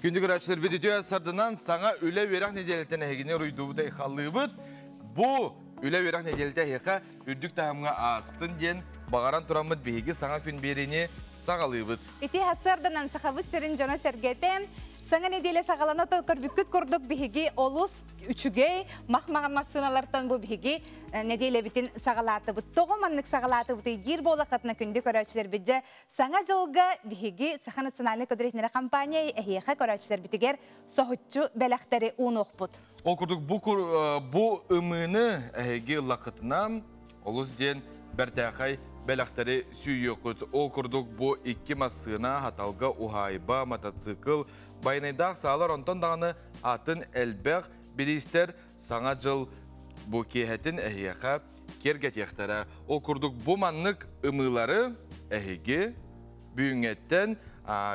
Күндү көрөөччүлэрбит үтүө сардынан саҥа үлэ үөрэх нэдиэлэтин эһигини уруйдуубут айхаллыыбыт. Бу үлэ үөрэх нэдиэлэтэ эһиэхэ үрдүк таһымҥа аастын диэн баҕаран тураммыт биһиги саҥа күн биэриини саҕалыыбыт. Ити сарсыарданан Сахабыт сирин дьоно-сэргэтэ саҥа нэдиэлэ саҕалана көрбүккүт курдук биһиги олус үчүгэй мах-маҕан массыыналартан бу биһиги нэдиэлэбитин саҕалаатыбыт. Тоҕо маннык саҕалаатыбытый диир буолаххытына күндү көрөөччүлэрбит дьэ саҥа дьылга биһиги Саха национальнай көдүрүтүнэрэ компания эһиэхэ көрөөччүлэрбитигэр соһуччу бэлэхтэри уунуохпут. Ол курдук бу, бу ымыыны эһиги ыллаххытына олус диэн бэртээхэй бэлэхтэри сүүйүөххүт. Ол курдук бу икки массыына, хаталга, уһаайба, мотоцикл, байанайдаах саалар онтон даҕаны атын элбэх бириистэр Саҥа дьыл бу киэһэтин эһиэхэ киэргэтиэхтэрэ. Ол курдук бу маннык ымыылары эһиги бүгүҥҥэттэн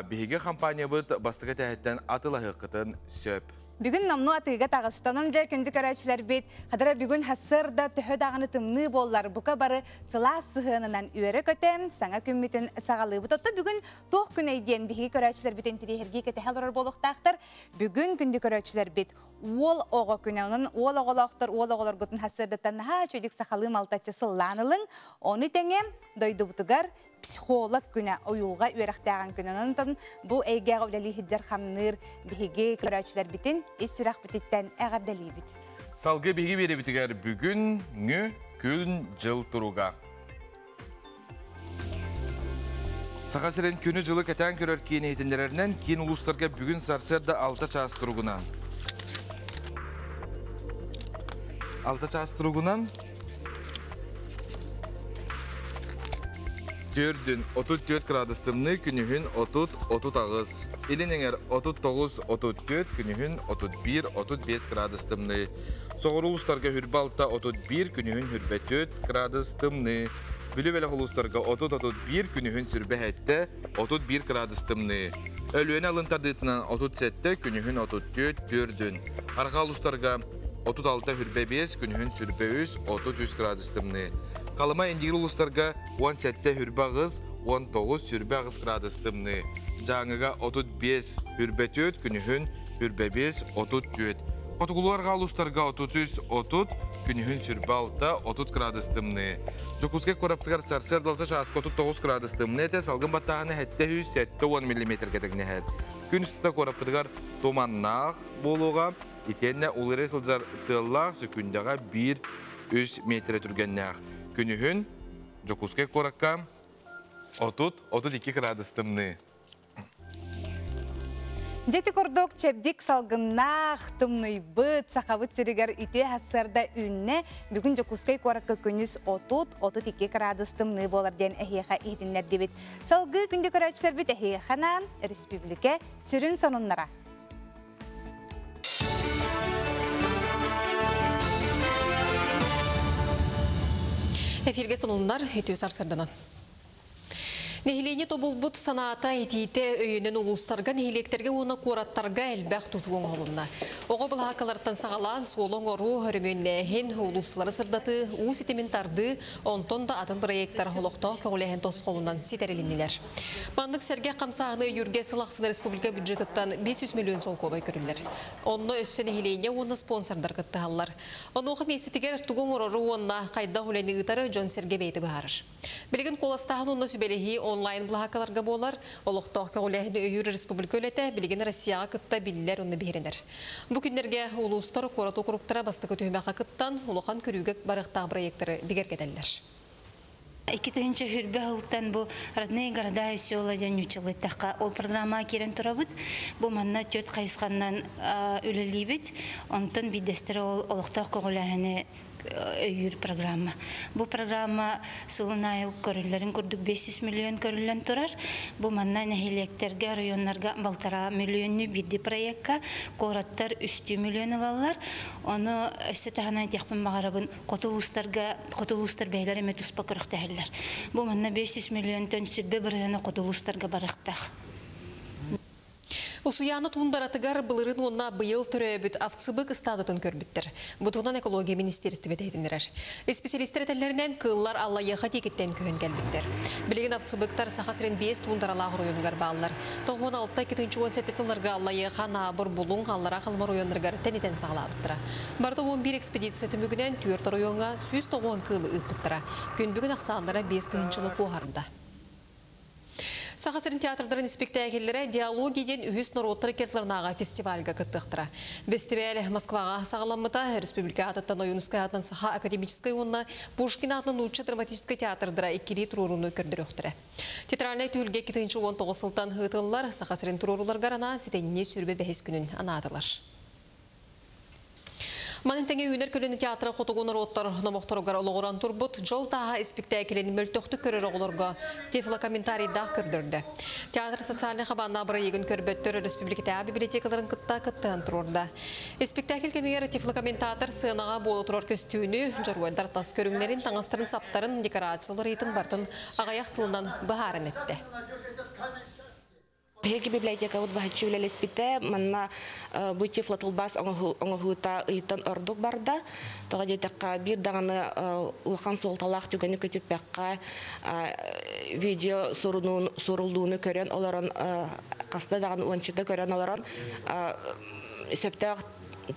биһиги компаниябыт бастакы этээһиттэн атыылаһыаххытын сөп. Бүгүн номнуо атыыга таҕыста. Онон дьэ күндү көрөөччүлэрбит, хадара бүгүн сарсыарда төһө даҕаны тымныы буоллар, бука бары сылаас сыһыанынан үөрэ-көтө саҥа күммүтүн саҕалыыбыт. Оттон бүгүн туох күнэй диэн биһиги көрөөччүлэрбит интириэһиргии кэтэһэ олорор буолуохтаахтар. Бүгүн күндү көрөөччүлэрбит уол оҕо күнэ. Онон уол оҕолоохтор уол оҕолоргутун сарсыардаттан наһаа үчүгдүк сахалыы малтаччы сыллаан ылыҥ. Ону тэҥэ дойдубутугар психолог күнэ, уйулҕа үөрэхтээҕин күнэ. Онон бу эйгэҕэ үлэлии сылдьар хамныыр биһиги көрөөччүлэрбитин ис сүрэхпититтэн эҕэрдэлиибит. Салгыы биһиги биэрэбитигэр бүгүҥҥү күн-дьыл туруга. Саха сирин күнү-дьылы кэтээн көрөр киин иһитиннэрэринэн, киин улуустарга бүгүн сарсыарда 6 чаас туругунан 6 чаас туругунан Төрдүн 34 градус тымныы, күнүһүн 30-38. Илин эҥэр 39-34, күнүһүн 31-35 градус тымныы. Соҕуруу улуустарга хүрбэ алта 31, күнүһүн хүрбэ 4 градус тымныы. Бүлүү бэлэх улуустарга 30-31, күнүһүн сүрбэ сэттэ 31 градус тымныы. Өлүөнэ алын тардыытынан 37, күнүһүн 34, төрдүн. Арҕаа улуустарга 36 хүрбэ 5, күнүһүн сүрбэ 3, 33 градус тымныы. Халыма Индигир улуустарга 17 хүрбэ 8, 19 сүрбэ 8 градус тымныы. Дьааҥыга 35 хүрбэ 4, күнүһүн хүрбэ 5, 34. Хотугулуу арҕаа улуустарга 33 30, күнүһүн сүрбэ 6, 30 градус тымныы. Дьокуускай куораттыгар сарсыарда 6 чааска 39 градус тымныы этэ, салгын баттааһына 770 миллиметргэ тэҥнэһэр. Күн устата куораппытыгар туманнаах буолуоҕа, итиэннэ уларыйа сылдьар тыаллаах сөкүүндэҕэ 1-3 миэтэрэ түргэннээх. Күнүһүн Дьокуускай куоракка 30-32 градус тымныы. Дьэ ити курдук чэбдик салгыннаах, тымныйбыт Сахабыт сиригэр үтүө сарсыарда үүннэ. Бүгүн Дьокуускай куоракка күнүс 30-32 градус тымныы буолар диэн эһиэхэ иһитиннэрдибит. Салгыы күндү көрөөччүлэрбит эһиэхэ анаан республика сүрүн сонуннара. Эфирге сонуннар үтүө сарсырданан. Нэһилиэнньэ тобулбут санаата этиитэ өйөнөн улуустарга, нэһилиэктэргэ уонна куораттарга элбэх тутуу оҥоһулунна. Оҕо былаһааккаларыттан саҕалаан суолу оҥоруу, өрөмүөннээһин, уулуссалары сырдатыы, уу ситимин тардыы, онтон да атын бырайыактар олохтоох көҕүлээһин тосхолунан ситэрилиннилэр. Маннык сэргэх хамсааһыны өйүүргэ сыл ахсын республика бюджетыттан 500 миллион солкуобай көрүллэр. Онно өссө нэһилиэнньэ уонна спонсордар кыттыһаллар. Онуоха миэстэтигэр тугу оҥорору уонна хайдах үлэни ыытары дьон-сэргэ бэйэтэ быһаарар. Билигин куоластааһын уонна сүбэлэһии онлайн былаһааккаларга буолар. Олохтоох көҕүлээһини өйүүр республика үлэтэ билигин Россияҕа кытта биллэр уонна биһирэнэр. Бу күннэргэ улуустар, куорат округтара бастакы түһүмэххэ кыттан, улахан көрүүгэ барыахтаах бырайыактары бигэргэтэллэр. 2020 сылтан бу Родные города и села диэн нууччалыыттахха ол программаҕа киирэн турабыт. Бу манна түөрт хайысханнан үлэлиибит. Онтон биирдэстэрэ ол олохтоох көҕүлээһини өйүүр программа. Бу программа сылын аайы көрүллэрин курдук 500 миллион көрүллэн турар. Бу манна нэһилиэктэргэ, районнарга балтараа миллионну биирди проекка, куораттар үстүү миллион ылаллар. Ону өссө таһынан этиэхпин баҕарабын, хоту улуустарга, хоту улуустар бэйэлэрэ эмиэ туспа көрөхтөһөллөр. Бу манна 500 миллионтан сүрбэ бырыһыана хоту улуустарга барыахтаах. Усуйаана туундаратыгар былырыын уонна быйыл төрөөбүт овцебык ыстаадатын көрбүттэр. Бу туһунан экология министиэристибэтэ иһитиннэрэр. Исписэлиистэр этэллэринэн, кыыллар Аллайыаха диэкиттэн көһөн кэлбиттэр. Билигин овцебыктар Саха сирин биэс туундаралаах оройуонугар бааллар. 96 2017 сылларга Аллайыаха, Анаабыр, Булуҥ, Аллараа Халыма оройуоннарыгар тэнитэн саҕалаабыттара. Барыта 11 экспедиция түмүгүнэн түөрт оройуоҥҥа 190 кыылы ыыппыттара. Күн бүгүн ахсааннара 5 тыһыынчаны куоһарда. Саха сирин театрдарын испиктээкиллэрэ «Диалоги» диэн үһүс норуоттар иккардыларынааҕы фестивальга кыттыахтара. Бэстибээл Москваҕа саҕаламмыта. Республика аатыттан Ойуунускай аатынан Саха академическай уонна Пушкин аатынан Нуучча драматическай театрдара иккилии туруорууну көрдөрүөхтэрэ. Театральнай түһүлгэ 2019 сылтан ыытыллар. Саха сирин туруорууларыгар анаан сэтинньи 25 күнүн анаатылар. Маны тэҥэ Үүнэр көлүөнэ театра хотугу норуоттар номохторугар олоҕуран турбут Дьол тааһа испиктээкилин мөлтөхтүк көрөр оҕолорго тифлокомментарийдаах көрдөрдө. Театр социальнай хабааннаах бырайыагын көрбөттөр республикатааҕы библиотекаларын кытта кыттыһан туруорда. Испиктээкил кэмигэр тифлокомментатор сыанаҕа буола турар көстүүнү, дьоруойдар тас көрүҥнэрин, таҥастарын-саптарын, декорациялар ыйытын барытын аҕыйах тылынан быһааран эттэ. Биһиги библиотекабыт баһаччы үлэлэспитэ, манна бу тифлотылбаас оҥоһуута ыйтан ордук барда. Тоҕо диэтэххэ, биир даҕаны улахан суолталаах түгэни көтүппэххэ видео суруллууну көрөн олорон, хаста даҕаны уончата көрөн олорон, сөптөөх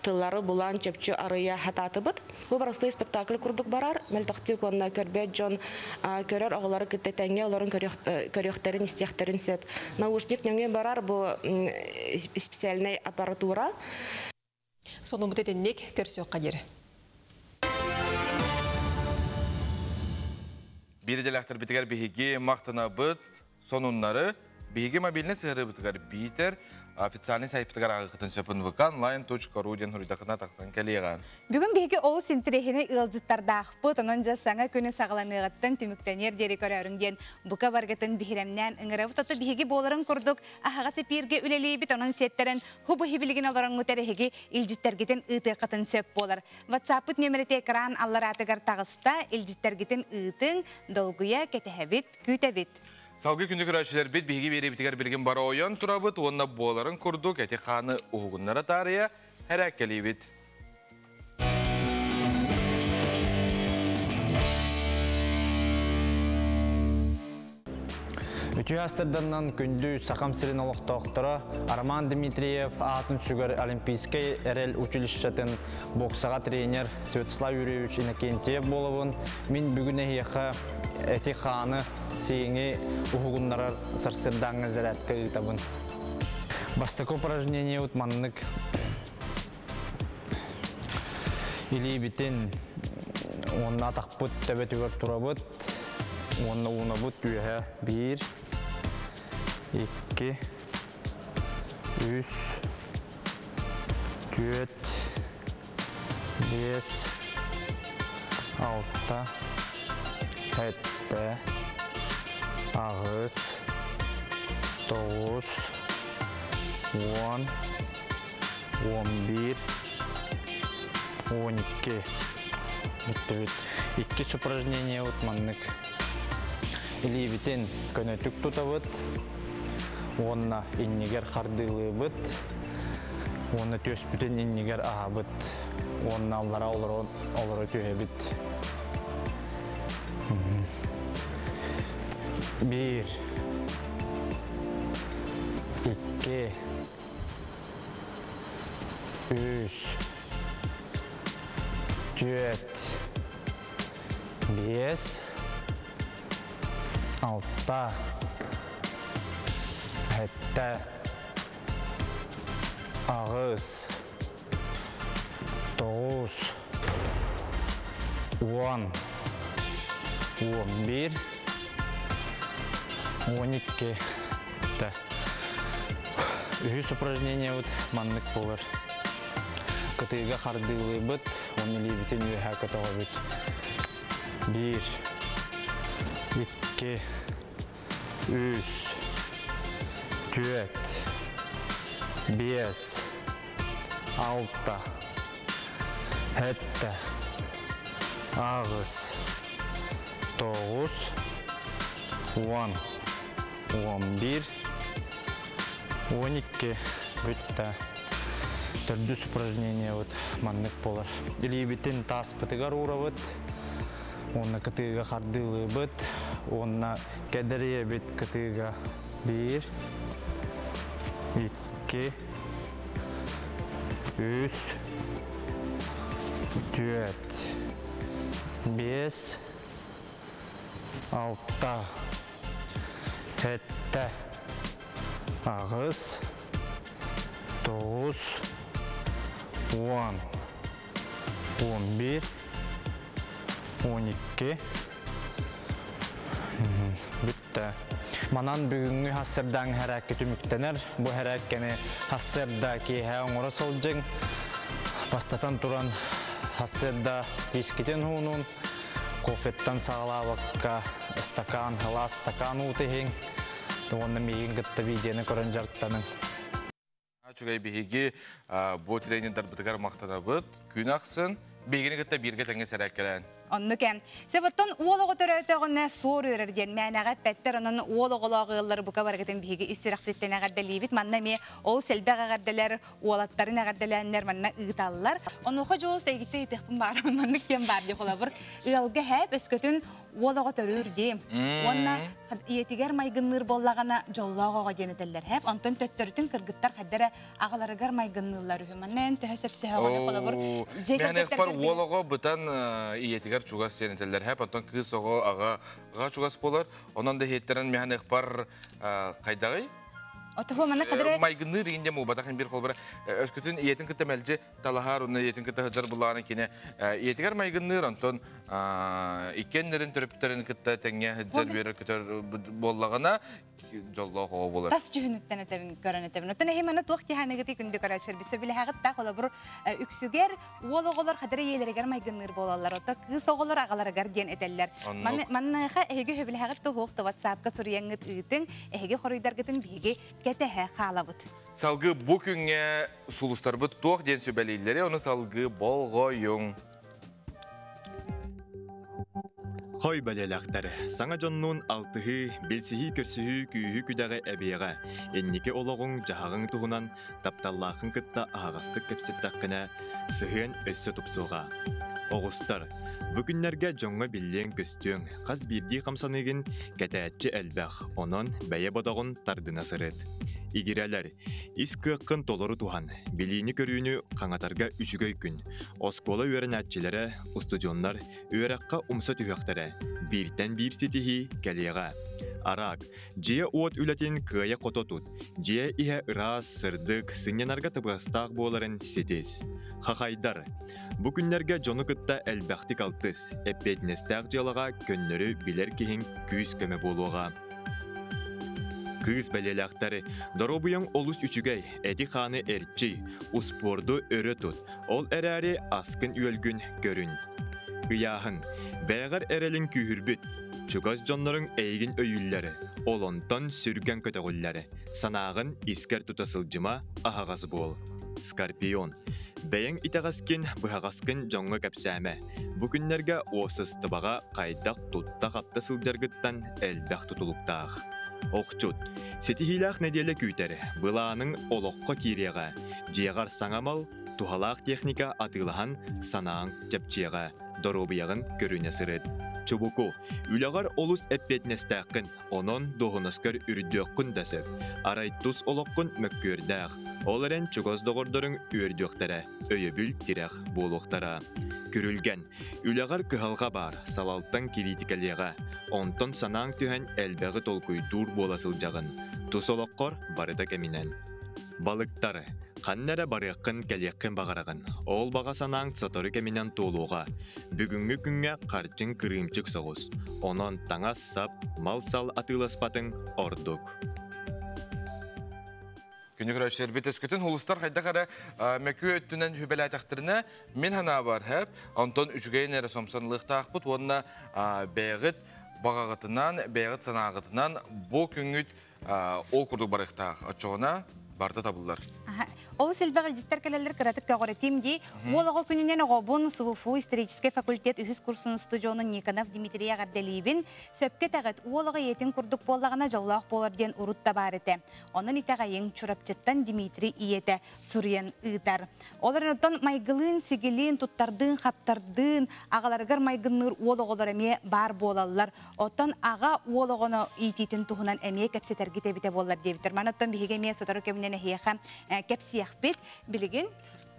тыллары булан чөпчү арыйа хатаатыбыт. Бу простой спектакль курдук барар, мөлтөхтүк уонна көрбөт дьон көрөр оҕолору кытта тэҥҥэ олорон көрүөхтэрин, истиэхтэрин сөп. Наушник нөҥүө барар бу специальный аппаратура. Сонуммут итинник, көрсүөххэ диэри. Биир идэлээхтэрбитигэр биһиги махтанабыт. Сонуннары биһиги мобильнай сыһыарыыбытыгар биитэр официальный сайтпытыгар ааҕыаххытын сөп nvkonline.ru диэн суруйдаххытына тахсан кэлиэҕэ. Бүгүн биһиги олус интэриэһинэй ыалдьыттардаахпыт, онон дьэ саҥа күнү саҕаланыаҕыттан түмүктэниэр диэри көрөөрүҥ диэн бука баргытын биһирэмнээн ыҥырабыт. Ото биһиги буоларын курдук аһаҕас эпииргэ үлэлиибит, онон сиэттэрэн хубу хибилигин олороҥҥут эрэһиги илдьиттэргитин ыытыаххытын сөп буолар. WhatsApp-пыт нүөмэрэ экран аллараатыгар таҕыста, илдьиттэргитин ыытыҥ, долгуйа кэтэһэбит, күүтэбит. Салгыы күндү көрөөччүлэрбит, биһиги биэриибитигэр билигин бара ойон турабыт уонна буоларын курдук эти хааны уһугуннара таарыйа һэрээккэлиибит. Үтүө астырданнан күндү Сахам сирин олохтоохторо Роман Дмитриев аатын сүгэр Олимпийскай эрэл училищетын боксаҕа тренер Святослав Юрьевич Иннокентьев буолабын. Мин бүгүн эһиэхэ эти хааны сииҥи уһугуннарар сарсыардааҥҥы зарядка ыытабын. Бастакы упражнение маннык илиибитин уонна атахпыт төбөтүгэр турабыт уонна уунабыт үөһэ биир, икки, үс, түөрт, биэс, алта, сэттэ, аҕыс, тоҕус, уон, 11, 12. Бүттүбүт. Иккис упражнение вот маннык. Илиибитин көнөтүк тутабыт, уонна иннигэр хардыылыыбыт, уонна түөспүтүн иннигэр аһабыт, уонна аллара олоро олоро түһэбит. Биир, икки, үс, түөрт, биэс, алта, сэттэ, аҕыс, тоҕус, уон, 11, 12. Үһүс упражнение вот маннык буолар. Кытыыга хардыылыыбыт, уонна илиибитин үөһэ көтөҕөбүт. Биир, икки, үс, түөрт, биэс, алта, сэттэ, аҕыс, тоҕус, уон, 11, 12. Бүттэ. Төрдүс упражнение вот маннык болар. Илиибитин тааспытыгар уурабыт. Уонна кытыыга хардыылыыбыт. Уонна кэдэрийэбит кытыыга. Биир, икки, үс, түөрт, биэс, алта, сэттэ, аҕыс, тоҕус, 10, 11, 12, бүттэ. Манан бүгүҥҥү хассырдаан хэрээккэ түмүктэнэр. Бу хэрээккэни хассырда киэһэ оҥоро сылдьыҥ. Бастатан туран хассырда тиискитин хуунун, кофеттан саҕалаабакка стакан, халаас стакан уу иһиҥ. Уонна миигин кытта видеоны көрөн дьарыктаныҥ. Үчүгэй биһиги бу тренердарбытыгар махтанабыт. Күн ахсын биһигини кытта бииргэ тэҥҥэ сэрээккэлээн. Оннук эм. Себоттон уол оҕо төрөөтөҕүнэ суор үөрэр диэн мээнэҕэ эппэттэр. Онон уол оҕолоох ыаллары бука барыгытын биһиги ис сүрэхтиттэн эҕэрдэлиибит. Манна эмиэ ол сэлбэх эҕэрдэлэр, уолаттарын эҕэрдэлээннэр манна ыыталлар. Онуоха дьулус эйгитте ыытыахпын баарым маннык диэн баар дии холобур. Ыалга һээп өскөтүн уол оҕо төрүүр диим. Уонна ийэтигэр майгынныыр буоллаҕына дьоллоох оҕо диэн этэллэр һээп. Онтон төттөрүтүн кыргыттар хайдара аҕаларыгар майгынныыллар үһү. Манна эн төһө сөпсөһөҕүнэ холобур дьиэ кэргэттэр уол оҕо бытан ийэтигэр чугас диэн этэллэр һээп. Онтон кыыс оҕо аҕаҕа чугас буолар. Онон да иһиттэрэн миһан ыхпар хайдаҕый? Отоһу манна кадыры майгынныыр иин дем убатах бир холбара өскөтүн ийэтин кытта мэлдьи талаһар уонна ийэтин кытта сылдьар буллаҕына кини ийэтигэр майгынныыр онтон иккиэннэрин төрөппүттэрин кытта тэҥҥэ сылдьар үөрэр көтөр буоллаҕына дьоллоох оҕо буолар. Тас дьүһүнүттэн этэбин көрөн этэбин. Оттон эһи маны туох тиһааныгыты күндү көрөөччүлэр биссэ билэһэҕит да холобур үксүгэр уол оҕолор хадыр ийэлэригэр майгынныыр буолаллар. Оттон кыыс оҕолор аҕаларыгар диэн этэллэр. Манныха эһиги сөбүлэһэҕит туһуох да WhatsApp-ка суруйаҥҥыт ыытыҥ, эһиги хоруйдаргытын биһиги кэтэһэ хаалабыт. Салгыы бу күҥҥэ сулустарбыт туох диэн сүбэлииллэри, ону салгыы болҕойуҥ. Хой бэлиэлээхтэр, саҥа дьоннуун алтыһыы, билсиһии-көрсүһүү күүһү-күдэҕи эбиэҕэ. Инники олоҕуҥ, дьаһаҕыҥ туһунан тапталлааххын кытта аһаҕастык кэпсэттэххинэ, сыһыан өссө тупсуоҕа. Оҕустар, бу күннэргэ дьоҥҥо биллиэҥ-көстүөҥ, хас биирдии хамсаныыгын кэтээччи элбэх, онон бэйэ бодоҕун тардына сырыт. Игирэлэр, ис кыаххын толору туһан, билиини-көрүүнү хаҥатарга үчүгэй күн. Оскуола үөрэнээччилэрэ, устудьуоннар үөрэххэ умса түһүөхтэрэ, бииртэн биир ситиһии кэлиэҕэ. Араак, дьиэ-уот үлэтин кыайа-хото тут, дьиэ иһэ ыраас, сырдык, сынньанарга табыгастаах буоларын ситис. Хахайдар, бу күннэргэ дьону кытта элбэхтик алтыс, эппиэтинэстээх дьыалаҕа көннөрү билэр киһиҥ күүс-көмө буолуоҕа. Кыыс бэлиэлээхтэр, доруобуйаҥ олус үчүгэй, эти-хааны эрчий, успуорду өрө тут, ол эрээри аскын-үөлгүн көрүн. Ыйааһын, бэйэҕэр эрэлиҥ күүһүрбүт, чугас дьонноруҥ эйигин өйүүллэр, ол онтон сүргэҥ көтөҕүллэр, санааҕын искэр тута сылдьыма, аһаҕас буол. Скорпион, бэйэҥ итэҕэскин, быһаҕаскын дьоҥҥо кэпсээмэ. Бу күннэргэ уопсастыбаҕа хайдах тутта-хапта сылдьаргыттан элбэх тутулуктаах. Охчут, ситиһиилээх нэдиэлэ күүтэр, былааныҥ олоххо киириэҕэ, дьиэҕэр саҥа мал, туһалаах техника атыылаһан санааҥ чэпчиэҕэ, доруобуйаҕын көрүнэ сырыт. Чубуку, үлэҕэр олус эппиэтинэстээххин, онон дуоһунаскар үрдүөххүн да сөп. Арай тус олоххун мөккүөрдээх, ол эрэн чугас доҕордоруҥ үөрдүөхтэрэ, өйөбүл тирэх буолуохтара. Күрүлгэн, үлэҕэр кыһалҕа баар, салалтаҥ кириитикэлиэҕэ, онтон санааҥ түһэн элбэҕи толкуйдуур буола сылдьаҕын. Тус олоххор барыта кэминэн. Балыктар, ханна эрэ барыаххын-кэлиэххин баҕараҕын. Ол баҕа санааҥ сотору кэминэн туолуоҕа. Бүгүҥҥү күҥҥэ харчыҥ кырыымчык соҕус. Онон таҥас-сап, мал-сал атыыласпатыҥ ордук. Күнү көрөөччүлэрбит өскөтүн улустар хайдах эрэ мөкү өттүнэн хүбэлээтэхтэринэ мин санаабар хэп онтон үчүгэйин эрэ сомсон ылыахтаахпыт уонна бэйэҕит баҕаҕытынан бэйэҕит санааҕытынан бу күҥҥүт ол курдук барыахтаах. Оччоҕуна барыта табыллар. Олус элбэх илдьиттэр кэлэллэр кыратык көҕүрэтиим дии. Уол оҕо күнүнэн оҕобун СВФУ историческай факультет үһүс курсун устудьуонун Никонов Дмитрий эҕэрдэлиибин. Сөпкө этэҕит, уол оҕо ийэтин курдук буоллаҕына дьоллоох буолар диэн урут да баар этэ. Онон итэҕэйиҥ, Чурапчыттан Дмитрий ийэтэ суруйан ыытар. Ол эрэн оттон майгылыын-сигилиин, туттардыын-хаптардыын аҕаларыгар майгынныыр уол оҕолор эмиэ баар буолаллар. Оттон аҕа уол оҕону иитиитин туһунан эмиэ кэпсэтэргит эбитэ буоллар диэбиттэр. Маны оттон биһиги эмиэ сотору кэминэн эһиэхэ кэпсиэхпит. Билигин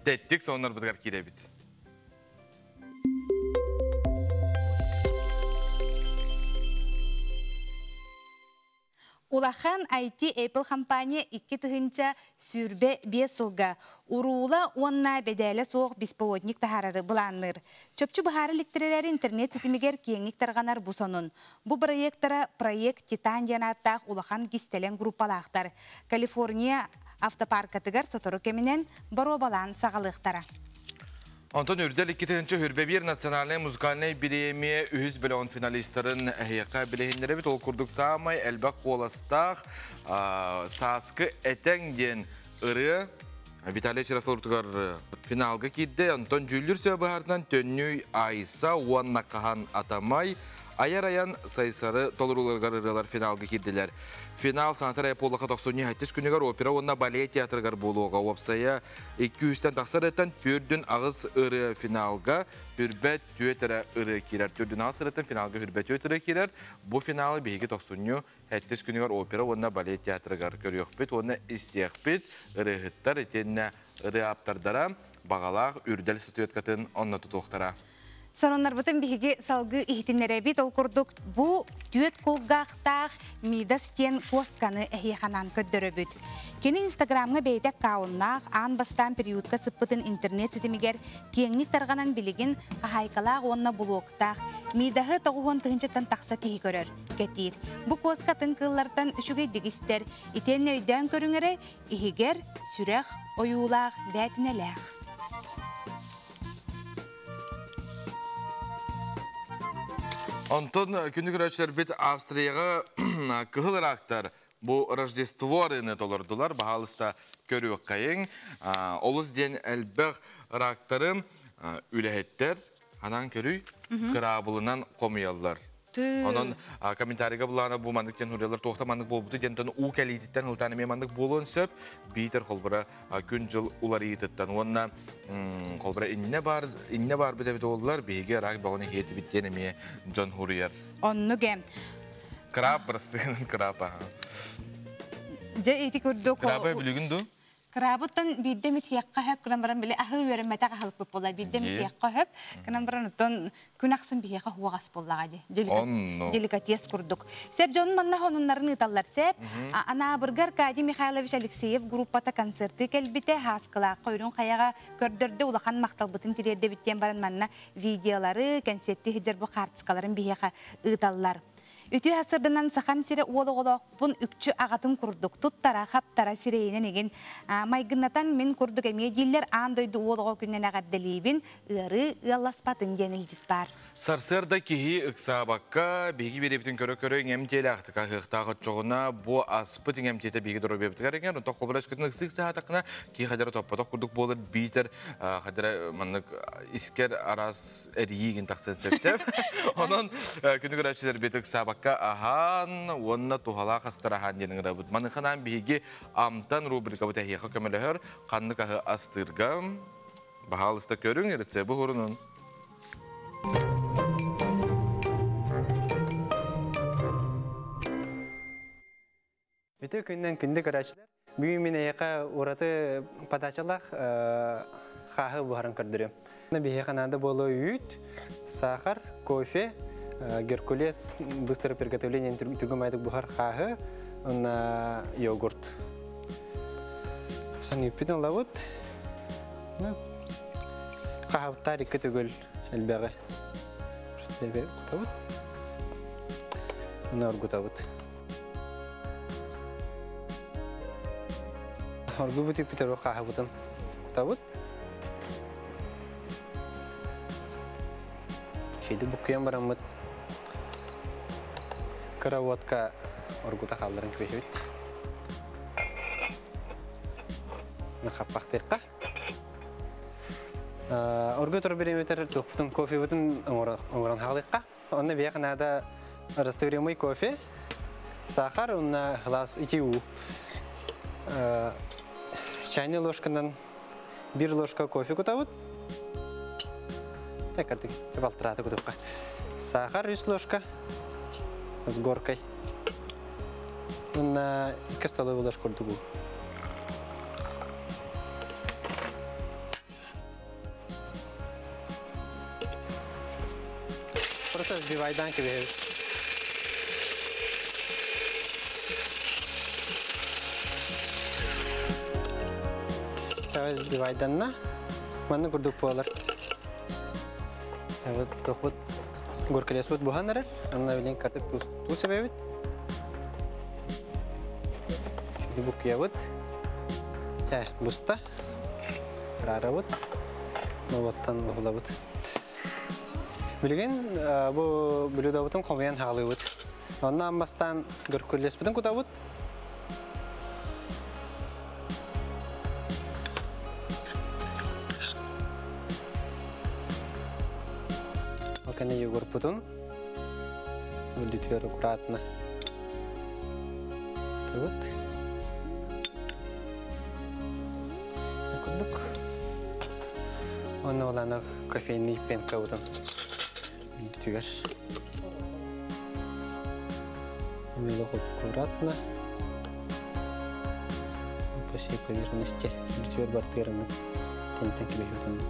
Тэттик соннорбутугар киирэбит. Улахан IT Apple компания 2025 сылга уруула уонна бэдээлэ суох беспилотник таһаарары былаанныыр. Чопчу быһаара иликтэрэлэри интернет ситимигэр киэҥник тарҕанар бу сонун. Бу проектара проект Титан диэн ааттаах улахан кистэлэҥ группалаахтар. Калифорния автопаркатыгар сотору кэминэн боруобалаан саҕалыахтара. Онтон Үрдэл 2021 национальнай музыкальнай бириэмийэ үһүс бөлөҕүн финалистарын эһиэхэ билиһиннэрэбит. Ол курдук саамай элбэх куоластаах Сааскы этэҥ диэн ырыа Виталий Черофлортугар финалга киирдэ. Онтон дьүүллүүр сүбэ быһаарынан Төннүй Айса уонна Хаһан Атамай Айар айан Сайсары толорууларыгар ырыалар финалга киирдилэр. Финал Санатар Айполлаха 97 күнүгэр опера уонна балет театрыгар буолуоҕа. Уопсайа 200-тэн тахсар ырыаттан төрдүн аҕыс ырыа финалга, хүрбэт түөрт эрэ ырыа киирэр. Төрдүн аҕыс ырыаттан финалга хүрбэт түөрт ырыа киирэр. Бу финалы биһиги тохсунньу сэттис күнүгэр опера уонна балет театрыгар көрүөхпүт уонна истиэхпит. Ырыаһыттар итиэннэ ырыа ааптардара баҕалаах үрдэл статуэткатын онно тутуохтара. Сонуннарбытын биһиги салгыы иһитиннэрэбит. Ол курдук бу түөрт кулгаахтаах Мидас диэн куосканы эһиэхэ көрдөрөбүт. Кини Инстаграмҥа бэйэтэ аккауннаах, аан бастаан приютка сыппытын интернет ситимигэр киэҥник тарҕанан билигин хаһаайкалаах уонна булуоктаах. Мидаһы 90 тыһыынчаттан тахса киһи көрөр, кэтиир. Бу куоска атын кыыллартан үчүгэйдик истэр. Итиэннэ өйдөөн көрүҥ эрэ, иһигэр сүрэх ойуулаах бээтинэлээх. Онтон күнү көрөөччүлэрбит Австрияҕа кыһыл ырактар бу Рождество арыыны толордулар. Баһаалыста көрүөххэйиҥ. Олус диэн элбэх ырактары үлэһиттэр анаан көрүй кыраабылынан хомуйаллар. Онон комментарийга булаана бу маннык диэн хуруйаллар туохта маннык буолбуту диэн уу кэлиититтэн ылтаан эмиэ маннык буолуон сөп. Биитэр холбура күн-дьыл уларыйыытыттан уонна холбура иннэ бар иннэ барбыт эбит буоллар биһиги рак бөҕөнү иһиэтибит диэн эмиэ дьон хуруйар. Оннук эм. Краб бырастыгынан краб аха. Дьэ ити курдук. Краба билигин ду? Крабыттан биирдэ митиэххэ хөп гынан баран били аһыы үөрэммэтэх аһылыкпыт буолла биирдэ митиэххэ хөп гынан баран оттон күн ахсын биһиэхэ хуоҕас буоллаҕа дии деликатес курдук. Сеп дьон манна хонуннарын ыыталлар сеп. Анаабырга Аркадий Михайлович Алексеев группата концерты кэлбитэ Хааскылаахха үрүҥ хайаҕа көрдөрдө улахан махталбытын тириэрдэбит диэн баран манна видеолары, кэнсиэрти сылдьар бу хаартыскаларын биһиэхэ ыыталлар. Үтүө сырдынан Сахам сирэ уол оҕолоохпун үкчү аҕатын курдук туттара, хаптара сирэйинэн игин майгыннатан мин курдук эмиэ дииллэр аан дойду уол оҕо күнүнэн эҕэрдэлиибин ыарыы ыалласпатын диэн илдьит баар. Сарсыарда киһи ыксаабакка биһиги биэрэбитин көрө-көрө иҥэмтиэлээхтик аһыахтаах оччоҕуна бу аспыт иҥэмтиэтэ биһиги доруобуйабытыгар иҥэр онтон холобура өскөтүн ыксык саатаххына киһи хадара топпотох курдук буолар биитэр хадара маннык искэр араас эрийиигин тахсан сөп-сөп. Онон күнү көрөөччүлэрбит ыксаабакка аһаан уонна туһалаах астар аһаан диэн ыҥырабыт. Маныханаан биһиги Амтан рубрикабыт эһиэхэ көмөлөһөр ханнык аһы астыырга баһаалыста көрүҥ рецебы хурунун. Үтүө күннэн күндү көрөөччүлэр. Бүгүн мин эйиэхэ ураты подачалаах хааһы буһаран көрдөрүөм. Биһиэхэ наада буолуо үүт, сахар, кофе, геркулес быстрое приготовление түгүм айдык буһар хааһы, уонна йогурт. Сан үүппүтүн ылабыт. Хаһабыттаар икки төгүл элбэҕи. Кутабыт. Уонна оргутабыт. Оргубут үппүтэр хааһыбытын кутабыт. Шейді буккуйан бараммыт кыра уотка оргута хаалларын күөһүбүт. Хаппахтыqqa. Оргу тур бириметер тухпутун кофебутун оңорон хаалыqqa. Онно биэх надо растворимый кофе, сахар, онна глаз ити уу. Чайный ложканан бир ложка кофе кутабыт. Так, артык, балтыраты кутупка. Сахар 3 ложка с горкой. Онна 2 столовый ложка курдугу. Просто сбивайдан кебе. Сбивайданна. Манны курдук буолар. Вот тохбут горкалес вот буханарар. Анна билен картык туус туус эбебит. Шуду букуябыт. Чэ, буста. Рарабыт. Новаттан ухулабыт. Билген бу блюдобутун хомуян хаалыбыт. Онна амбастан горкулеспитин кутабыт. Окене йогуртпутун үрдүтүгэр аккуратно. Вот. Курдук. Онна оланы кофейный пенка бутун үрдүтүгэр. Мило аккуратно. По всей поверхности үрдүтүгэр бартыырымыт тентен кибехютун.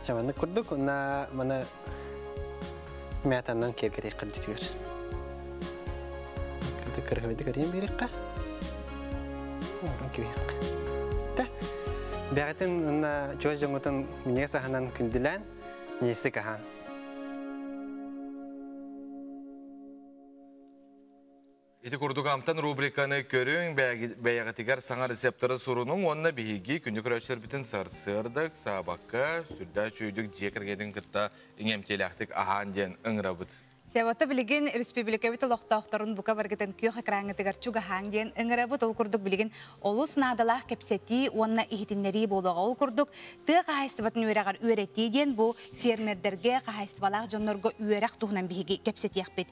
Жаманы курдук, на мана мятаннан кергерей кырдытыгар. Кырды кыргыбыды көрейін берекка. Орын кебек. Та. Бәгытын на чуаш жоңотун минеге саханан күндүлән, несі кахан. Ити курдук амтан рубриканы көрүң бәйәгәтигәр саңа рецепторы сурунуң онна биһиги күндү көрөчөр битин сарсырдык, сабакка, сүрдә чүйдүк жекергедин кытта иңемтеләхтик ахан ден ыңрабыт. Сәваты билеген республика бит олохтоохторун бука баргытын күөх экраңытыгар чугахан диэн ыҥырабыт. Ол курдук билеген олус наадалаах кэпсэтии уонна иһитиннэрии буолуоҕа. Ол курдук тыа хаһайыстыбатын үөрэҕэр үөрэтии диэн бу фермердерге хаһайыстыбалаах дьоннорго үөрэх туһунан биһиги кэпсэтиэхпит.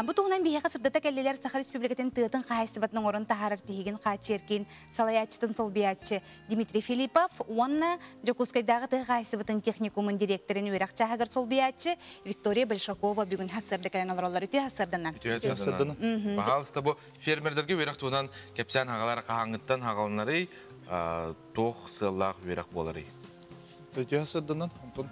Бу туһунан биһиэхэ сырдата кэллилэр Саха Республикатын тыатын хаһайыстыбатын оҥорон таһаарар тиһигин хааччыэркин салайааччытын солбуйааччы Дмитрий Филиппов уонна Дьокуускайдааҕы тыа хаһайыстыбатын техникумун директорын үөрэх чааһыгар солбуйааччы Виктория Большакова бүгүн хассырда кэлэн олороллор. Үтүө хассырданан. Үтүө хассырданан. Пожалуйста, бу фермердерге үөрэх туһунан кэпсээн хагалар хаһаңыттан хагалынары туох сыаллаах үөрэх буолары. Үтүө хассырданан. Онтон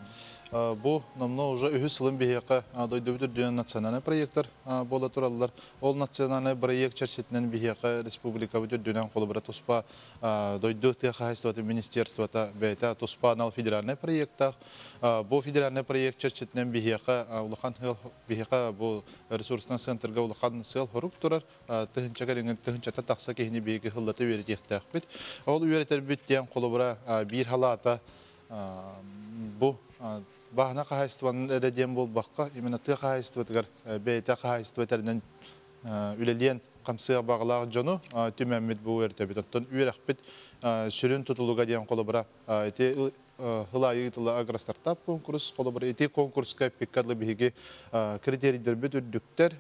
бу номно уже үһүс сылын биһиэхэ дойдубут үрдүнэн национальный проекттар буола тураллар. Ол национальный проект чэрчитинэн биһиэхэ республикабыт үрдүнэн холобура туспа дойду тыа хаһайыстыбатын министерствота бэйэтэ туспа анал федеральный проекттаах. Бу федеральный проект чэрчитинэн биһиэхэ улахан сыал биһиэхэ бу ресурсный центрга улахан сыал хорук турар. Тыһынча кэлиҥин тыһынчата тахса киһини биһиги хыллата үөрэтиэхтээхпит. Ол үөрэтэрбит диэн холобура биир халаата бу баһына хаһайыстыбанын эрэ диэн буолбакка, именно тыа хаһайыстыбатыгар бэйэтэ хаһайыстыба тэринэн үлэлиэн хамсыа бағалаах дьону түмэммит бу үөрэтэбит. Оттон үөрэхпит сүрүн тутулуга диэн холобура ити хылайы тыла агростартап конкурс холобура ити конкурска пиккадлы биһиги критерийдербит үрдүктэр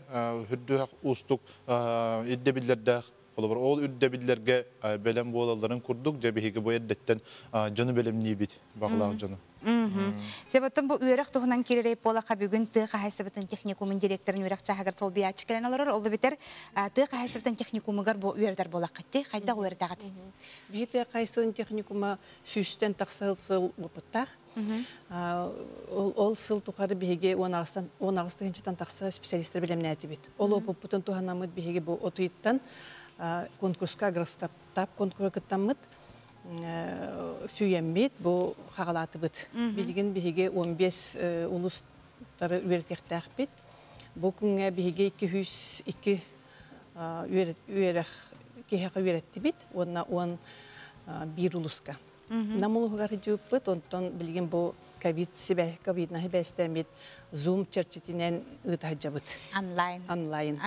үрдү устук ирдебиллердээх холобура ол үрдебиллерге белем буолалларын курдук же биһиги бу эрдеттен дьону белемниибит бағалаах дьону. Себеттен бу үөрэх туһунан киререй буолаха бүгүн тыа хаһайыстыбатын техникумун директорын үөрэх чааһыгар солбуйааччы кэлэн олорор. Ол битер тыа хаһайыстыбатын техникумугар бу үөрэтэр буолаххытти. Хайдах үөрэтаҕыт? Биһи тыа хаһайыстыбатын техникума сүүстэн тахса сыл опыттаах. Ол сыл тухары биһиги он ағыс тыһынчытан тахса специалисттер билемнээтибит. Ол опыппутун туһанаммыт биһиги бу отуйуттан конкурска агростартап конкурска кыттаммыт сүйеммит бу хагалаатыбыт. Билигин биһиги 15 улустары үөрэтиэхтээхпит. Бу күҥҥэ биһиги 202 үөрэх киһиэхэ үөрэттибит, уонна он биир улуска. Намулуһугар жыыппыт, онтон билигин бу ковид сибэ, ковидна хибэстэммит Zoom чэрчитинэн ыытаһыдьабыт. Онлайн. Онлайн.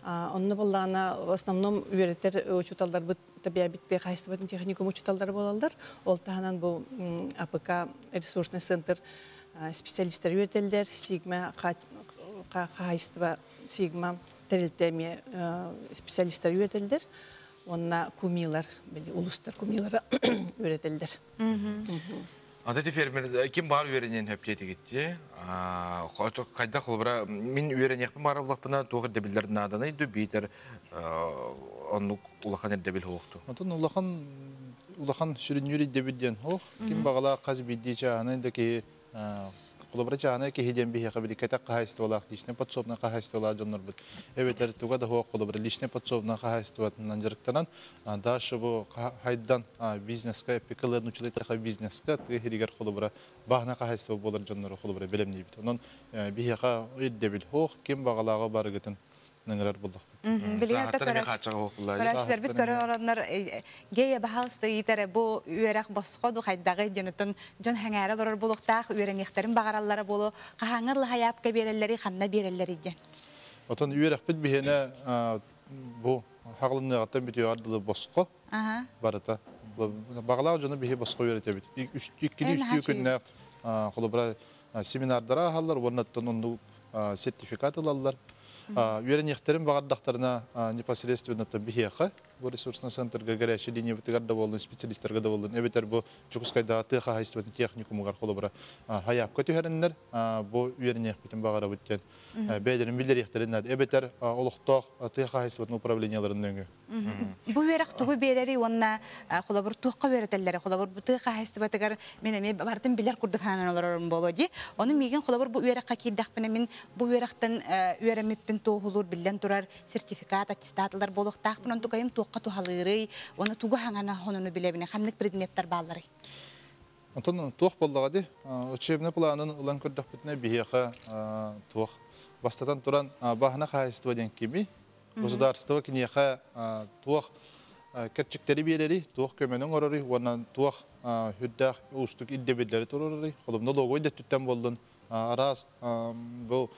Онно буоллаҕына в основном үөрэтэр учууталларбыт бэйэбит тыа хаһаайыстыбатын техникум учууталлара буолаллар. Ол таһынан бу АПК ресурсный центр специалистары үөрэтэллэр, Сигма хаһаайыстыба Сигма тэрилтэ эмиэ специалистары үөрэтэллэр. Уонна кумилар, били улустар кумилара үөрэтэллэр. Ата ти фермер ким бар үөрэнен хөптетигитти. Хайда холбара мин үөрэнехпин баар буллахпына туох ирдэбиллэр нааданай ду биитер оннук улахан ирдэбил хуохту. Онтон улахан улахан сүрүннүүр ирдэбил диэн ох ким баҕалаах хас биирдии чааһынай да киһи Холобура чааһынай киһи диэн биһиэхэ били кэтэх хаһаайыстыбалаах личнэй подсобнай хаһаайыстыбалаах дьоннорбут. Эбэтэр туга да суох холобура личнэй подсобнай хаһаайыстыбатынан дьарыктанан дальше бу хайдан бизнеска эпикылы нучулай бизнеска тыа сиригэр холобура бааһына хаһаайыстыба буолар дьоннору холобура бэлэмниибит. Онон биһиэхэ ирдэбил суох, ким баҕалааҕы барыгытын ыҥырар буллахпыт. Билигин көрөөччүлэрбит көрөн олороннор гея баһаалыста ыйытар бу үөрэх босхо ду хайдаҕый диэн оттон дьон хэҥээрэ олорор буолуохтаах үөрэниэхтэрин баҕараллара буолуо хаһааҥҥы лаһайаапка биэрэллэрий ханна биэрэллэрий диэн. Отон үөрэхпит биһиэнэ бу хаҕылынныаҕыттан бүтүөҕэр дылы босхо барыта. Баҕалаах дьону биһи босхо үөрэтэбит. Иккини үстүү күннээх холобура семинардара аһаллар уонна оттон оннук сертификат ылаллар. Үөрэниэхтэрин баҕардахтарына непосредственно биһиэхэ бу ресурсный центрга горячей линиябытыгар да буоллун, специалисттарга да буоллун, эбэтэр бу Дьокуускайдааҕы тыа хаһаайыстыбатын техникумугар холобура хайаапка түһэриннэр бу үөрэниэхпитин баҕарабыт диэн бэйэлэрин биллэриэхтэрин наада. Эбэтэр олохтоох тыа хаһаайыстыбатын управлениеларын нөҥүө. Бу үөрэх тугу биэрэрий уонна холобур туохха үөрэтэллэрий? Холобур бу тыа хаһаайыстыбатыгар мин эмиэ барытын билэр курдук хаанан олорорум буолуо дии. Ону миигин холобур бу үөрэххэ киирдэхпинэ мин бу үөрэхтэн үөрэммиппин туоһулуур биллэн турар сертификат, аттестат ылар буолуохтаахпын. Онтукайым туохха туһалыырый? Уонна тугу хаҥана хонуну билэбинэ? Ханнык предметтэр баалларый? Онтон туох буоллаҕа дии? Учебный планын ылан көрдөхпүтүнэ биһиэхэ туох бастатан туран бааһына хаһаайыстыба диэн кимий? Государство киниэхэ туох кэрчиктэри биэрэри, туох көмөнү оҥороруй уонна туох үрдээх уустук ирдэбиллэри туруорарый. Холобуна логой да өттүттэн буоллун, араас бу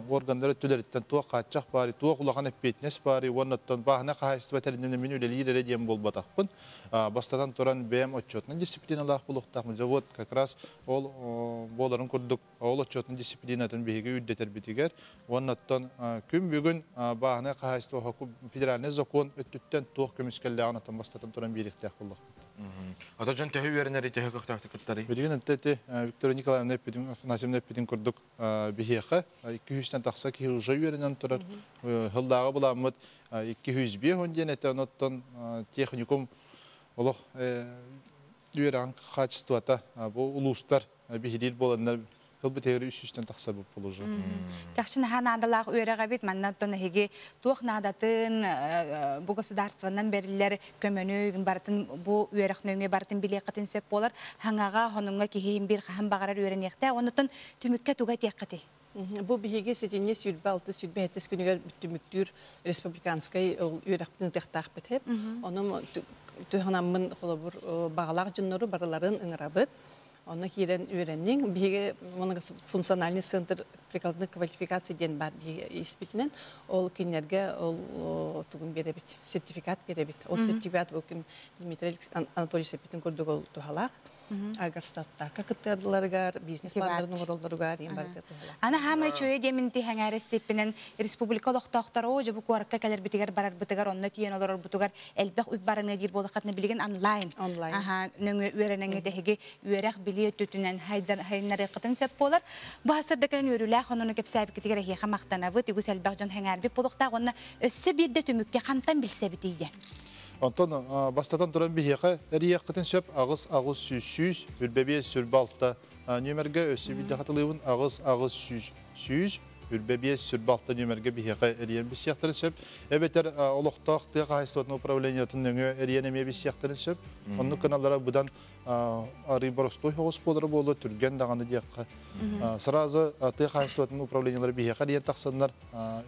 органнар өттүлэриттэн туох хааччах баарый, туох улахан эппиэтинэс баарый уонна оттон бааһынай хаһаайыстыба тэриннэ мин үлэлиир эрэ диэн буолбатахпын. Бастатан туран бэйэм отчетнай дисциплиналаах буолуохтаахпын. Дьэ вот как раз ол буоларын курдук ол отчетун дисциплинатын биһиги үрдэтэрбитигэр уонна оттон күн бүгүн бааһынай хаһаайыстыба федеральный закон өттүттэн туох көмүскэллээҕин оттон бастатан туран биэриэхтээх буоллахпыт. Ото дьон төһө үөрэнэри төһө көхтөөхтүк кыттарый? Билигин ити Виктория Николаевна эппитин, Афанасьевна эппитин курдук биһиэхэ 200-тэн тахса киһи уже үөрэнэн турар. Сыллааҕы былааммыт 205 диэн этэ, оттон техникум олох үөрэҕин хаачыстыбата бу улуустар биһириир буоланнар тыл бүтэгэр үс сүүстэн тахса буолужу. Чахчы наһаа наадалаах үөрэх эбит. Манна оттон эһиги туох наадатын бу государствонан бэриллэр көмөнү барытын бу үөрэх нөҥүө барытын билиэххитин сөп буолар. Хаҥаҕа, хонуҥҥа киһи биир хаһан баҕарар үөрэниэхтээх. Оннуттан түмүккэ туга этиэххитий? Бу биһиги сэтинньи 26-27 күнүгэр түмүктүүр республиканскай үөрэхпитин ытыахтаахпыт хэп. Онон түһанаммын холобур баҕалаах дьоннору барыларын ыҥырабыт. Онно киирэн үөрэнниҥ. Биһиги функциональный центр прикладных квалификаций диэн бар биһиги испитинэн. Ол кинилэргэ ол тугун биэрэбит, сертификат биэрэбит. Ол сертификат бу ким Дмитрий Анатольевич эппитин курдук ол туһалаах. Агростаттарга кыттыардыларыгар, бизнес планнарын оҥороллоругар иин барыта туһалаах. Аны хаамай чөйө диэмин тиһэҥээр истиппинэн республика олохтоохторо оо дьэ бу куоракка кэлэрбитигэр барарбытыгар онно тиийэн олорорбутугар элбэх үп барыныа диир буолаххытына билигин онлайн. Онлайн. Аха, нөҥүө үөрэнэҥҥит эһиги үөрэх билии өттүтүнэн хайыннарыаххытын сөп буолар. Бу сырда кэлэн үөрүүлээх онуну кэпсээбиккитигэр эһиэхэ махтанабыт, үгүс элбэх дьон хэҥээрбит буолуохтаах уонна өссө биирдэ түмүккэ хантан билсэбитий диэн. Онтон бастатан туран биһиэхэ эрийиэххитин сөп аҕыс аҕыс сүүс сүүс үрбэ биэс сүрбэ алта нүөмэргэ өссө биирдэ хатылыыбын аҕыс аҕыс сүүс сүүс үрбэ биэс сүрбэ алта нүөмэргэ биһиэхэ эрийэн билсиэхтэрин сөп. Эбэтэр олохтоох тыа хаһаайыстыбатын управлениетын нөҥүө эрийэн эмиэ билсиэхтэрин сөп. Оннук гыналлара быдан арый боростуой соҕус буолара буолуо, түргэн даҕаны диэххэ. Сразу тыа хаһаайыстыбатын управлениелара биһиэхэ эрийэн тахсаннар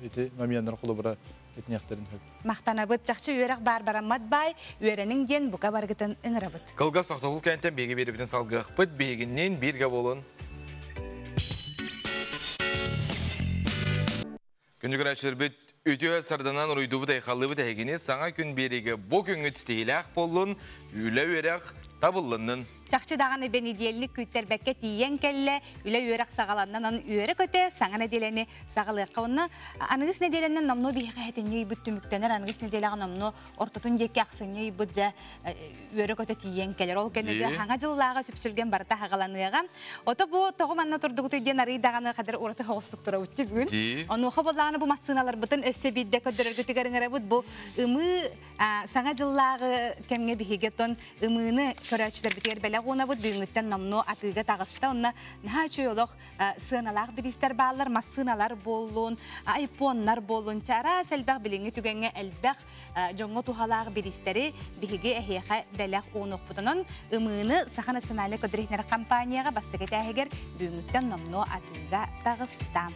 ити моменнар холобура этиниэхтэрин сөп. Махтанабыт, чахчы үөрэх баар бараммат баай, үөрэниҥ диэн бука баргытын ыҥырабыт. Кылгас тохтобул кэнтэн биһиги биэрибитин салгыахпыт, биһигинниин бииргэ буолун. Күндү көрөөччүлэрбит, Үтүө сарданан уруйдуубут айхаллыыбыт эһигини саҥа күн биэриигэ бу күҥҥүт ситиһиилээх буоллун, үлэ үөрэх табыллыннын. Чахчы даҕаны бэнидиэлник күүттэрбэккэ тиийэн кэллэ, үлэ үөрэх саҕаланна, онон үөрэ-көтө саҥа нэдиэлэни саҕалыахха. Онно аныгыс нэдиэлэнэн номнуо биһиэхэ этинньи ыйбыт түмүктэнэр, аныгыс нэдиэлэҕэ номнуо ортотун диэки ахсынньы ыйбыт дьэ үөрэ-көтө тиийэн кэлэр. Ол кэннэ дьэ хаҥа дьыллааҕы сүпсүлгэн барыта хаҕаланыаҕа. Ото бу тоҕо манна турдугутуй диэн арый даҕаны хадыр ураты хоҕустук турабыт бүгүн. Онуоха боллаҕына бу массыыналарбытын өссө биирдэ көрдөрөргүтүгэр ыҥырабыт. Бу ымыы саҥа дьыллааҕы кэмҥэ биһиги оттон ымыыны көрөөччүлэрбитигэр бэлэх уунабыт. Бүгүҥҥүттэн номнуо атыыга таҕыста. Онно наһаа үчүгэй олох сыаналаах бириистэр бааллар, массыыналар буоллун, айпоннар буоллун, чараас элбэх билиҥҥи түгэҥҥэ элбэх дьоҥҥо туһалаах бириистэри биһиги эһиэхэ бэлэх уунуохпутунан ымыыны Саха национальнай көдөрүһүнэр компанияҕа бастакы этээһигэр бүгүҥҥүттэн номнуо атыыга таҕыста.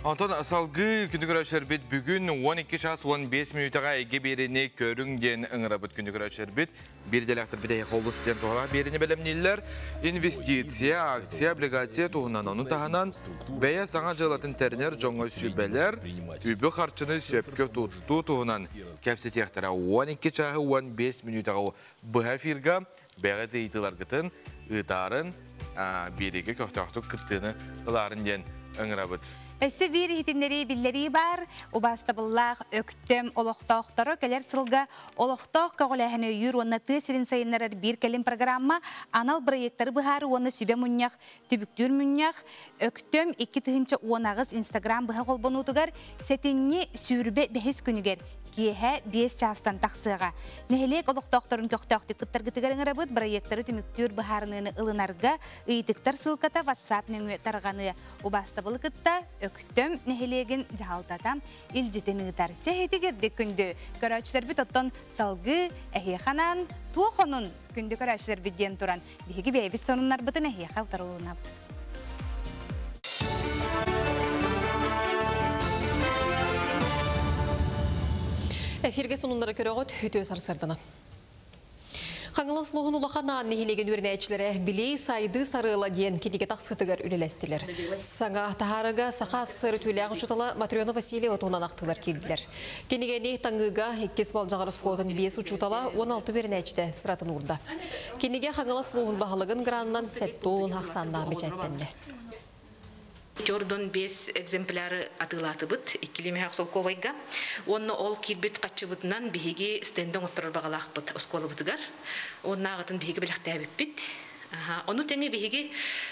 Онтон салгыы күнү көрөөччүлэрбит бүгүн 12 час 15 мүнүүтэҕэ эйгэ биэриини көрүҥ диэн ыҥырабыт күнү көрөөччүлэрбит. Биир идэлээхтэрбит эһиэхэ олус диэн туһалаах биэриини бэлэмнииллэр. Инвестиция, акция, облигация туһунан ону таһынан бэйэ саҥа дьыалатын тэринэр дьоҥҥо сүбэлэр, үбү-харчыны сөпкө туттуу туһунан кэпсэтиэхтэрэ. 12 чааһы 15 мүнүүтэҕэ быһа эфирга бэйэҕит ыйытыыларгытын ыытаарын, биэриигэ көхтөөхтүк кыттыыны ылаарын диэн ыҥырабыт. Өссө биир иһитиннэрии биллэрии баар, убаастабыллаах Өктөм олохтоохторо кэлэр сылга олохтоох көҕүлээһини өйүүр уонна тыа сирин сайыннарар биир кэлим программа анал бырайыактары быһаарыы уонна сүбэ мунньах түбүктүүр мунньах Өктөм 2018 Инстаграм быһа холбонуутугар сэтинньи сүүрбэ бэһис күнүгэр киэһэ 5 чаастан тахсыаҕа. Нэһилиэк олохтоохторун көхтөөхтүк кыттаргытыгар ыҥырабыт бырайыактары түмүктүүр быһаарыныыны ылынарга ыйытыктар ссылката WhatsApp нөҥүө тарҕаныа. Убаастабылы кытта Өктөм нэһилиэгин дьаһалтата илдьитин ыытар. Чэһитигирдик күндү көрөөччүлэрбит оттон салгыы эһиэхэ анаан туох онун күндү көрөөччүлэрбит диэн туран биһиги бэйэбит сонуннарбытын эһиэхэ утарылынабыт. Эфирге сонуннары көрөҕүт үтүө сарсыарданан. Хаҥалас улууһун Улахан Аан нэһилиэгин үөрэнээччилэрэ Билии сайдыы сарыала диэн кинигэ тахсыытыгар үлэлэстилэр. Саҥа таһаарыга Саха СССР үтүөлээх учуутала Матрена Васильева туһунан ахтыылар киирдилэр. Кинигэни таҥыыга иккис Балдьаҕар оскуолатын биэс учуутала 16 үөрэнээччитэ сыратын уурда. Кинигэ Хаҥалас улууһун баһылыгын гранынан 70 ахсааннаах бэчээттэннэ. Төрдөн 5 экземпляры атыылаатыбыт иккилии мөһөөх солкуобайга. Уонна ол киирбит хаччыбытынан биһиги стендэ оҥотторор баҕалаахпыт оскуолабытыгар. Уоннааҕытын биһиги бэлэхтээбиппит. Ону тэҥэ биһиги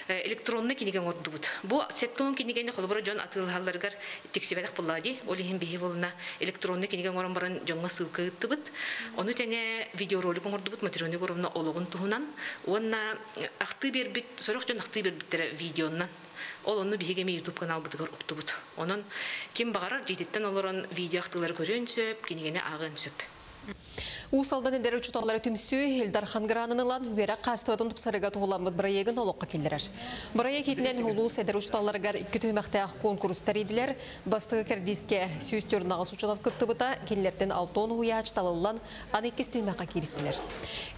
электронный кинигэ оҥордубут. Бу сеттон кинигэни холобура дьон атыылаһалларыгар тиксибэтэх буоллаҕа дии. Ол иһин биһиги буолна электронный кинигэ оҥорон баран дьоҥҥо ссылка ыыттыбыт. Ону тэҥэ видеоролик оҥордубут Матрена Егоровна олоҕун туһунан. Уонна ахтыы биэрбит, сорох дьон ахтыы биэрбиттэрэ видеоннан. Ол онно биһиги эмиэ YouTube каналбытыгар уктубут. Онон ким баҕарар дьиэтиттэн олорон видео ахтыылары көрүөн сөп, кинигэни ааҕыан сөп. Уус Алдан эдэр учууталлара түмсүү Ил Дархан гранын ылан үөрэх хаачыстыбатын тупсарыыга туһуламмыт бырайыагын олоххо киллэрэр. Бырайыак иитинэн улуус эдэр учууталларыгар икки түһүмэхтээх куонкурус тэрийдилэр. Бастакы кэрдиискэ 148 учуутал кыттыбыта, кинилэртэн 60 уһуйааччы талыллан аны иккис түһүмэххэ кииристилэр.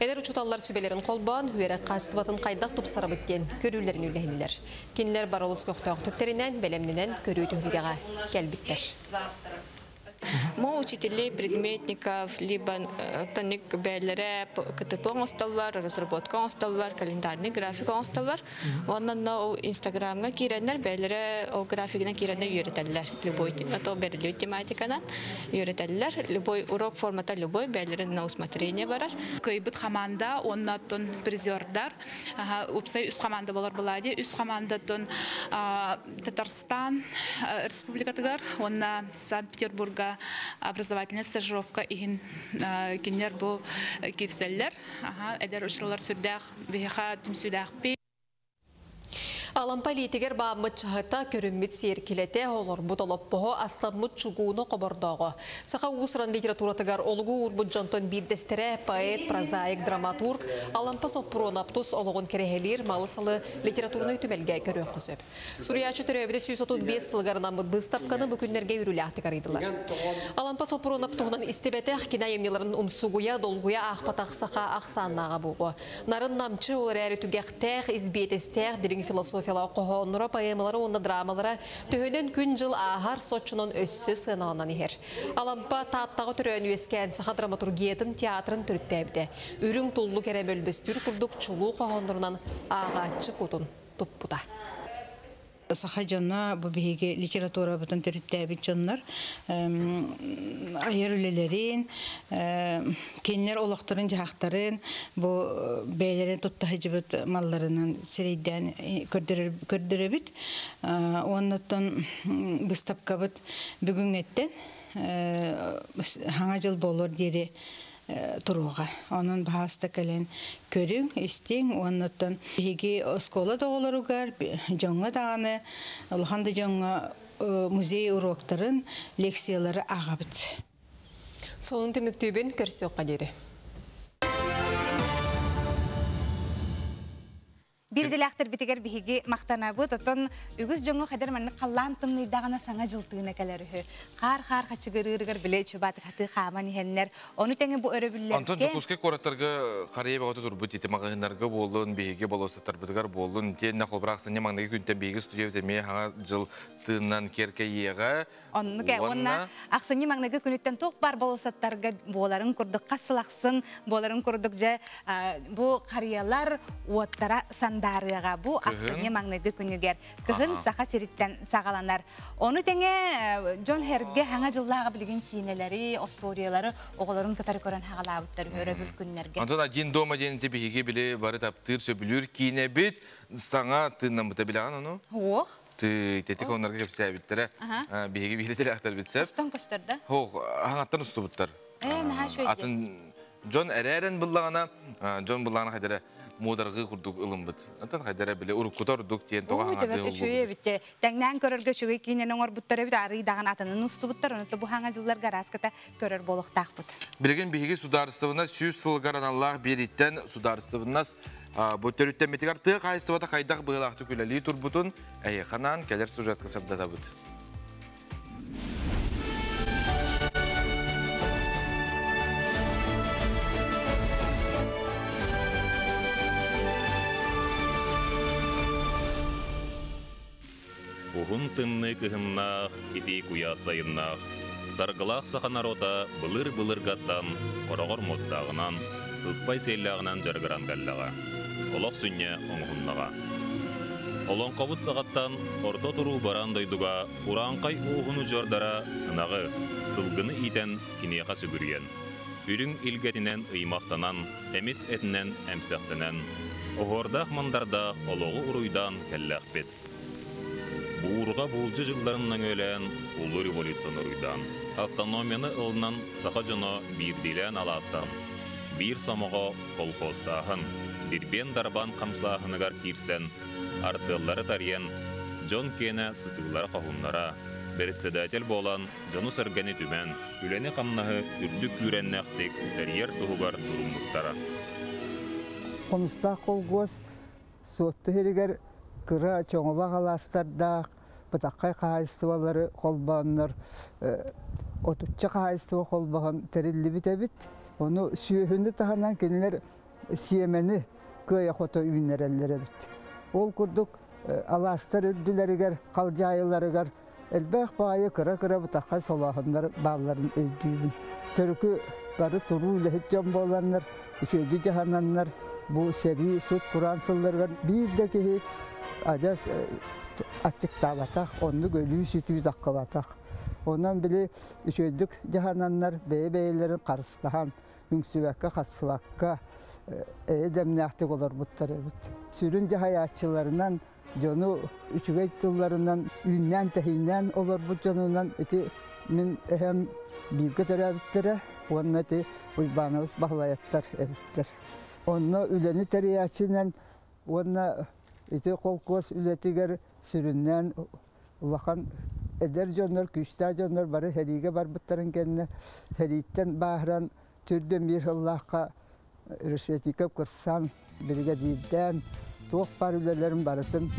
Эдэр учууталлар сүбэлэрин холбоон, үөрэх хаачыстыбатын хайдах тупсарабыт диэн көрүүлэрин үллэһиннилэр. Кинилэр бары олус көхтөөхтүк тэринэн, бэлэмнэнэн көрүү түһүлгэҕэ кэлбиттэр. Мы учителей предметников, либо таник бээлэрэ КТП оҥостоллор, разработка оҥостоллор, календарный график оҥостоллор. Уонна ол Инстаграмҥа киирэннэр бээлэрэ ол графигынан киирэннэр үөрэтэллэр. Любой то бэриллибит тематиканан үөрэтэллэр. Любой урок формата любой бээлэрэ на усмотрение барар. Кыайбыт хамаанда уонна оттон призердар уопсай үс команда болар булади. Үс командаттан Татарстан Республикатыгар уонна Санкт-Петербурга образовательная стажировка иһин кинилэр бу киирсэллэр. Эдэр учууталлар сүрдээх биһиэхэ түмсүүлээхпит. Алампа илиитигэр бааммыт чаһыта, көрүммүт сиэркилэтэ, олорбут олоппоһо, астаммыт чугууну хобордооҕо. Саха уус-уран литературатыгар олугу уурбут дьонтон биирдэстэрэ поэт, прозаик, драматург Алампа Соппуруонап тус олоҕун кэрэһэлиир малы-салы литературнай түмэлгэ көрүөххэ сөп. Суруйааччы төрөөбүтэ 135 сылыгар анаммыт быыстапканы бу күннэргэ үөрүүлээхтик арыйдылар. Алампа Соппуруонап туһунан истибэтэх, кини айымньыларын умсугуйа, долгуйа аахпатах саха ахсааннааҕа буолуо. Нарын намчы, ол эрээри түгэхтээх, ис биэтэстээх, дириҥ философия философияла қоһооннора, поэмалары уонна драмалара төһөнөн күн-жыл ааһар соччонон өссө сыаналанан иһэр. Алампа Тааттаҕа төрөөн үөскээн саха драматургиятын театрын төрүттээбитэ. Үрүҥ туллук эрэ мөлбөстүүр курдук чулуу хоһооннорунан ааҕааччы кутун туппута. Саха дьоно бу биһиги литературабытын төрүттээбит дьоннор айар үлэлэрин, кинилэр олохторун дьаһахтарын бу бэйэлэрин тутта сылдьыбыт малларынан сирэйдээн көрдөрөбүт. Уоннаттан быыстапкабыт бүгүҥҥэттэн хаҥа дьыл буолуор диэри туруоҕа. Онон баһааста кэлэн көрүҥ, истиҥ уоннаттан биһиги оскуола да оҕолоругар, дьоҥҥо даҕаны, улахан да дьоҥҥо музей уроктарын, лекциялары ааҕабыт. Сонун түмүктүүбүн көрсүөххэ диэри. Биир идэлээхтэрбитигэр биһиги махтанабыт, оттон үгүс дьоҥҥо хайдар маннык халлаан тымныйдаҕына саҥа дьыл тыына кэлэр үһү. Хаар-хаар хачыгырыырыгар бile чубаатык хааман иһэннэр, ону тэҥэ бу өрөбүллэргэ... Онтон Дьокуускай куораттарга харыйа бөҕөтө турбут ити маҕаһыыннарга буоллун, биһиги болуоссаттарбытыгар буоллун, итиэннэ холбураах сынньа маҥнайгы күнтэн биһиги студиябыт эмиэ хаҥа дьыл тыынынан киэркэйиэҕэ. Оннук ээ, уонна ахсынньы маҥнайгы күнүттэн туох баар болуоссаттарга буоларын курдук, хас сыл ахсын буоларын курдук дьэ бу харыйалар уоттара сандаарыаҕа бу ахсынньы маҥнайгы күнүгэр кыһын Саха сириттэн саҕаланар. Ону тэҥэ дьон сэргэ саҥа дьыллааҕы билигин киинэлэри, остуоруйалары оҕолорун кытары көрөн хаҕалаабыттар өрөбүл күннэргэ. Онтон «Один дома» диэн ити биһиги били бары таптыыр, сөбүлүүр киинэбит саҥа тыыннаммыта билэҕин ону? Суох. Тетик оннорго кэпсээбиттэрэ. Биһиги биһиги сеп. Устан көстөр да? Хоох, хаҥаттан устубуттар. Э, наһаа шөйдө. Атын дьон эрээрен буллаҕына, дьон буллаҕына хайдара муодаргыы курдук ылыммыт. Атын хайдара били уруккута ордук диэн тоҕо хаҥатыы Үчүгэй эбит. Тэҥнээн көрөргө үчүгэй киинэн оҥорбуттар эбит, арый даҕан атынын устубуттар, ону бу хаҥа дьылларга араската көрөр буолуохтаахпыт. Билигин биһиги судаарыстыбына 100 сылыгар аналлаах биэрииттэн судаарыстыбыннас бу төрүттэммитигэр тыа хаһаайыстыбата хайдах быһыылаахтык үлэлии турбутун эйиэхэ кэлэр сюжетка сырдатабыт. Уһун тымныы кыһыннаах, итии куйаас сайыннаах, саргылаах саха норуота былыр-былыргаттан хороҕор муостааҕынан, сыспай сиэллээҕинэн дьарыгыран кэллэҕэ, олох сүнньэ оҥоһуннаҕа. Олоҥхобут саҕаттан орто туруу бараан дойдуга урааҥхай ууһун удьуордара ынаҕы, сылгыны иитэн киниэхэ сүгүрүйэн, үрүҥ илгэтинэн ыймахтанан, эмис этинэн эмсэхтэнэн, оһуордаах-мандардаах олоҕу уруйдаан кэллэхпит. Буурҕа буулдьа дьылларын нөҥүөлээн Улуу революцияны уруйдаан, автономияны ылынан саха дьоно биирдиилээн алаастаан, биир сомоҕо колхозтааһын, дирбиэн-дарбаан хамсааһыныгар киирсэн, артыаллары тарыйан, дьон киэнэ сытыылара-хоһууннара, председатель буолан дьону-сэргэни түмэн, үлэни-хамнаһы үрдүк күүрэннээхтик тэрийэр туһугар туруммуттара. Хомустаах колгуос Суотту сиригэр кыра чоҥолох алаастардаах бытаххай хаһаайыстыбалары холбооннор отучча хаһаайыстыба холбоһон тэриллибит эбит. Ону сүөһүнү таһынан кинилэр сиэмэни кыайа-хото үүннэрэллэр эбит. Ол курдук алаастар үрдүлэригэр, халдьаайыларыгар элбэх баайы кыра-кыра бытаххай солооһуннар баалларын өйдүүбүн. Төрүкү бары туруу үлэһит дьон буоланнар, үчүгэйдик дьаһананнар, бу сэрии, сут-кураан сылларыгар биир да киһи адьас аччыктаабатах, оннук өлүү-сүтүү таххыбатах. Онон били үчүгэйдик дьаһананнар бэйэ-бэйэлэрин харыстаһан, үҥсүбэккэ-хассыбакка эйэ дэмнээхтик олорбуттар эбит. Сүрүн дьаһайааччыларынан дьону үчүгэй тылларынан үүннээн-тэһииннээн олорбут дьонунан ити мин эһэм бииргэ төрөөбүттэрэ уонна ити Уйбаанабыс Баһылайаптар эбиттэр. Онно үлэни тэрийээччинэн уонна ити холкуос үлэтигэр сүрүннээн улахан эдэр дьоннор, күүстээх дьоннор бары сэриигэ барбыттарын кэннэ сэрииттэн бааһыран түрдүн биир сыллаахха Решетников кырсан, биригэдьиирдээн, туох баар үлэлэрин барытын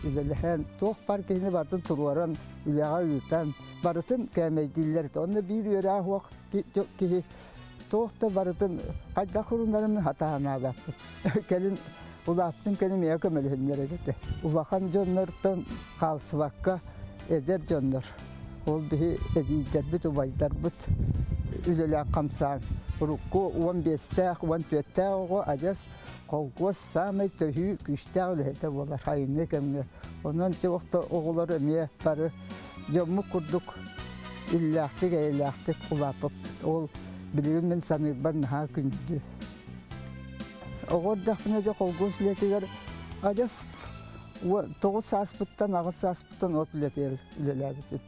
үлэлэһэн, туох баар киһини барытын туруоран, үлэҕэ ыытан, барытын кээмэйдииллэр этэ. Онно биир үөрэх уох киһи туох да барытын хайдах урунарын хатаанаабаппыт. Кэлин Улааттын кэннэ миэхэ көмөлөһүннэрэр этэ. Улахан дьоннортон хаалсыбакка эдэр дьоннор. Ол биһи эдиийдэрбит, убайдарбыт үлэлээн хамсаан урукку 15-тээх, 14-тээх оҕо адьас холкуос саамай төһүү күүстээх үлэһитэ буолар айымньы кэмҥэ. Онон ити оҕолор эмиэ бары дьоммут курдук иллээхтик, эйэлээхтик улааппыппыт. Ол билигин мин саныырбар наһаа күндү. Оҕо эрдэхпинэ дьэ холкуос үлэтигэр адьас 9 сааспыттан, 8 сааспыттан от үлэтигэр үлэлээбитим.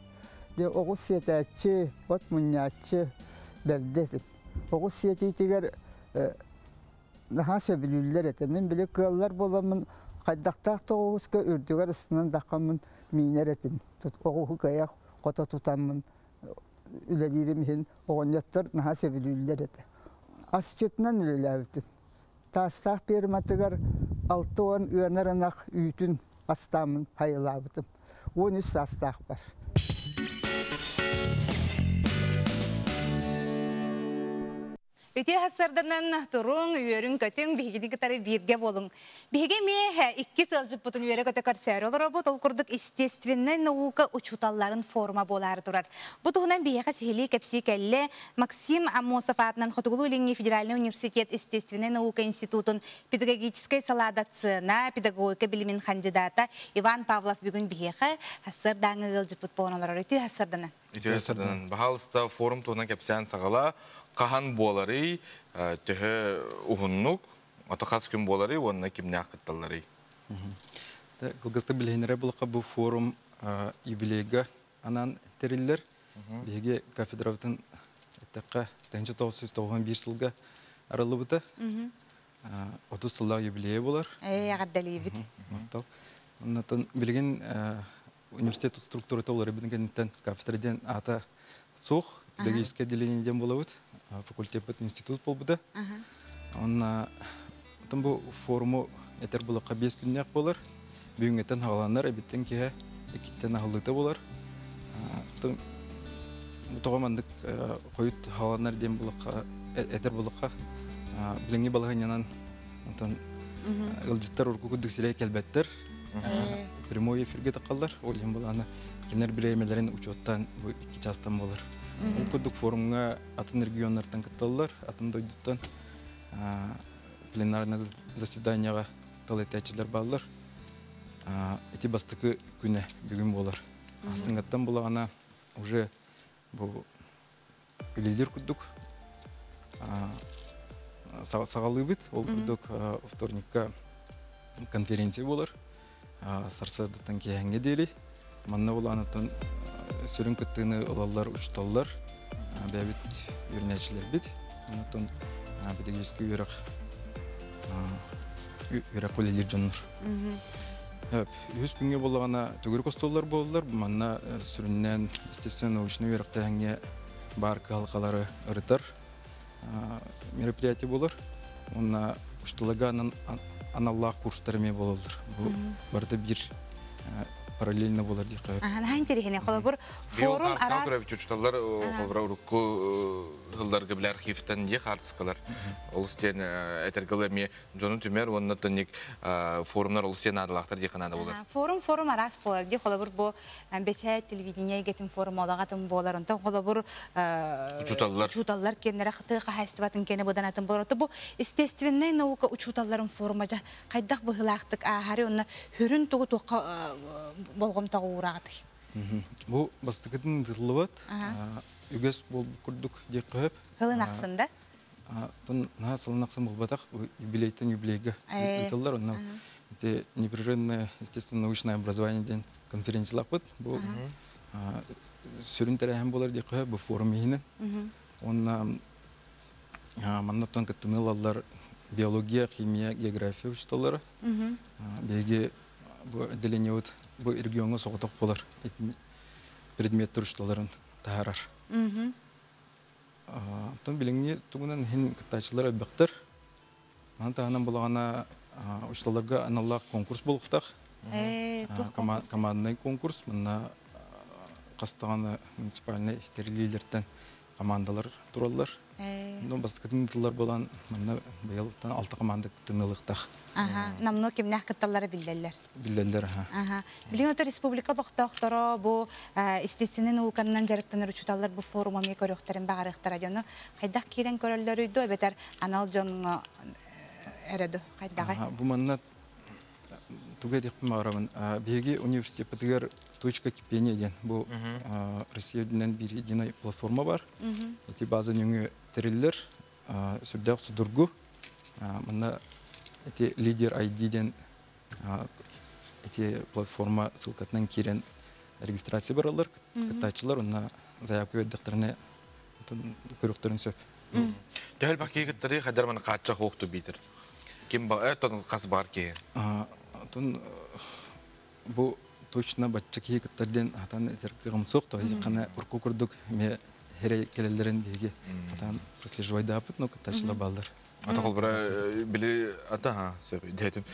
Дьэ оҕус сиэтээччи, от мунньааччы бэрдэ этим. Оҕус сиэтиитигэр наһаа сөбүлүүллэр этэ. Мин били кыаллар буоламмын хайдахтаах да оҕуска үрдүгэр ыстынан даххаммын миинэр этим. Оҕуһу кыайа хото тутаммын үлэлиирим иһин оҕонньоттор наһаа сөбүлүүллэр этэ. Асчытынан үлэлээбитим. Таастаах ферматыгар 60 ыанар ынах үүтүн астааммын хайылаабытым. 13 саастаахпар. Үтүө сарсыарданан туруҥ, үөрүҥ-көтүҥ, биһигини кытары бииргэ буолуҥ. Биһиги эмиэ икки сылдьыппытын үөрэ-көтө көрсөөрү олоробут. Ол курдук естественнай наука учууталларын форума буолаары турар. Бу туһунан биһиэхэ сиһилии кэпсии кэллэ Максим Аммосов аатынан Хотугулуу-Илиҥҥи федеральнай университет естественнай наука институтун педагогическай салаа доцена, педагогика билимин хандьыдаата Иван Павлов бүгүн биһиэхэ сарсыардааҥы ыалдьыппыт буолан олорор. Үтүө сарсыарданан. Үтүө сарсыарданан. Баһаалыста форум туһунан кэпсээн саҕала. Хаһан буоларый, төһө уһуннук, ото хас күн буоларый уонна кимнээх кытталларый? Кылгастык билиһиннэрэр буоллахха, бу форум юбилейга анаан тэриллэр. Биһиги кафедрабытын эттэххэ, 1991 сылга арыллыбыта. 30 сыллаах юбилейа буолар. Эҕэрдэлиибит. Махтал. Оннотон билигин университет структурата уларыйбытын кэнниттэн кафедра диэн аата суох, педагогическое отделение диэн буолабыт. Факультеппыт институт буолбута. Онна бу форуму этэр булакка 5 күннээх буолар. Бүгүҥҥүттэн хаҕаланар, эбиттэн киһи иккиттэн аһыллыыта буолар. Тоҕо маннык хойут хааланар диэн булакка этэр булакка билиҥҥи балаһыанньанан онтон ыалдьыттар урукку курдук сирэй кэлбэттэр. Прямой эфиргэ тахаллар. Ол иһин булаана кинилэр бириэмэлэрин учуоттаан бу икки чаастан буолар. Ол курдук форумҥа атын регионнартан кытталлар, атын дойдуттан пленарное заседанияҕа тыл этээччилэр бааллар. Ити бастакы күнэ бүгүн буолар. Астыҥҥаттан булаҕына уже бу үлэлиир курдук саҕалыыбыт. Ол курдук вторникка конференция буолар. Сарсыардаттан киэһэҥҥэ диэри. Манна улаанаттан сүрүн кыттыыны ылаллар учууталлар, бэйэбит үөрэнээччилэрбит. Онтон педагогическай үөрэх үөрэх үлэлиир дьоннор. Үһүс күҥҥэ буоллаҕына төгүрүк остуоллар буоллар. Манна сүрүннээн естественно-научнай үөрэхтээһиҥҥэ баар кыһалҕалары ырытар мероприятие буолар. Уонна учууталларга аналлаах курстар эмиэ буолаллар. Бу барыта биир параллельно буолар диэххэ. Наһаа интэриэһинэй. Холобур, форум араас... Учууталлар холобура урукку сылларга билэ архивтан дии хаартыскалар. Олус диэн этэргэ эмиэ дьону түмэр уонна тонник форумнар олус диэн наадалаахтар диэххэ наада буолар. Форум форум араас буолар дии. Холобур, бу бэчээт телевидение эйгэтин форума олоҕатын буолар. Онтон холобур учууталлар учууталлар киэннэрэ тыа хаһаайыстыбатын киэнэ быдан атын буолар. Бу естественнай наука учууталларын форума дьа хайдах быһыылаахтык ааһары онно хүрүн тугу туохха болҕомтоҕо уураҕытый? Бу бастакытын ыытыллыбат үгэс буолбут курдук диэххэ сөп. Сылын ахсын да? Тон наһаа сылын ахсын буолбатах, юбилейтен юбилейга ыытыллар. Онно ити непрерывное естественно-научное образование диэн конференциялаахпыт. Бу сүрүн тэрээһин буолар диэххэ сөп, бу форум иһинэн. Уонна маннаттан кыттыны ылаллар биология, химия, география учууталлара. Биһиги бу отделениебыт бу региоҥҥа соҕотох буолар предметтэр учууталларын таһаарар. Оттон билиҥҥи тугунан иһин кыттааччылар элбэхтэр. Маны таһынан булаҕына учууталларга аналлаах конкурс буолуохтаах. Командный конкурс. Манна хас даҕаны муниципальнай тэриллиилэртэн командалар тураллар. Ну бастакытын тыллар болан манна быйылтан алта команда кыттыылыктах. Аха, намно кимнэх кытталлара биллэллэр. Биллэллэр, аха. Аха. Билигин ото республика олохтоохторо бу естественный науканан дьарыктанар учууталлар бу форум эмиэ көрүөхтэрин баҕарыахтара дьону хайдах киирэн көрөллөрүй дуу эбэтэр анал дьоҥҥо эрэ дуу хайдаҕай? Бу манна тугу этиэхпин баҕарабын. Биһиги университеппытыгар точка кипения диэн бу Россия үрдүнэн биир единый платформа бар. Ити база нөҥүө тэриллэр сүрдээх судургу. Манна ити лидер ID диэн ити платформа ссылкатынан киирэн регистрация бараллар, кыттааччылар онно заявка бердехтерине көрүөхтөрүн сөп. Төһөл бак киһи кыттары хайдар маны хааччах хуохту биитер. Ким ба тон хас бар киһи. Отон бу точно бачча киһи кыттар диэн хатан этер кыгым суох то кана урку курдук ме хере келелерин биһиги хатан прослеживайдаапыт, но кыттааччылар бааллар. Ата холбура били ата ха сөп диэтим.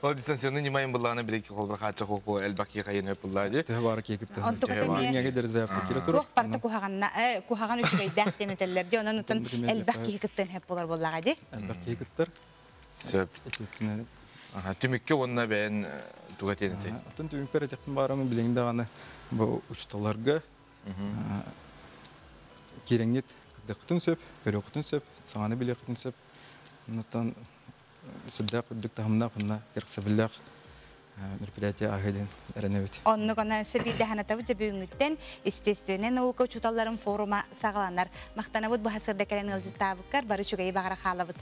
Ол дистанционный нимайын буллаана били холбура хааччах хуох бу элбак киһи хайын өп буллаа ди. Төһө баар киһи кыттар. Еңеге дер заявка кире турар. Туох барта куһаҕанна куһаҕан үчүгэйдээх диэн этэллэр ди онон отон элбэх киһи кыттан хеп болар буоллаҕа ди. Элбэх киһи кыттар. Сөп. Түмүккэ уонна бэйэн туга тиэнити. Отон түмүкпэр этехпин баарымын билиҥ даҕаны бу учуталларга киирэҥҥит кыттыаххытын сөп, көрүөххүтүн сөп, саҥаны билиэххитин сөп. Оннуттан сүрдээх үрдүк таһымнаах уонна кэрэхсэбиллээх мероприятие ааһыы диэн эрэнэбит. Оннук аны өссө биирдэ санатабыт дьэ бүгүҥҥүттэн естественнэй наука учууталларын форума саҕаланар. Махтанабыт бу сырда кэлэн ыалдьыттаабыккар бары үчүгэйи баҕара хаалабыт.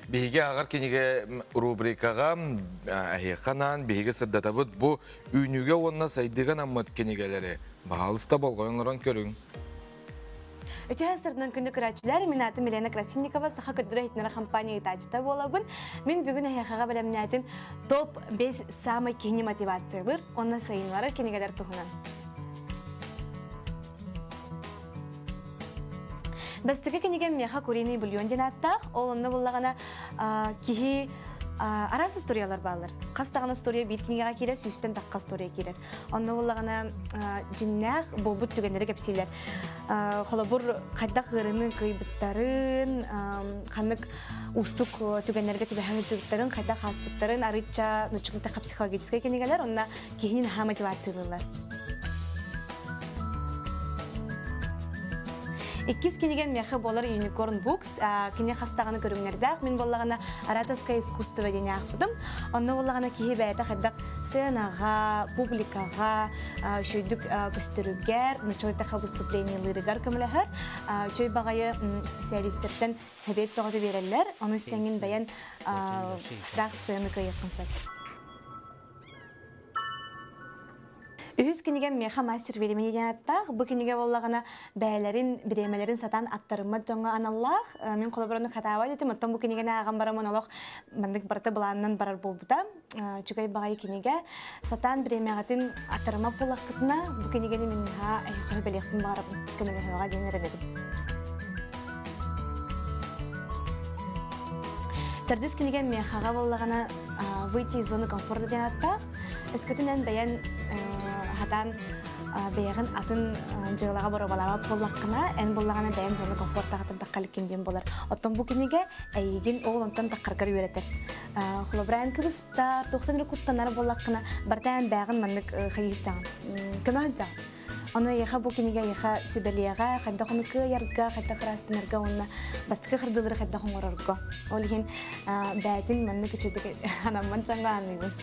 Биһиги ааҕар кинигэ рубрикаҕа эһиэхэ анаан биһиги сырдатабыт бу үүнүүгэ уонна сайдыыга анаммыт кинигэлэри баһаалыста болҕойон олорон көрүҥ. Үтүө сырдынан күндү көрөөччүлэр, мин аатым Елена Красильникова, Саха көрдөрөр иһитиннэрэр компания ыытааччыта буолабын. Мин бүгүн эһиэхэҕэ бэлэмнээтим топ-5 самый киһини мотивациялыыр уонна сайыннарар кинигэлэр туһунан. Бастакы кинигэм миэхэ «Куриный бульон» диэн ааттаах. Ол онно буллаҕына киһи араас историялар бааллар. Хас даҕаны история биир кинигэҕэ киирэр, сүүстэн тахха история киирэр. Онно буллаҕына дьиннээх буолбут түгэннэри кэпсиилэр. Холобур, хайдах ыарыыны кыайбыттарын, ханнык уустук түгэннэргэ түбэһэн ыдьыбыттарын, хайдах ааспыттарын арыычча нуччукунтаха психологическай кинигэлэр, онно киһини наһаа мотивациялыыллар. Иккис кинигэм миэхэ буолар Unicorn Books. Кини хастаҕаны көрүҥнэрдээх. Мин буоллаҕына ораторское искусство диэн аахпытым. Онно буоллаҕына киһи бэйэтэ хайдах сценаҕа, публикаҕа үчүгэйдик көстөрүгэр, нуччалыйтаха выступлениелыырыгар көмөлөһөр. Үчүгэй баҕайы специалистэртэн хэбиэт бөҕөтө биэрэллэр. Ону истэҥҥин бэйэн страх сцены кыайыаххын сөп. Үһүс кинигэм миэхэ мастер времени диэн ааттаах. Бу кинигэ буоллаҕына бэйэлэрин бириэмэлэрин сатаан аттарыммат дьоҥҥо аналлаах. Мин холобураны хатаабат этим, оттон бу кинигэни ааҕан бараммын олох маннык барыта былаанынан барар буолбута. Үчүгэй баҕайы кинигэ. Сатаан бириэмэҕитин аттарыммат буоллаххытына, бу кинигэни мин наһаа эһиэхэ бэлиэхпин баҕарабын, көмөлөһүөҕэ диэн эрэнэбин. Төрдүс кинигэм миэхэҕэ буоллаҕына «Выйти из зоны комфорта» диэн ааттаах. Өскөтүнэн бэйэн хатаан бэйэҕин атын дьыалаҕа боруобалаабат буоллаххына, эн буоллаҕына бэйэҥ зона комфортаҕа тардахха диэн буолар. Оттон бу кинигэ эйигин ол онтон таххаргар үөрэтэр. Холобура, эн кыбыстар, туохтан эрэ куттанар буоллаххына, барыта эн бэйэҕин маннык хайыһыччаҕын, көмө сылдьаҕын. Ону эйиэхэ бу кинигэ эйиэхэ сүбэлиэҕэ, хайдах ону кыайарга, хайдах ыраастанарга уонна бастакы хардыылары хайдах оҥорорго. Ол иһин бээтин маннык үчүгэй анаммын чаҥҥа аныыбын.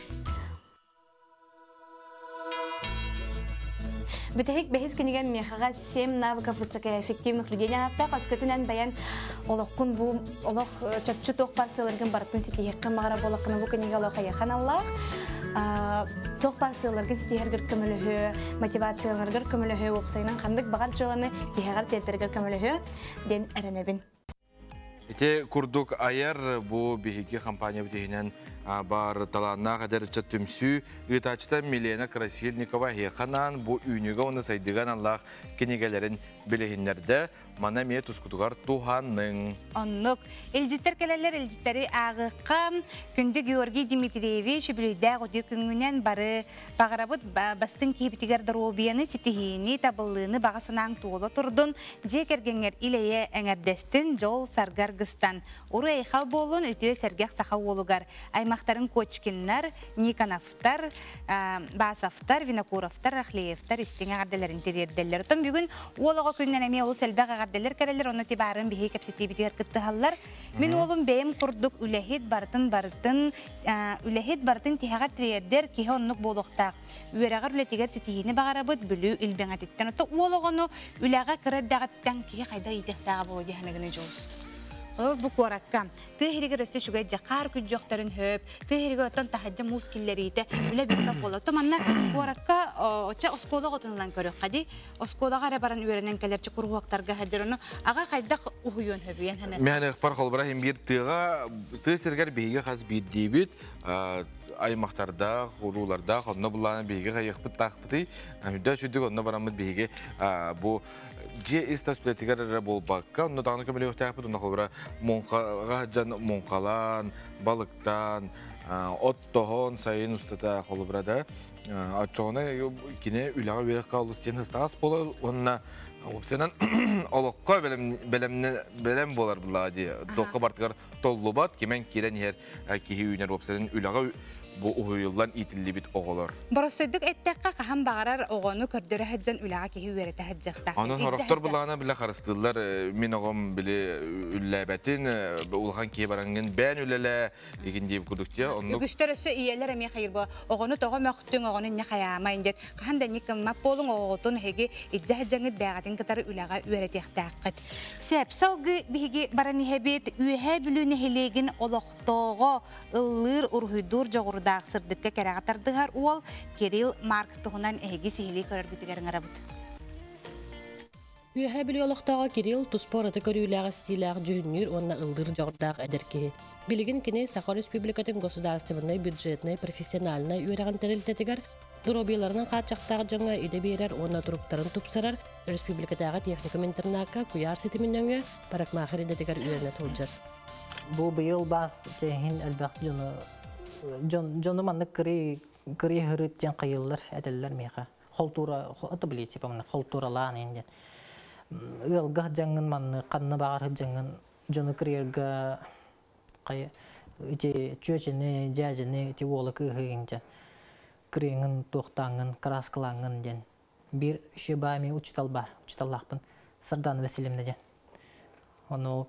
Бүтэһик бэһис кинигэм миэхэҕэ «Семь навыков высокоэффективных людей» ааттаах. Өскөтүнэн бэйэн олоххун бу олох чопчу туох баар сыаларгын барытын ситиһиэххин баҕара буоллаххына, бу кинигэ олох эйиэхэ аналлаах. Туох баар сыалларгын ситиһэргэр көмөлөһүө, мотивацияларгар көмөлөһүө, уопсайынан ханнык баҕар дьыаланы тиһэҕэр тиэрдэргэр көмөлөһүө диэн эрэнэбин. Ити курдук айар бу биһиги компания иһинэн бар талааннаах эдэр ыччат түмсүү ыытааччыта Милена Красильникова эһиэхэ анаан бу үүнүүгэ уонна сайдыыга аналлаах кинигэлэрин билиһиннэрдэ. Маны эмиэ тускутугар туһаныҥ. Оннук. Илдьиттэр кэлэллэр, илдьиттэри ааҕыахха. Күндү Георгий Дмитриевич, үбүлүйдээх үтүө күҥҥүнэн бары баҕарабыт бастыҥ киһибитигэр доруобуйаны, ситиһиини, табыллыыны баҕа санааҥ туола турдун, дьиэ кэргэҥҥэр ил-эйэ эҥэрдэстин, дьол саргы аргыстан. Уруй-айхал буоллун үтүө сэргэх саха уолугар, аймахтарын Кочкиннар, Никоновтар, Басовтар, Винокуровтар, Рахлеевтар истиҥ эҕэрдэлэрин тириэрдэллэр. Оттон бүгүн уол оҕо күнүнэн эмиэ олус элбэх эҕэрдэлэр кэлэллэр, онно тибаарын биһиги кэпсэтиибитигэр кыттыһаллар. Мин уолум бэйэм курдук үлэһит барытын барытын үлэһит барытын тиһэҕэр тириэрдэр киһи оннук буолуохтаах. Үөрэҕэр үлэтигэр ситиһиини баҕарабыт Бүлүү Илбэҥэтиттэн. Оттон уол оҕону үлэҕэ кыра эрдэҕиттэн киһи хайдах иитиэхтээҕэ буолуо дии саныгыный Дьулус? Ол бу куоракка тыа иһигэр өссө үчүгэй дьэ хаар күрдьүөхтэрин хөп, тыа иһигэр оттон таһырдьа муус киллэриитэ үлэ бүппэт буолла. Оттон манна куоракка оччо оскуола оҕотун ылан көрүөххэ дии. Оскуолаҕа эрэ баран үөрэнэн кэлэр чи куруһуоктарга сылдьар ону аҕа хайдах уһуйуон хөбүйэн ханар. Мен ыкпар холбура иһин биир тыаҕа тыа сиригэр биһиги хас биирдиибит аймахтардаах, уруулардаах, онно булаана биһиги хайыахпыт таахпытый. Үрдэ үчүгдүк онно бараммыт биһиги бу дьиэ ис-тас үлэтигэр эрэ буолбакка, онно даҕаны көмөлөһүөхтээхпит, онно холобура муҥхаҕа сылдьан муҥхалаан, балыктаан, оттоһон сайын устата холобура да оччоҕуна кини үлэҕэ үөрэххэ олус диэн ыстаҕас буолар уонна уопсайынан олоххо бэлэм буолар буллаҕа дии туохха бартыгар толлубат кимэн киирэн иһэр киһи үүнэр уопсайынан үлэҕэ бу уһуйуллан иитиллибит оҕолор. Боростойдук эттэххэ, хаһан баҕарар оҕону көрдөрө сылдьан үлэҕэ киһи үөрэтэ сылдьыахтаах. Онон сорохтор былаана билэ харыстыыллар, мин оҕом били үллээбэтин, улахан киһи бараҥҥын бээн үлэлээ, игин диэбит курдук дии. Оннук Үгүстэр өссө ийэлэр эмиэ хайыр бу оҕону тоҕо мөхтүҥ, оҕону инньэ хайаамай диэн хаһан да инник гыммат буолуҥ, оҕоҕутун эһиги илдьэ сылдьаҥҥыт бээҕитин кытары үлэҕэ үөрэтиэхтээххит. Сөп, салгыы биһиги баран иһэбит Үөһээ Бүлүү нэһилиэгин олохтооҕо ыллыыр, уруһуйдуур дьоҕурдаах сырдыкка кэрэҕэ тардыһар уол Кирилл Марк туһунан эһиги сиһилии көрөргүтүгэр ыҥырабыт. Үөһээ Бүлүү олохтооҕо Кирилл туспа ураты көрүүлээх истиилээх дьүһүннүүр уонна ыллыыр дьоҕурдаах эдэр киһи. Билигин кини Саха Республикатын государственнай бюджетнай профессиональнай үөрэҕин тэрилтэтигэр доруобуйаларынан хааччахтаах дьоҥҥо идэ биэрэр уонна туруктарын тупсарар республикатааҕы техникум интернакка куйаар ситимин нөҥүө парикмахер идэтигэр үөрэнэ сылдьар. Бу быйыл баас чэһин элбэх дьону дьон дьону маннык кырыы кырыы хырыт диэн хайыллар этэллэр миэхэ. Холтуура это были типа маннык холтууралаан иһин диэн. Ыалга дьаҥҥын маннык ханна баҕар дьаҥҥын дьону кырыйарга хайа ити чүөчэни, дьээдьэни, ити уола кыыһы иҥчэ кырыйыҥын, туохтааҥҥын, кырааскалааҥҥын диэн биир шибами учутал бар, учуталлаахпын Сардана Васильевна диэн. Ону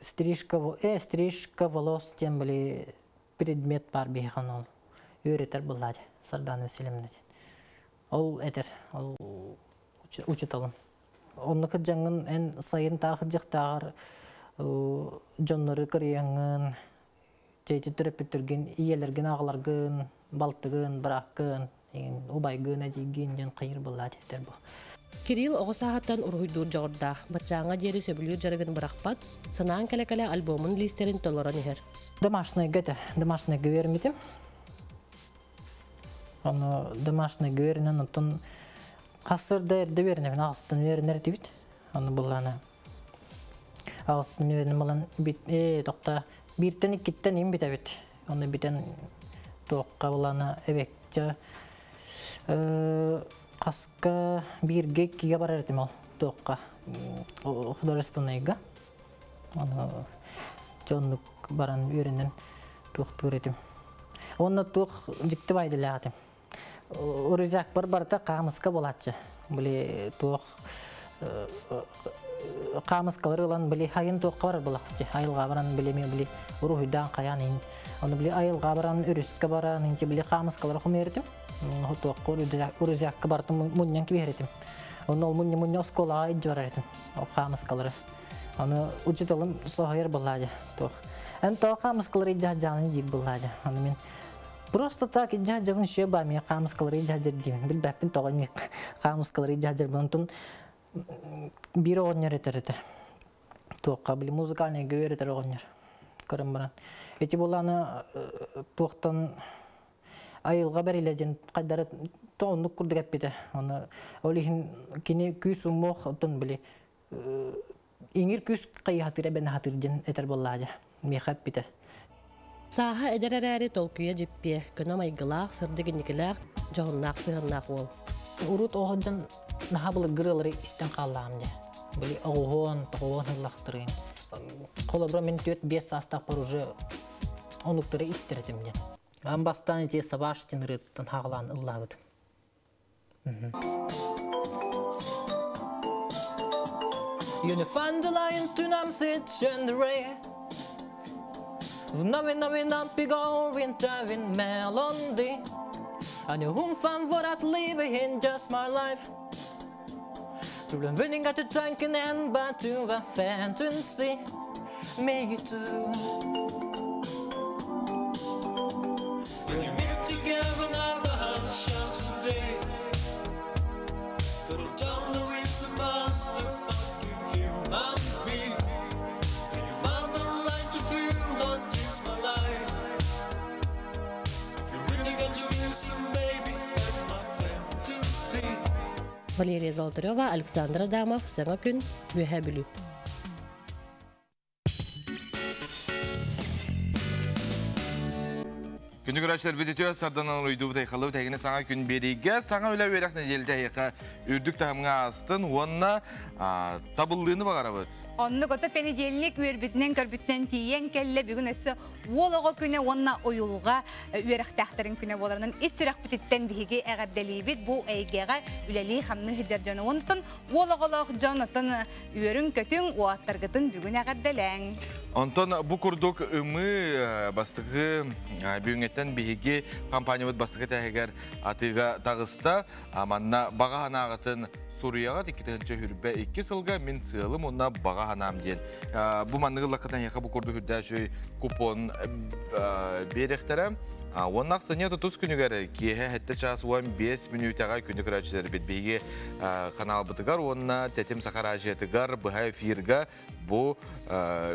стрижка, стрижка волос диэн били предмет бар биһиэхэ ол үөрэтэр буоллаа Сардана Васильевна диэн. Ол этэр, ол учуталым. Онно кырдьаҥҥын эн сайын таах дьахтааҕар дьоннору кырыйаҥҥын, чэйти төрөппүттэргин, ийэлэргин, аҕаларгын, балтыгын, бырааккын, убайгын, эдьиийгин диэн хайыр буоллаа диэтэр бу. Кирилл оҕо сааһыттан уруһуйдуур дьоҕурдаах, баччааҥҥа диэри сөбүлүүр дьарыгын бырахпат, санаан кэлэ-кэлэ альбомун лиистэрин толорон иһэр. Домашнайга этэ, домашнайга үөрэммитим. Ону домашнайга үөрэнэн, оттон хассырда эрдэ үөрэнэбин, аҕыстан үөрэнэр этибит. Ону буллаана аҕыстан үөрэнэн балан бит тохта бииртэн иккиттэн им бүтэбит. Ону бүтэн туохха булана эбекче хаска бииргэ иккигэ барар этим ол туохха художественныйга. Ону дьоннук баран үөрэнэн туохтуур этим. Онно туох дьикти байдылаах этим. Рюкзакпар барыта хаамыска буолааччы. Били туох хаамыскалары ылан били хайын туохха барар буолахпыт айылҕа баран били били уруһуйдаан хайаан иһин ону били айылҕа баран өрүскэ баран инчи били хаамыскалары хомуйар этим туохха рюкзакка бартым мунньан кибиһэр этим онно ол мунньа мунньа оскуолаҕа илдьэ барар этим ол хаамыскалары аны учителым соһуйар буоллаа туох эн тоҕо хаамыскалары илдьэ сылдьаҕыный диир буоллаа аны мин Просто так дьаһдьабын шө ба мен хаамыскалары дьаһдьар диибин. Билбэппин тоҕо инник хаамыскалары дьаһдьарбын. Онтон биир оҕонньор этэр этэ. Туохха били музыкальный үөрэтэр оҕонньор. Көрөн баран. Эти буланы туохтан Айылга бериле ден кайдары то оннук курдук эппите. Оны ол иһин кини күүс уммуох оттон били иңир күс кайхатыра бен хатыр ден этер боллаажа. Миха эппите. Сааһа эдэр эрээри толкуйа дьиппиэ, көнө майгылаах, сырдык инникилээх, дьоһуннаах сыһыаннаах уол. Урут оҕоджан наха былыр гырылары истен қаллаам де. Били оҕуһуон, тоҕуон хыллахтырын. Холобура мен 4-5 саастаах уже онуктары истеретим ден. Ан бастан ити сабаш тин ырыттан хагалаан ыллаабыт. Me too. When you meet together alla today. Förutom Louise master fucking human being. And you found the light to feel not just my life. If you really got to listen, baby, and my fantasy. Валерия Золотарева, Александр Адамов, Саҥа күн, Үөһээ Бүлүү. Күнү көрәчләр битетө сарданан уйду тайхалы тәгине саңа күн бериге саңа үлә верәк неделдә яка үрдүк тахымга астын онна табыллыны багарабыт. Онны гота пенедельник үйөрбүтүнен көрбүттен тиен келле бүгүн өссө уолого күнө онна оюлга үйөрөхтәхтерин күнө боларынын ис сүрәк биһиги әгәрдәлибит бу эйгеге үлели хамны хиджар жону онтон уологолох жон отон үйөрүн көтүң уаттаргытын бүгүн әгәрдәләң. Онтон бу курдук ымы бастыгы бүгүнгеттен биһиги компаниябыт бастыгы тәһегер атыга тагыста манна бага ханаагытын Сурияга тиккитенче хүрбе 2 сылга мин сыылым онна бага ханам диен. Бу манныгы лакытан яха бу курду хүрдә шөй купон берехтере. Оннақ сыне тутус күнүгер киэхэ хетте час 15 минутага күнү көрәчүләр бит биге канал бытыгар онна тетим сахаражетыгар быһа эфирга бу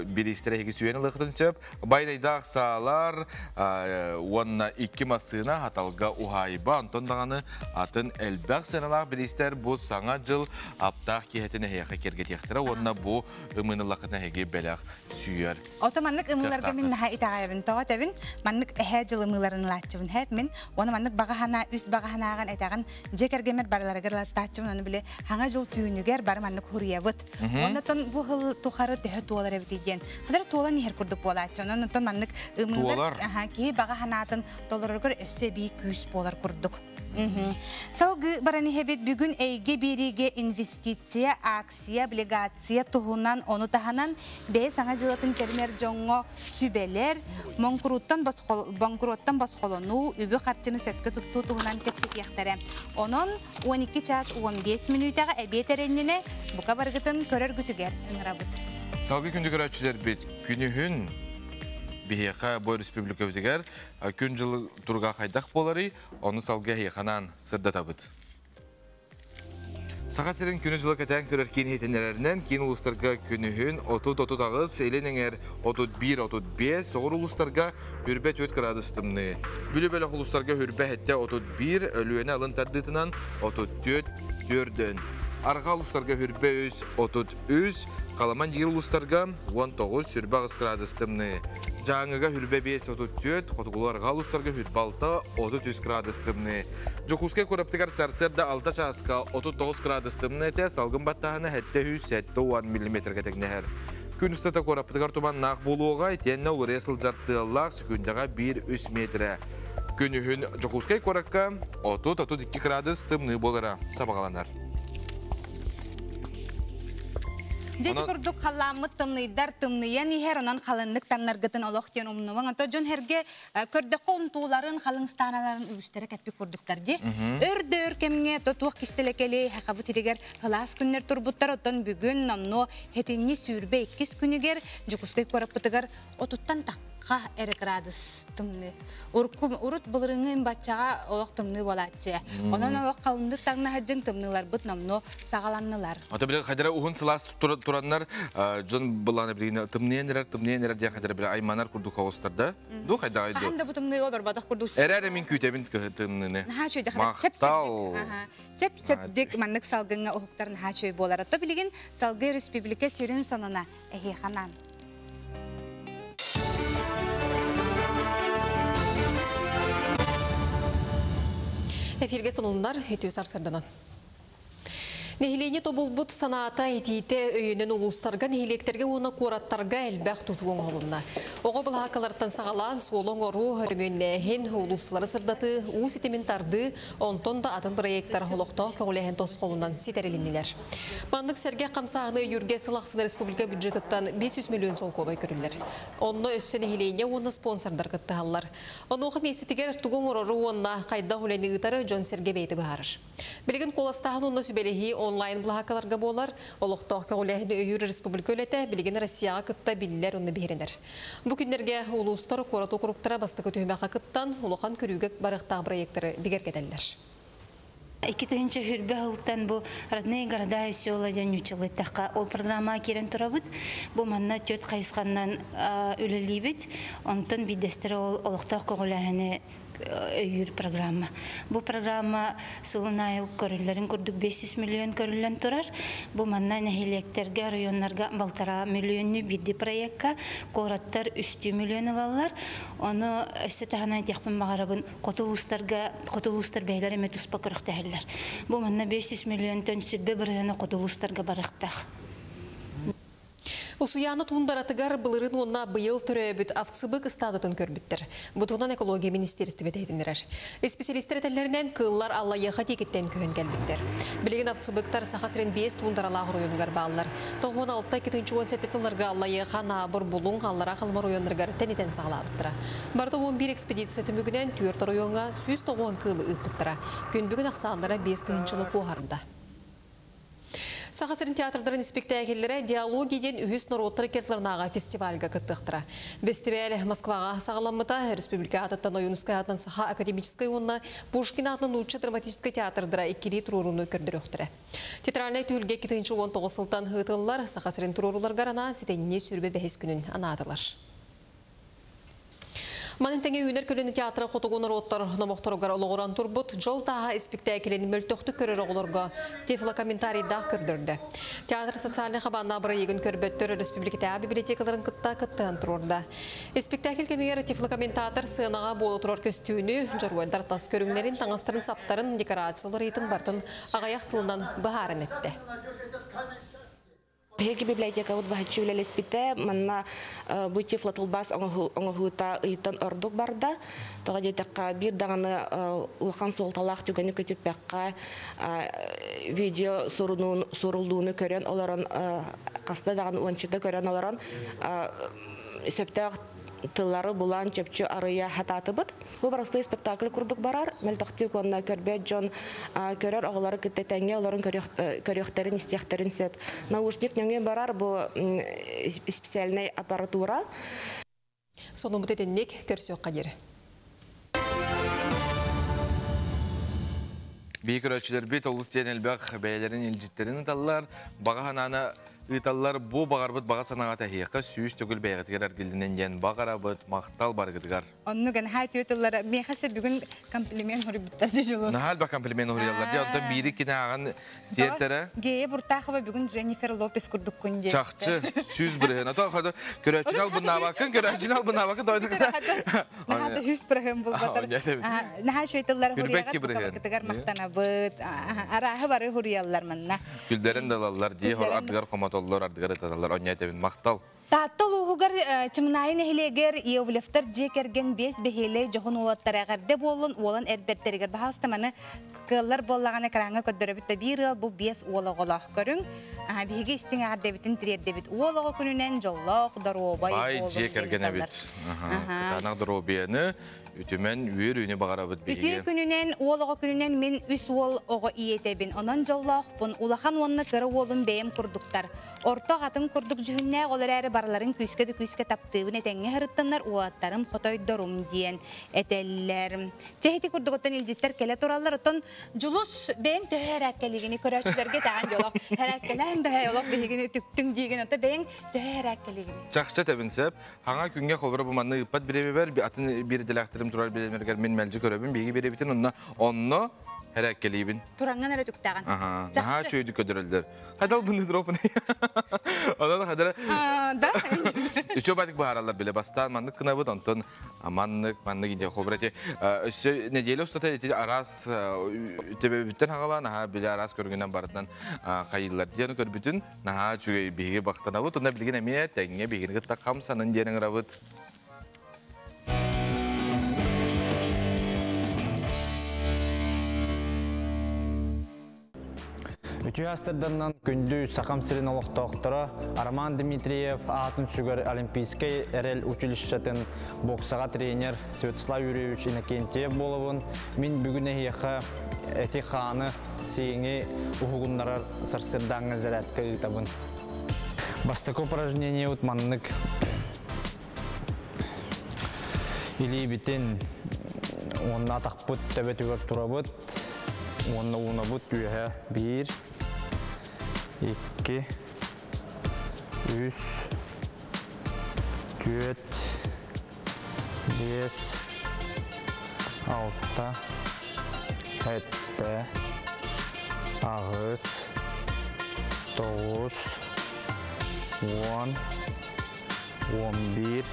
биристере хеги сүйен ылыктын сөп байнайдах саалар онна икки масына хаталга ухайба Антон даганы атын элбэх сыналах биристер бу саңа жыл аптах киһетине хеяха кергетехтера онна бу ымыны лакытна хеги белэх сүйер. Ото маннык ымыларга мин наха итаҕайабын тоҕо тэбин маннык эһээ жыл ымыыларын лааччыбын хэп мин оны маннык багахана үс багаханааган этаган же кергемер бараларыгар латтааччыбын оны биле хаңа жыл түүнүгер бары маннык хуруябыт. Оннотон бу хыл тухары төһө туолар эбит диэн. Хадара туолан иһэр курдук буолааччы. Оннотон маннык ымыылар аха киһи багаханаатын толороргор өссө бии күүс буолар курдук. Салгы бараны хебет бүгүн эйге бириге инвестиция, акция, облигация туһунан ону таһанан бээ саңа жылатын термер жоңго сүбелер, банкроттан босхолону, үбү харчыны сөпкө туттуу туһунан кепсетиэхтере. Онон 12 час 15 минутага эбиэт эреннине бука баргытын көрөр күтүгер ыңырабыт. Салгы күндү көрөчүлөр бит күнүһүн биһиэхэ бу республика битигэр күн жылы турга хайдах болары, оны салгы хиэханан сырдатабыт. Саха сирин күнү жылы кэтэн көрөр кийин хитеннереринен кийин улустарга күнүһүн 30-30 ағыз, элен 31-35, соғыр улустарга хүрбе 4 градус тымны. Бүлі бөлі улустарга хүрбе хетте 31, өлүөнэ алын тардытынан 34 төрдөн. Арға улустарга хүрбе 3, 33, Қаламан жер улустарга 19 хүрбе ағыз градус тымны. Жаңыға хүрбе 5, 34, Хотугуларга улустарга хүрбе 6, 33 градус тымны. Жокускай көріптігер сарсырда 6 часка 39 градус тымны әте, салгын баттағына хәтте 100 миллиметрге тәгнәһәр. Күн үстата көріптігер туман нақ болуға, етенне олар есіл жартылақ секундаға 1-3 метре. Күнүхүн Жокускай көрікка 30-32 градус тымны болара сабағаланар. Жети курдук халламмыт тымныйдар тымныйан ихер онон халыннык таннаргытын олох тен умнубаң. Онто жон херге көрдөккө унтууларын халың станаларын үгүстере кеппи курдуктар ди. Өрдөр кемге тотуох кистелекели хакабы тиригер хылаас күннер турбуттар оттон бүгүн номно хетинни сүрбе иккис күнүгер жукускай кораппытыгар отуттан такка эре градус тымны. Уркум урут былырыңын батчага олох тымны болатчы. Онон олох калындык таңна хаджын тымнылар бут номно сагаланнылар. Ата биле хадара ухун сылас тураннар дьон былаана билигин тымныйан эрэр, тымныйан эрэр диэн хайдара биле айманар курдук оҕустарда. Ду хайда ду. Хаһан да бу тымныыга олорботох курдук. Эрэр мин күүтэбин тымныыны. Наһаа үчүгэй Махтал. Сеп сепдик маннык салгыҥҥа уһуктар наһаа үчүгэй буолар. Отто билигин салгыы республика сүрүн сонуна эһиэханан. Эфирге сонундар үтүө сарсырданан. Нэһилиэнньэ тобулбут санаата этиитэ өйөнөн улуустарга, нэһилиэктэргэ уонна куораттарга элбэх тутуу оҥоһулунна. Оҕо былаһааккаларыттан саҕалаан суолу оҥоруу, өрөмүөннээһин, улуустары сырдатыы, уу ситимин тардыы, онтон да атын проектар олохтоох көҕүлээһин тосхолунан ситэрилиннилэр. Маннык сэргэх хамсааһыны өйүүргэ сыл ахсын республика бюджетыттан 500 миллион солкуобай көрүллэр. Онно өссө нэһилиэнньэ уонна спонсордар кыттыһаллар. Онуоха миэстэтигэр тугу оҥорору уонна хайдах үлэни ыытары дьон-сэргэ бэйэтэ быһаарар. Билигин куоластааһын уонна сүбэлэһии онлайн былаһааккаларга буолар. Олохтоох көҕүлээһини өйүүр республика үлэтэ билигин Россияҕа кытта биллэр уонна биһирэнэр. Бу күннэргэ улуустар, куорат округтара бастакы түһүмэххэ кыттан, улахан көрүүгэ барыахтаах бырайыактары бигэргэтэллэр. 2020 сылтан бу «Родные города и села» диэн нууччалыыттахха ол программаҕа киирэн турабыт. Бу манна түөрт хайысханнан үлэлиибит. Онтон биирдэстэрэ ол олохтоох көҕүлээһини өйүүр программа. Бу программа сылын аайы көрүллэрин курдук 500 миллион көрүллэн турар. Бу манна нэһилиэктэргэ, районнарга балтараа миллионну биирди проекка, куораттар үстүү миллион ылаллар. Ону өссө таһынан этиэхпин баҕарабын, хоту улуустарга, хоту улуустар бэйэлэрэ эмиэ туспа көрөхтөһөллөр. Бу манна 500 миллионтан сүрбэ бырыһыана хоту улуустарга барыахтаах. Усуйаана туундаратыгар былырыын уонна быйыл төрөөбүт овцебык ыстаадатын көрбүттэр. Бу туһунан экология министиэристибэтэ иһитиннэрэр. Исписэлиистэр этэллэринэн, кыыллар Аллайыаха диэкиттэн көһөн кэлбиттэр. Билигин овцебыктар Саха сирин биэс туундаралаах оройуонугар бааллар. 96-2017 сылларга Аллайыаха, Наабыр, Булуҥ, Аллараа Халыма оройуоннарыгар тэнитэн саҕалаабыттара. Барыта 11 экспедиция түмүгүнэн түөрт оройуоҥҥа 190 кыылы ыыппыттара. Күн бүгүн ахсааннара 5 тыһыынчаны куоһарда. Саха сирин театрдарын испиктээкиллэрэ «Диалоги» диэн үһүс норуоттар иккардыларынааҕы фестивальга кыттыахтара. Бэстибээл Москваҕа саҕаламмыта. Республика аатыттан Ойуунускай аатынан Саха академическай уонна Пушкин аатынан Нуучча драматическай театрдара иккилии туруорууну көрдөрүөхтэрэ. Театральнай түһүлгэ 2019 сылтан ыытыллар. Саха сирин туруорууларыгар анаан сэтинньи 25 күнүн анаатылар. Манын тэҥэ үүнэр көлүөнэ театра хотугу норуоттар номохторугар олоҕуран турбут Дьол тааһа испиктээкилин мөлтөхтүк көрөр оҕолорго тифлокомментарийдаах көрдөрдө. Театр социальнай хабааннаах бырайыагын көрбөттөр республикатааҕы библиотекаларын кытта кыттыһан туруорда. Испиктээкил кэмигэр тифлокомментатор сыанаҕа буола турар көстүүнү, дьоруойдар тас көрүҥнэрин, таҥастарын-саптарын, декорациялар ыйытын бартын аҕыйах тылынан быһааран эттэ. Биһиги библиотекабыт баһаччы үлэлэспитэ, манна бу тифлотылбаас оҥоһуута ыйтан ордук барда. Тоҕо диэтэххэ, биир даҕаны улахан суолталаах түгэни көтүппэххэ видео суруллууну көрөн олорон, хаста даҕаны уончата көрөн олорон сөптөөх тыллары булан чөпчү арыйа хатаатыбыт. Бу боростуой спектакль курдук барар, мөлтөхтүк уонна көрбөт дьон көрөр оҕолору кытта тэҥҥэ олорон көрүөхтэрин, истиэхтэрин сөп. Наушник нөҥүө барар бу специальнай аппаратура. Сонуммут итинник көрсүөххэ диэри. Бии көрөөччүлэрбит олус диэн элбэх бэйэлэрин илдьиттэрин ыталлар, баҕа санааны ыыталлар. Бу баҕарбыт баҕа санааҕа тэһиэххэ сүүс төгүл бэйэҕитигэр эргиллинэн диэн баҕарабыт, махтал барыгытыгар. Оннук наһаа үтүө тыллара миэхэ сөп бүгүн комплимент хоруйбуттар дьулус. Наһаа элбэх комплимент хоруйаллар дии. Онтон биири кини ааҕан тиэртэрэ. Гея Буртахова бүгүн Дженнифер Лопес курдуккун диэн. Чахчы, 100%. Ото ходу көрөөччүнү албыннаабаккын, көрөөччүнү албыннаабаккын Наһаа да 100% булбатар. Наһаа үчүгэй тыллары хуруйаҕар махтанабыт. Арааһы бары хуруйаллар манна. Күлдэрин да ылаллар дии, ардыгар хомотоллор, ардыгар ытаталлар. Онньо этэбин махтал. Таатта улууһугар Чымнаайы нэһилиэгэр Иовлевтар дьиэ кэргэн биэс бэһиэлэй дьоһун уолаттара эҕэрдэ буоллун уолан эрбэртэригэр баһаалыста маны кыаллар буоллаҕына экраҥҥа көрдөрөбүт да биир ыал бу биэс уол оҕолоох көрүҥ. Биһиги истиҥ эҕэрдэбитин тириэрдэбит. Уол оҕо күнүнэн дьоллоох, доруобай Баай дьиэ кэргэн эбит. Кытаанах доруобуйаны, үтүмэн үөрүүнү баҕарабыт биһиги. Үтүө күнүнэн, уол оҕо күнүнэн мин үс уол оҕо ийэтэбин. Онон дьоллоохпун. Улахан уонна кыра уолум бэйэм курдуктар. Орто аҕатын курдук дьүһүннээх ол эрээри Барыларын күүскэ да күүскэ таптыыбын этэҥҥэ сырыттыннар уолаттарым хотойдорум диэн этэллэр. Чэ ити курдук оттон илдьиттэр кэлэ тураллар. Оттон Дьулус бэйэҥ төһө эрээккэлиигини көрөөччүлэргэ этэҕин дьолох. Эрээккэлээн да олох биһигини үтүктүҥ диигин. Оттон бэйэҥ төһө эрээккэлиигини? Чахчы этэбин сөп. Хаҥа күҥҥэ холобура бу манна ыыппат бириэмэбэр атын биир идэлээхтэрим турар бириэмэлэригэр мин мэлдьи көрөбүн. Биһиги бириэбитин онно онно эрээккэлиибин. Тураҥҥын эрэ үтүктэҕин. Аха, наһаа үчүгэйдик көрдөрөллөр. Хайдал быны дропын. Онон хадара Да. Үчүгэй батик быһаараллар биле бастаан маннык гынабыт, онтон маннык маннык инде холбура ити өссө неделя устата ити араас төбөбүттэн хагалаан аха биле араас көрүҥүнэн барытынан хайыыллар диэн көрбүтүн наһаа үчүгэй биһиги бактанабыт уонна билигин эмиэ тэҥҥэ биһигини кытта хамсанын диэн ыҥырабыт. Үтүө астырданнан күндү Сахам сирин олохтоохторо Роман Дмитриев аатын сүгэр Олимпийскай эрэл училищетын боксаҕа тренер Святослав Юрьевич Иннокентьев буолабын. Мин бүгүн эһиэхэ эти хааны сииҥи уһугуннарар сарсыардааҥҥы зарядка ыытабын. Бастакы упражнение вот маннык илиибитин уонна атахпыт төбөтүгэр турабыт уонна уунабыт үөһэ биир икки үс түөрт биэс алта сэттэ аҕыс тоҕус уон 11,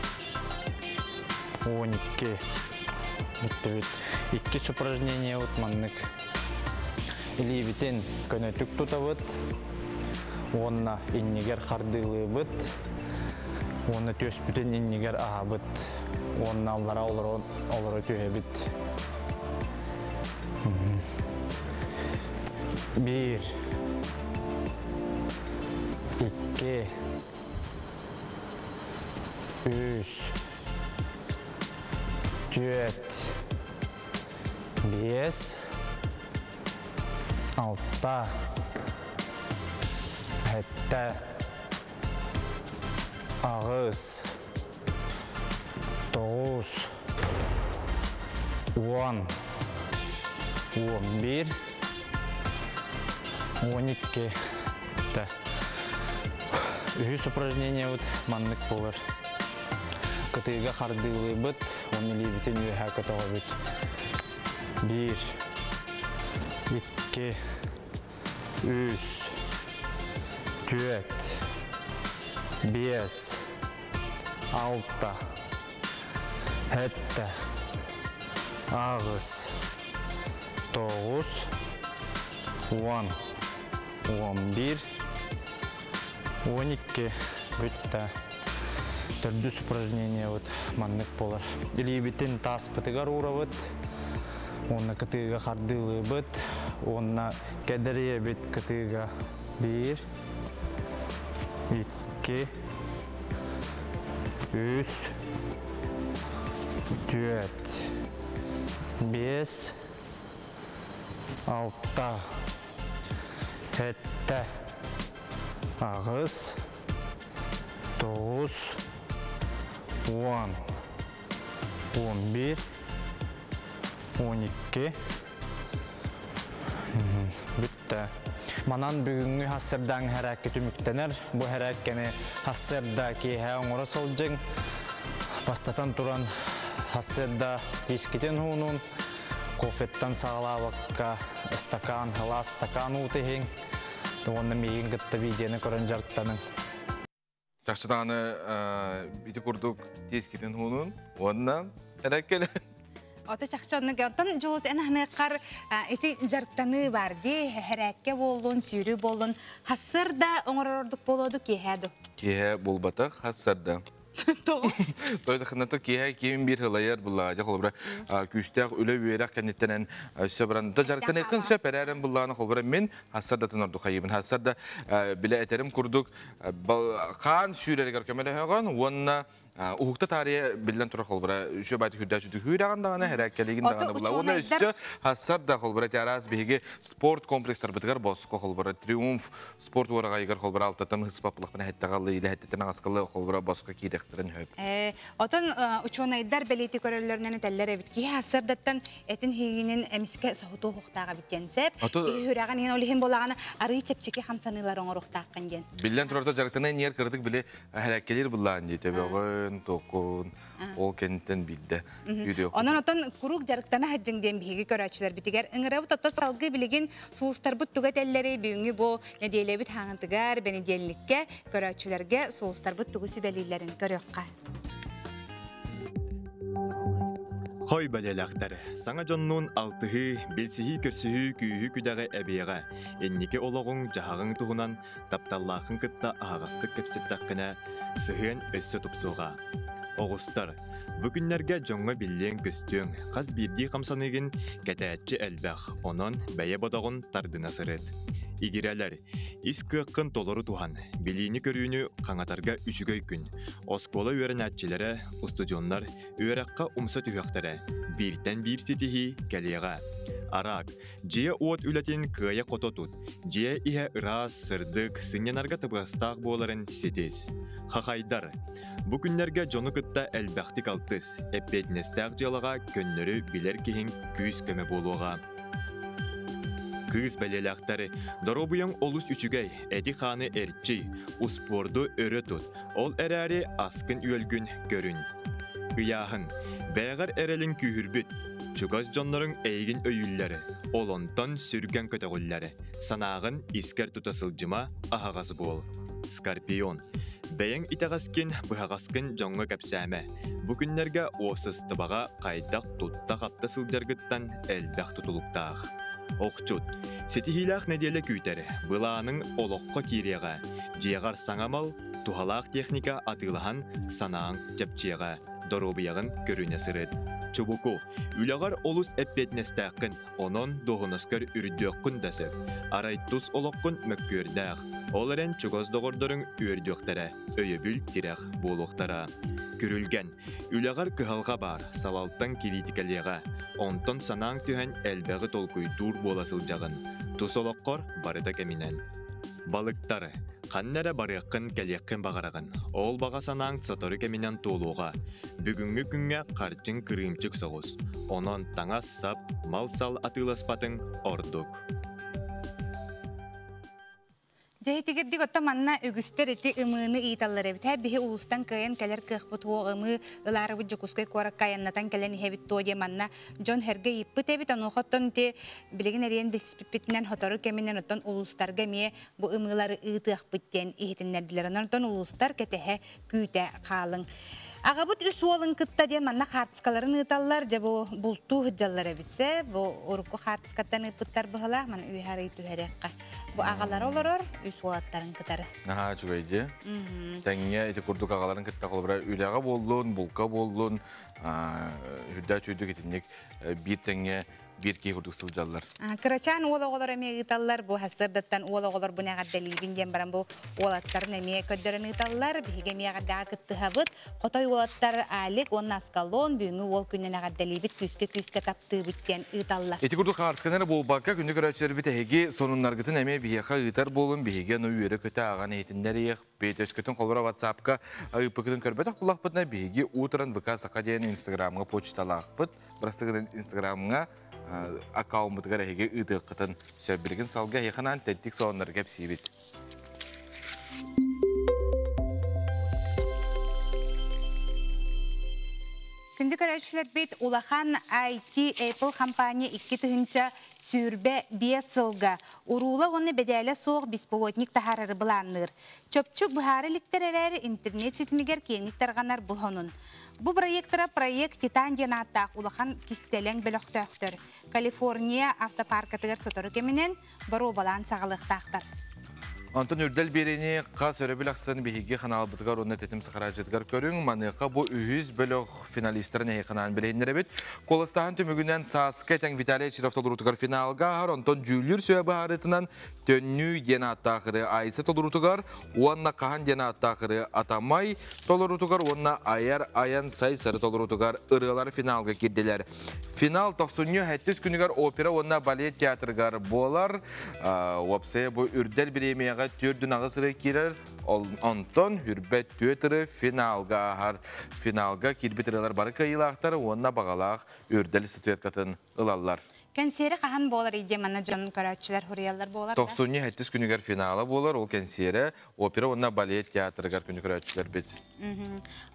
12 бүттүбүт. Иккис упражнение вот маннык. Илиибитин көнөтүк тутабыт уонна иннигэр хардыылыыбыт уонна түөспүтүн иннигэр аһабыт уонна аллара олоро, олоро түһэбит. Биир, икки, Үс, түөрт, биэс, алта, сэттэ, аҕыс, тоҕус, уон, 11, 12. Үһүс упражнениебыт маннык буолар. Кытыыга хардыылыыбыт, уонна илиибитин үөһэ көтөҕөбүт. Биир, икки, үс, түөрт, биэс, алта, сэттэ, аҕыс, тоҕус, уон, 11, 12 бүттэ. Төрдүс упражнениебыт маннык буолар. Илиибитин тааспытыгар уурабыт, уонна кытыыга хардыылыыбыт, уонна кэдэрийэбит кытыыга. Биир, икки, үс, түөрт, биэс, алта, сэттэ, аҕыс, тоҕус, уон, 11, 12, бүттэ. Манан бүгүҥҥү хассырдаан хэрээккэ түмүктэнэр. Бу хэрээккэни хассырда киэһэ оҥоро сылдьыҥ. Бастатан туран хассырда тиискитин хуунун, кофеттан саҕалаабакка стакан, халаас стакан уута иһиҥ. Уонна миигин кытта видеоны көрөн дьарыктаныҥ. Чахчы даҕаны ити курдук тиэскитин хуунун уонна эрэккэлэн. Ото чахчы оннук онтон Дьулус эн аһыныаххар ити дьарыктаныы бар дии хэрээккэ буоллун, сүүрүү буоллун хассыр да оҥорор ордук буолуоду киэһээ ду? Киэһэ буолбатах, хассарда. Той дахынато киһи киин бир хылайар булла жа холбура күүстээх үлэ үөрэх кэнниттэнэн өссө баран да жарыктаныаххын сөп эрээрэн буллааны холбура мин хассардатын ордук хайыбын хассарда билэ этерим курдук хаан сүүрэригэр көмөлөһөҕөн уонна уһукта таарыйа биллэн турар холбура үчү байты хүрдээчү хүүрэгэн даҕаны хэрээккэлигин даҕаны була уонна өссө хассарда холбура араас биһиги спорт комплекстарбытыгар боско холбура триумф спорт уораҕайыгар холбура алтаттан ыспаппылахпына хэттэҕаллы илэ хэттэтин аҕаскалы холбура боско киирэхтэрин хөп. Отон учуонайдар бэлиэти көрөллөрүнэн этэллэр эбит. Киһи сарсыардаттан этин иһигинин эмискэ соһутуу хуохтаах эбит диэн сеп. Киһи сүрэҕин иһин ол иһин буолаҕына арыы чэпчэки хамсаныылар оҥоруохтааххын диэн. Биллэн турарда дьарыктанан иһэр кыратык били хэрэккэлиир буллаан дии төбөҕүн, токун, ол кэнниттэн биирдэ Онон отон куруук дьарыктана сылдьыҥ диэн биһиги көрөөччүлэрбитигэр ыҥырабыт. Оттон салгыы билигин сулустарбыт тугу этэллэрий бүгүҥҥү бу нэдиэлэбит хаҥытыгар, бэнидиэлликкэ көрөөччүлэргэ сулустарбыт тугу сүбэлииллэрин көрүөххэ. Хой бэлиэлээхтэр, саҥа дьоннуун алтыһыы, билсиһии-көрсүһүү күүһү-күдэҕи эбиэҕэ. Инники олоҕуҥ, дьаһаҕыҥ туһунан тапталлааххын кытта аһаҕастык кэпсэттэххинэ, сыһыан өссө тупсуоҕа. Оҕустар, бу күннэргэ дьоҥҥо биллиэҥ-көстүөҥ, хас биирдии хамсаныыгын кэтээччи элбэх, онон бэйэ бодоҕун тардына сырыт. Игирэлэр, ис кыаххын толору туһан, билиини-көрүүнү хаҥатарга үчүгэй күн. Оскуола үөрэнээччилэрэ, устудьуоннар үөрэххэ умса түһүөхтэрэ, бииртэн биир ситиһии кэлиэҕэ. Араак, дьиэ-уот үлэтин кыайа-хото тут, дьиэ иһэ ыраас, сырдык, сынньанарга табыгастаах буоларын ситис. Хахайдар, бу күннэргэ дьону кытта элбэхтик алтыс, эппиэтинэстээх дьыалаҕа көннөрү билэр киһиҥ күүс-көмө буолуоҕа. Кыыс бэлиэлээхтэри, доруобуйаҥ олус үчүгэй, эти-хааны эрчий, успуорду өрө тут, ол эрээри аскын-үөлгүн көрүн. Ыйааһын, бэйэҕэр эрэлиҥ күүһүрбүт, чугас дьонноруҥ эйигин өйүүллэр, ол онтон сүргэҥ көтөҕүллэр, санааҕын искэр тута сылдьыма, аһаҕас буол. Скорпион, бэйэҥ итэҕэскин, быһаҕаскын дьоҥҥо кэпсээмэ. Бу күннэргэ уопсастыбаҕа хайдах тутта-хапта сылдьаргыттан элбэх тутулуктаах. Охчут, ситиһиилээх нэдиэлэ күүтэр, былааныҥ олоххо киириэҕэ. Дьиэҕэр саҥа мал, туһалаах техника атыылаһан санааҥ чэпчиэҕэ, доруобуйаҕын көрүнэ сырыт. Чубуку, үлэҕэр олус эппиэтинэстээххин, онон дуоһунаскар үрдүөххүн да сөп. Арай тус олоххун мөккүөрдээх, ол эрэн чугас доҕордоруҥ үөрдүөхтэрэ, өйөбүл-тирэх буолуохтара. Күрүлгэн, үлэҕэр кыһалҕа баар, салалтаҥ кириитикэлиэҕэ, онтон санааҥ түһэн элбэҕи толкуйдуур буола сылдьаҕын. Тус олоххор барыта кэминэн. Балыктар, ханна эрэ барыаххын-кэлиэххин баҕараҕын. Ол баҕа санааҥ сотору кэминэн туолуоҕа. Бүгүҥҥү күҥҥэ харчыҥ кырыымчык соҕус. Онон таҥас-сап, мал-сал атыыласпатыҥ ордук. Дьэ итигирдик оттон манна үгүстэр ити ымыыны ыыталлар эбит. Һэ биһи улуустан кыайан кэлэр кыахпыт уох ымыы ылаарыбыт Дьокуускай куоракка айаннатан кэлэн иһэбит туо диэн манна дьон сэргэ ыйыппыт эбит. Онуоха оттон ити билигин эрийэн билсиппитинэн сотору кэминэн оттон улуустарга эмиэ бу ымыылары ыытыахпыт диэн иһитиннэрдилэр. Онон оттон улуустар кэтэһэ күүтэ хаалыҥ. Аҕабыт үс уолун кытта диэн манна хаартыскаларын ыыталлар. Дьэ бу бултуу сылдьаллар эбит сэ. Бу урукку хаартыскаттан ыыппыттар быһылаах. Маны үөһэ арый түһэриэххэ. Бу аҕалара олорор үс уолаттарын кытары. Наһаа үчүгэй дии. Тэҥҥэ ити курдук аҕаларын кытта холобура үлэҕэ буоллун, булка буоллун, үрдээх үчүгүйдүк итинник биир тэҥҥэ биир киһи курдук сылдьаллар. Кырачаан уол оҕолор эмиэ ыыталлар. Бу сарсыардаттан уол оҕолорбун эҕэрдэлиибин диэн баран бу уолаттарын эмиэ көрдөрөн ыыталлар. Биһиги эмиэ эҕэрдэҕэ кыттыһабыт. Хотой уолаттар Алик уонна Аскалон бүгүҥҥү уол күнүн эҕэрдэлиибит, күүскэ-күүскэ таптыыбыт диэн ыыталлар. Ити курдук хаарысканы эрэ буолбакка, күндү көрөөччүлэрбит эһиги сонуннаргытын эмиэ биһиэхэ ыытар буолун, биһиги ону үөрэ-көтө ааҕан иһитиннэриэх. Өскөтүн холобура WhatsApp-ка ыыппыкытын көрбөтөх буллахпытына, биһиги утран ВК Саха диэн Инстаграмҥа почталаахпыт. Бырастыгынан Инстаграмҥа аккаунмутугар эһиги ыытыаххытын сөп. Билигин салгыы эһиэхэ анаан тэттик сонуннары кэпсиибит. Күндү көрөөччүлэрбит, улахан IT Apple компания 2025 сылга уруула уонна бэдээлэ суох беспилотник таһаарары былаанныыр. Чопчу быһаара иликтэр эрээри интернет ситимигэр киэҥник тарҕанар бу сонун. Бу проектора проект Титан диэн ааттаах улахан кистэлэҥ бөлөхтөөхтөр. Калифорния автопаркатыгар сотору кэминэн боруобалаан саҕалыахтаахтар. Онтон үрдэл биэриини хас өрөбүл ахсын биһиги ханаалбытыгар уонна тэтим сахараадьытыгар көрүҥ. Маныаха бу үһүс бөлөх финалистарын эһиэхэ билиһиннэрэбит. Куоластааһын түмүгүнэн сааскы этэҥ Виталий Очиров толоруутугар финалга ааһар, онтон дьүүллүүр сүбэ быһаарыытынан Төннүү диэн ааттаах ырыа Айса толоруутугар уонна Хаһан диэн ааттаах ырыа Атамай толоруутугар уонна Айар Айан Сайсары толоруутугар ырыалар финалга киирдилэр. Финал тохсунньу сэттис күнүгэр опера уонна балет театрыгар буолар. Уопсайа бу үрдэл бириэмийэҕэ түөрдүн аҕыс ырыа киирэр, онтон үрбэт түөрт ырыа финалга ааһар. Финалга киирбит ырыалар бары кыайыылаахтар уонна баҕалаах үрдэл статуэткатын ылаллар. Кэнсиэри хаһан буолар идея манна дьон көрөөччүлэр хуруйаллар буолар да? Тохсунньу сэттис күнүгэр финала буолар, ол кэнсиэрэ опера уонна балет театрыгар күнү көрөөччүлэрбит.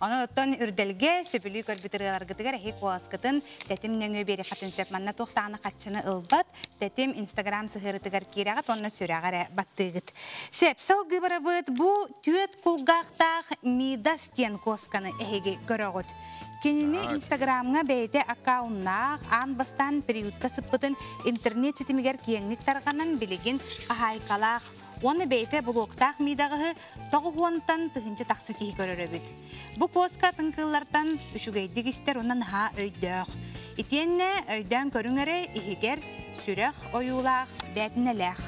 Онон оттон үрдэлгэ сөбүлүү көрбүт ырыаларгытыгар эһи куоласкытын тэтим нөҥүө биэриэххитин сөп. Манна туох даҕаны хаччыны ылбат, тэтим Инстаграм сыһыарытыгар киирэҕит уонна сүрэҕи эрэ баттыыгыт. Сөп, салгыы барабыт. Бу түөт кулгаахтаах Мидас диэн куосканы эһиги көрөҕүт. Кинини Инстаграмҥа бэйэтэ аккауннаах, аан бастаан приютка сыппытын интернет ситимигэр киэҥник тарҕанан билигин хаһаайкалаах уонна бэйэтэ блоктаах миидаҕыһы тоҕус уонтан тыһыынча тахса киһи көрөр эбит. Бу куоска атын кыыллартан үчүгэйдик истэр уонна наһаа өйдөөх. Итиэннэ өйдөөн көрүҥ эрэ иһигэр сүрэх ойуулаах, бээтинэлээх.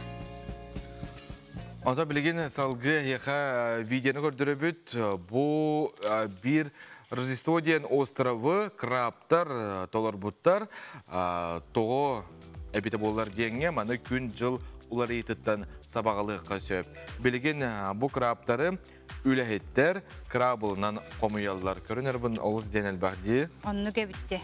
Онто билигин салгыы эһиэхэ видеоны көрдөрөбүт. Бу биир Рождество диэн островы крабтар толорбуттар. Тоҕо эбитэ буоллар диэҥҥэ маны күн-дьыл уларыйыытыттан сабаҕалыахха сөп. Билигин бу крабтары үлэһиттэр крабылынан хомуйаллар. Көрүнэрбин олус диэн элбэх дии. Оннук эбитте.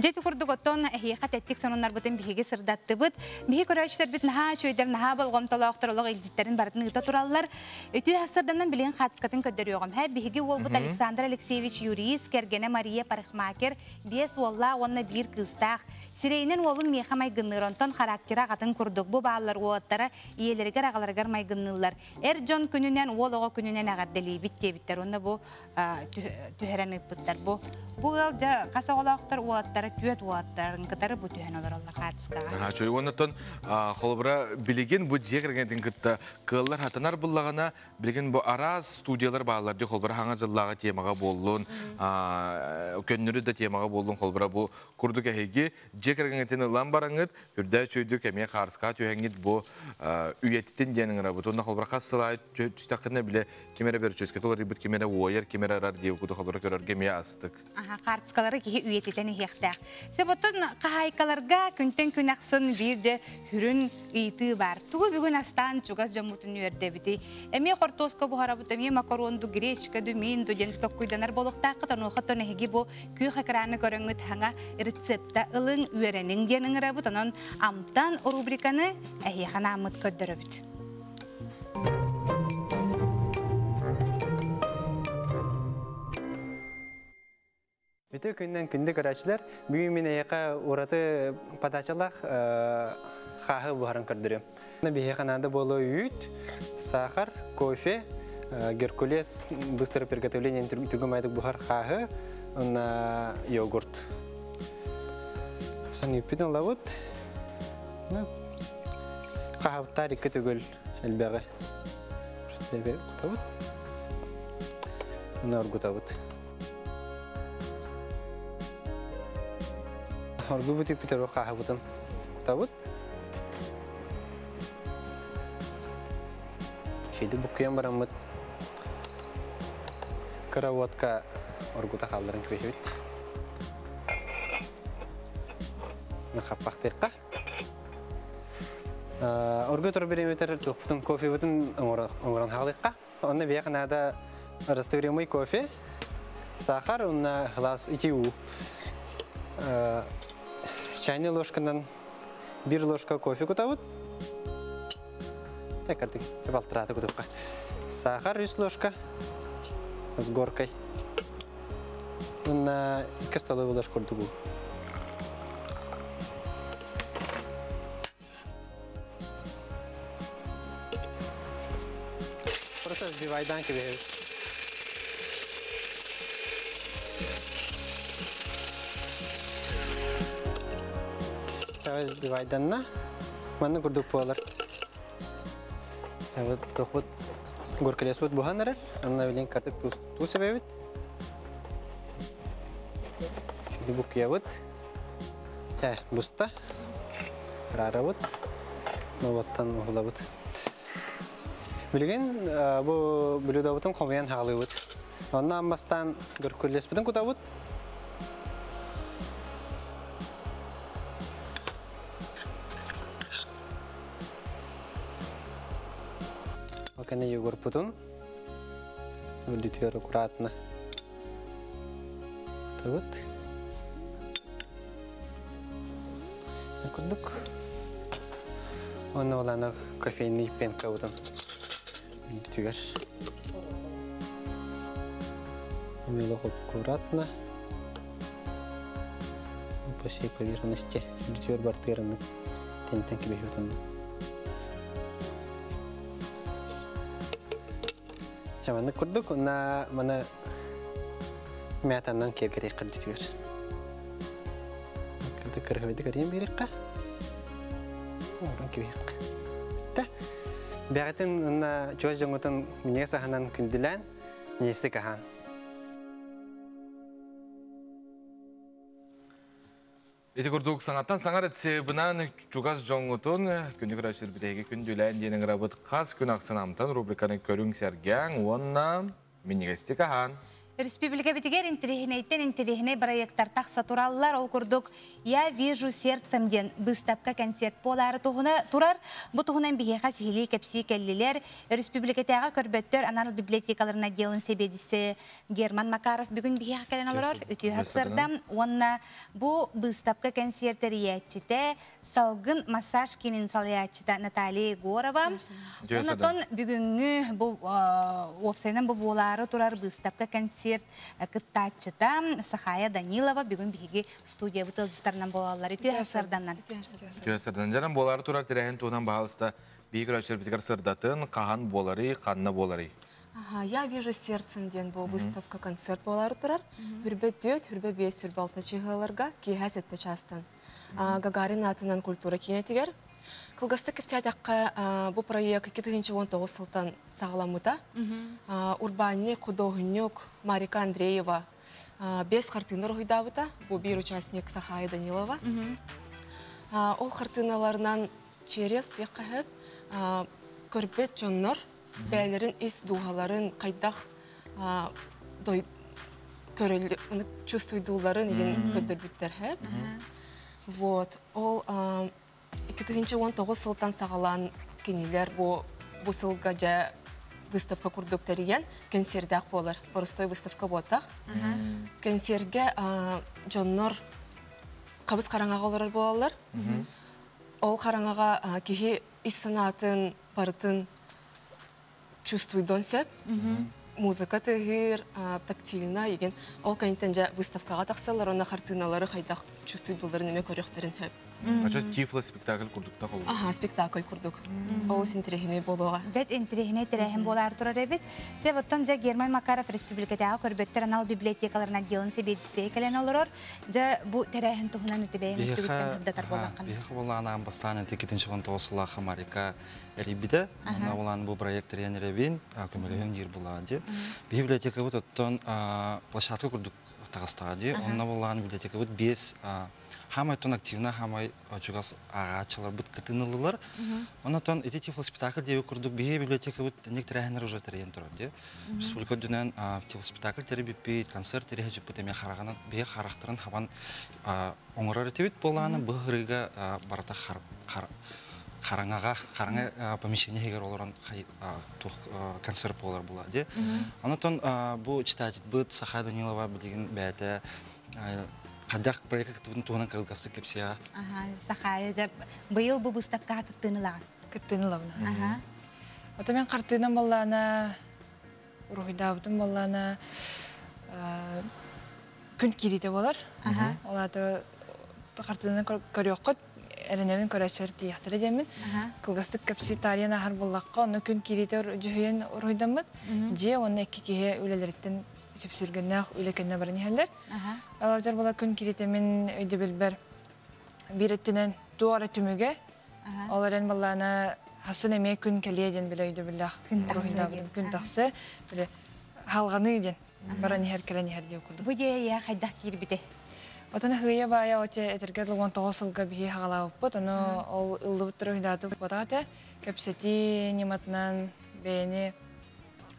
Дьэ ити курдук оттон эһиэхэ тэттик сонуннарбытын биһиги сырдаттыбыт. Биһи көрөөччүлэрбит наһаа үчүгэйдэр, наһаа болҕомтолоохтор олох илдьиттэрин барытын ыыта тураллар. Үтүө сарсыарданан билигин хаартыскатын көрдөрүөҕүм. Һэ, биһиги уолбут Александр Алексеевич юрист, кэргэнэ Мария парикмахер, биэс уоллаах уонна биир кыыстаах. Сирэйинэн уолум миэхэ майгынныыр, онтон характера аҕатын курдук. Бу бааллар уолаттара ийэлэригэр аҕаларыгар майгынныыллар. Эр дьон күнүнэн, уол оҕо күнүнэн эҕэрдэлиибит диэбиттэр. Уонна бу түһэрэн ыыппыттар. Бу бу ыал дьэ хас оҕолоохтор уолаттара түөрт уолаттарын кытары бу түһэн олороллор хаартыскаҕа. Чой уоннаттан холобура билигин бу дьиэ кэргэнитин кытта кыаллар хатанар буллаҕына билигин бу араас студиялар бааллар дии холобура хаҥа дьыллааҕы темаҕа буоллун көннөрү да темаҕа буоллун холобура бу курдук эһиги дьиэ кэргэҥҥитин ылан бараҥҥыт үрдээ үчүгэйдик эмиэ хаарыскаҕа түһэҥҥит бу үйэтитин диэн ыҥырабыт уонна холобура хас сыл аайы түстэххинэ бile ким эрэ бөрчүөскэ уларыйбыт ким эрэ уойар ким эрэ арар диэбит курдук холобура көрөргө эмиэ астык. Аха, хаартыскалары киһи үйэтитэн иһиэхтээх. Сөботун хаһаайкаларга күнтэн күн ахсын биир дьэ сүрүн ыйытыы бар. Тугу бүгүн астаан чугас дьоммутун үөрдэбитий? Эмиэ хортуоска буһарабыт, эмиэ макарон ду, гречка ду, миин ду диэн токкуйданар буолуохтааххыт. Онуоха тон эһиги бу күөх экраны көрөҥҥүт хаҥа рецепта ылыҥ, үөрэниҥ диэн ыҥырабыт. Онон амтан рубриканы эһиэхэ нааммыт көрдөрөбүт. Үтүө күннэн күндү көрөөччүлэр, бүгүн мин эйиэхэ ураты подачалаах хааһы буһаран көрдөрүөм. Биһиэхэ наада буолуо үүт, сахар, кофе, геркулес быстрое приготовление түргэн майдык буһар хааһы, уонна йогурт. Сан үүппүтүн ылабыт. Хаһабыттаар икки төгүл элбэҕи. Кутабыт. Уонна оргутабыт. Оргубут үппүтэр хааһыбытын кутабыт. Шейди буккуйан бараммыт. Кыра уотка оргута хаалларын күөһүбүт. Хаппахтыахха. Оргу тур бириметер туохпутун кофебутун оҥорон хаалыахха. Онно биһиэхэ наада растворимый кофе, сахар, уонна глаз ити уу. Чайный ложканан бир ложка кофе кутабыт. Так, артык, балтырата кутукка. Сахар үс ложка с горкой. Уонна икки столовый ложка курдугу. Просто сбивайдан кебеһэбит. Сбивайданна. Манна курдук буолар. Тохбут горкелесбут бухан эрэр. Анна билин катык туус эбэбит. Шүді буккуябыт. Тә, буста. Рарабыт. Новоттан ухулабыт. Билигин бу блюдобутун хомуян хаалыбыт. Онна аммастан горкелесбутун кутабыт. Окене йогурпутун. Өлдүтүөр аккуратно. Табыт. Курдук. Онна оланы кофейный пенка бутун. Өлдүтүгөр. Милох аккуратно. По всей поверхности. Өлдүтүгөр бартыраны. Тентен кибехютун. Жаманы курдук, онна мана мятаннан кеп керек кырдытыгар. Кырды кырхыбыды кырын берекка. Орын кебек. Та. Бәгәтен онна чуаш жоңотон минеге саханан күндүлән, несте кахан. Ити курдук саңаттан саңар этсебынан чугас жоңутун күнү көрөчүлөр битеги күндүлән диэн грабыт кас күн аксанамтан рубриканы көрүң сергәң уонна минигести кахан. Республика битигер интеллигенттен интеллигеней проекттар тақса тураллар ол курдук «Я вижу сердцем» ден выставка концерт болары туһуна турар. Бу туһунан биһиэхэ сиһилии кэпсии кэллилэр. Республикатааҕы көрбөттөр анал библиотекаларына отделын сэбиэдиссэйэ Герман Макаров бүгүн биһиэхэ кэлэн олорор. Үтүө сырдам. Уонна бу выставка концерт тэрийээччитэ Салгын массаж киинин салайааччыта Наталья Егорова. Онотон бүгүҥҥү бу уопсайынан бу буолаары турар выставка концерт кыттааччыта Сахая Данилова бүгүн биһиги студия бытылжытарынан болалар. Үтүө сырданнан. Үтүө сырданнан. Жаран болары турар тирәһин туһунан баһалыста биһиги көрөөччүлэр битигэр сырдатын, хаһан болары, ханна болары. Ага, я вижу сердцем ден бу выставка концерт болары турар. Хүрбе 4, хүрбе 5, хүрбе 6 чыгыларга киһә сетте частан. Гагарин атынан культура кинетигер. Кылгасты кепсәтәккә бу проект 2019 сылтан сағламыта. Урбанник, художник Марика Андреева бес картина руйдабыта. Бу бир участник Сахая Данилова. Ол картиналарынан через яккаһып көрбет жоннор бәйлерин ис дуһаларын кайдах дой көрөл чувствуйдуларын деген көдөрбүттер хеп. Вот ол 2019 сылтан сағалан кенилер бу бу сылга жа выставка курдук терген концердак болар. Боростой выставка ботак. Концерге жоннор кабыз караңага олорор болалар. Ол караңага кихи ис санаатын барытын чувствуйдон сөп. Музыка тыгыр, тактильна еген. Ол кайнтен жа выставкага тақсалар, она картиналары хайдах чувствуйдуларын эме көрөктөрүн хөп. Ача тифло спектакль курдукта холу. Ага, спектакль курдук. Ол интересине болуга. Бет интересине терехин болар турар эбит. Севоттон жа Герман Макаров республикатагы көрбөттөр анал библиотекаларына отделын себедисе келен олорор. Жа бу терехин туһунан үтебейин үтүгүттен хырдатар боллаккан. Биха боллаана амбастан тикетинчи вон тоосулаха Марика эрибите. Ана болан бу проект тренеребин, көмөлөһөн жир булади. Библиотека бут оттон площадка курдук тагыстади. Онна боллаан библиотека бут бес хамай тон активна хамай чугас агачылар бут кытынылылар. Онотон эти тифло спектакль деби курдук бие библиотека бут нектерәһенер уже терен турат де. Республика дүнән тифло спектакль тери биппит, концерт тери хәҗеп бут эме харагана бие характерын хабан оңорор этебит боланы быһырыга барата хараңага хараңа помещение хегер олорон тух концерт болар була де. Онотон бу читатель бут Саха Данилова билеген бәтә Қадақ проект туһунан кылгасы кепсия. Ага, Сахая жа быйыл бу выставкага кыттынылаган. Кыттынылаган. Ага. Ото мен картинам боллана, рухидабытым боллана, күн кирите болар. Ага. Оларды картинаны көрөккөт, эренебин көрөчөр тияхтары демин. Кылгастык кепси тариян ахар боллакка, оны күн кирите жүйен рухидамыт. Же оны экки киhe үлелереттен сүпсүргеннәх үлекенне баран ихәлләр. Алар була күн киритемин өйдө билбер бир өттүнен туара түмүгө. Олар эн баллана Хасын эме күн кэлиэ диэн биле өйдөбүллээх. Күн тахсы. Күн тахсы. Биле халганы диэн. Баран иһэр кэлэн иһэр диэн курдук. Бу идея хайдах киирбите? Отон хыйа бая оте этерге луган тоҕус сылга биһи хагалаабыппыт, ону ол ыллыбыт уруһуйдааты буотаҕа кэпсэтии ньыматынан бэйэни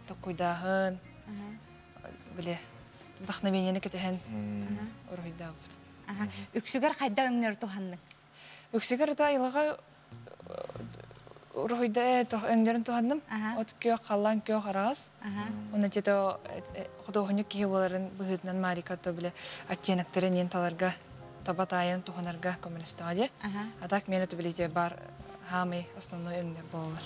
токкуйдааһын биле вдохновениени кэтэһэн уруһуйдаабыт. Үксүгэр хайда өҥнөр туханнык? Үксүгэр ото айылҕа уруһуйда өҥнөрүн туһанным. От күөх, халлаан күөх араас. Уонна тето худуоһунньук киһи буоларын быһыытынан Марика то биле оттеноктары ниэн таларга таба таайан туһанарга көмөлөстөҕө дии. А так миэнэ то бар хаамый основной өҥнөр буолалар.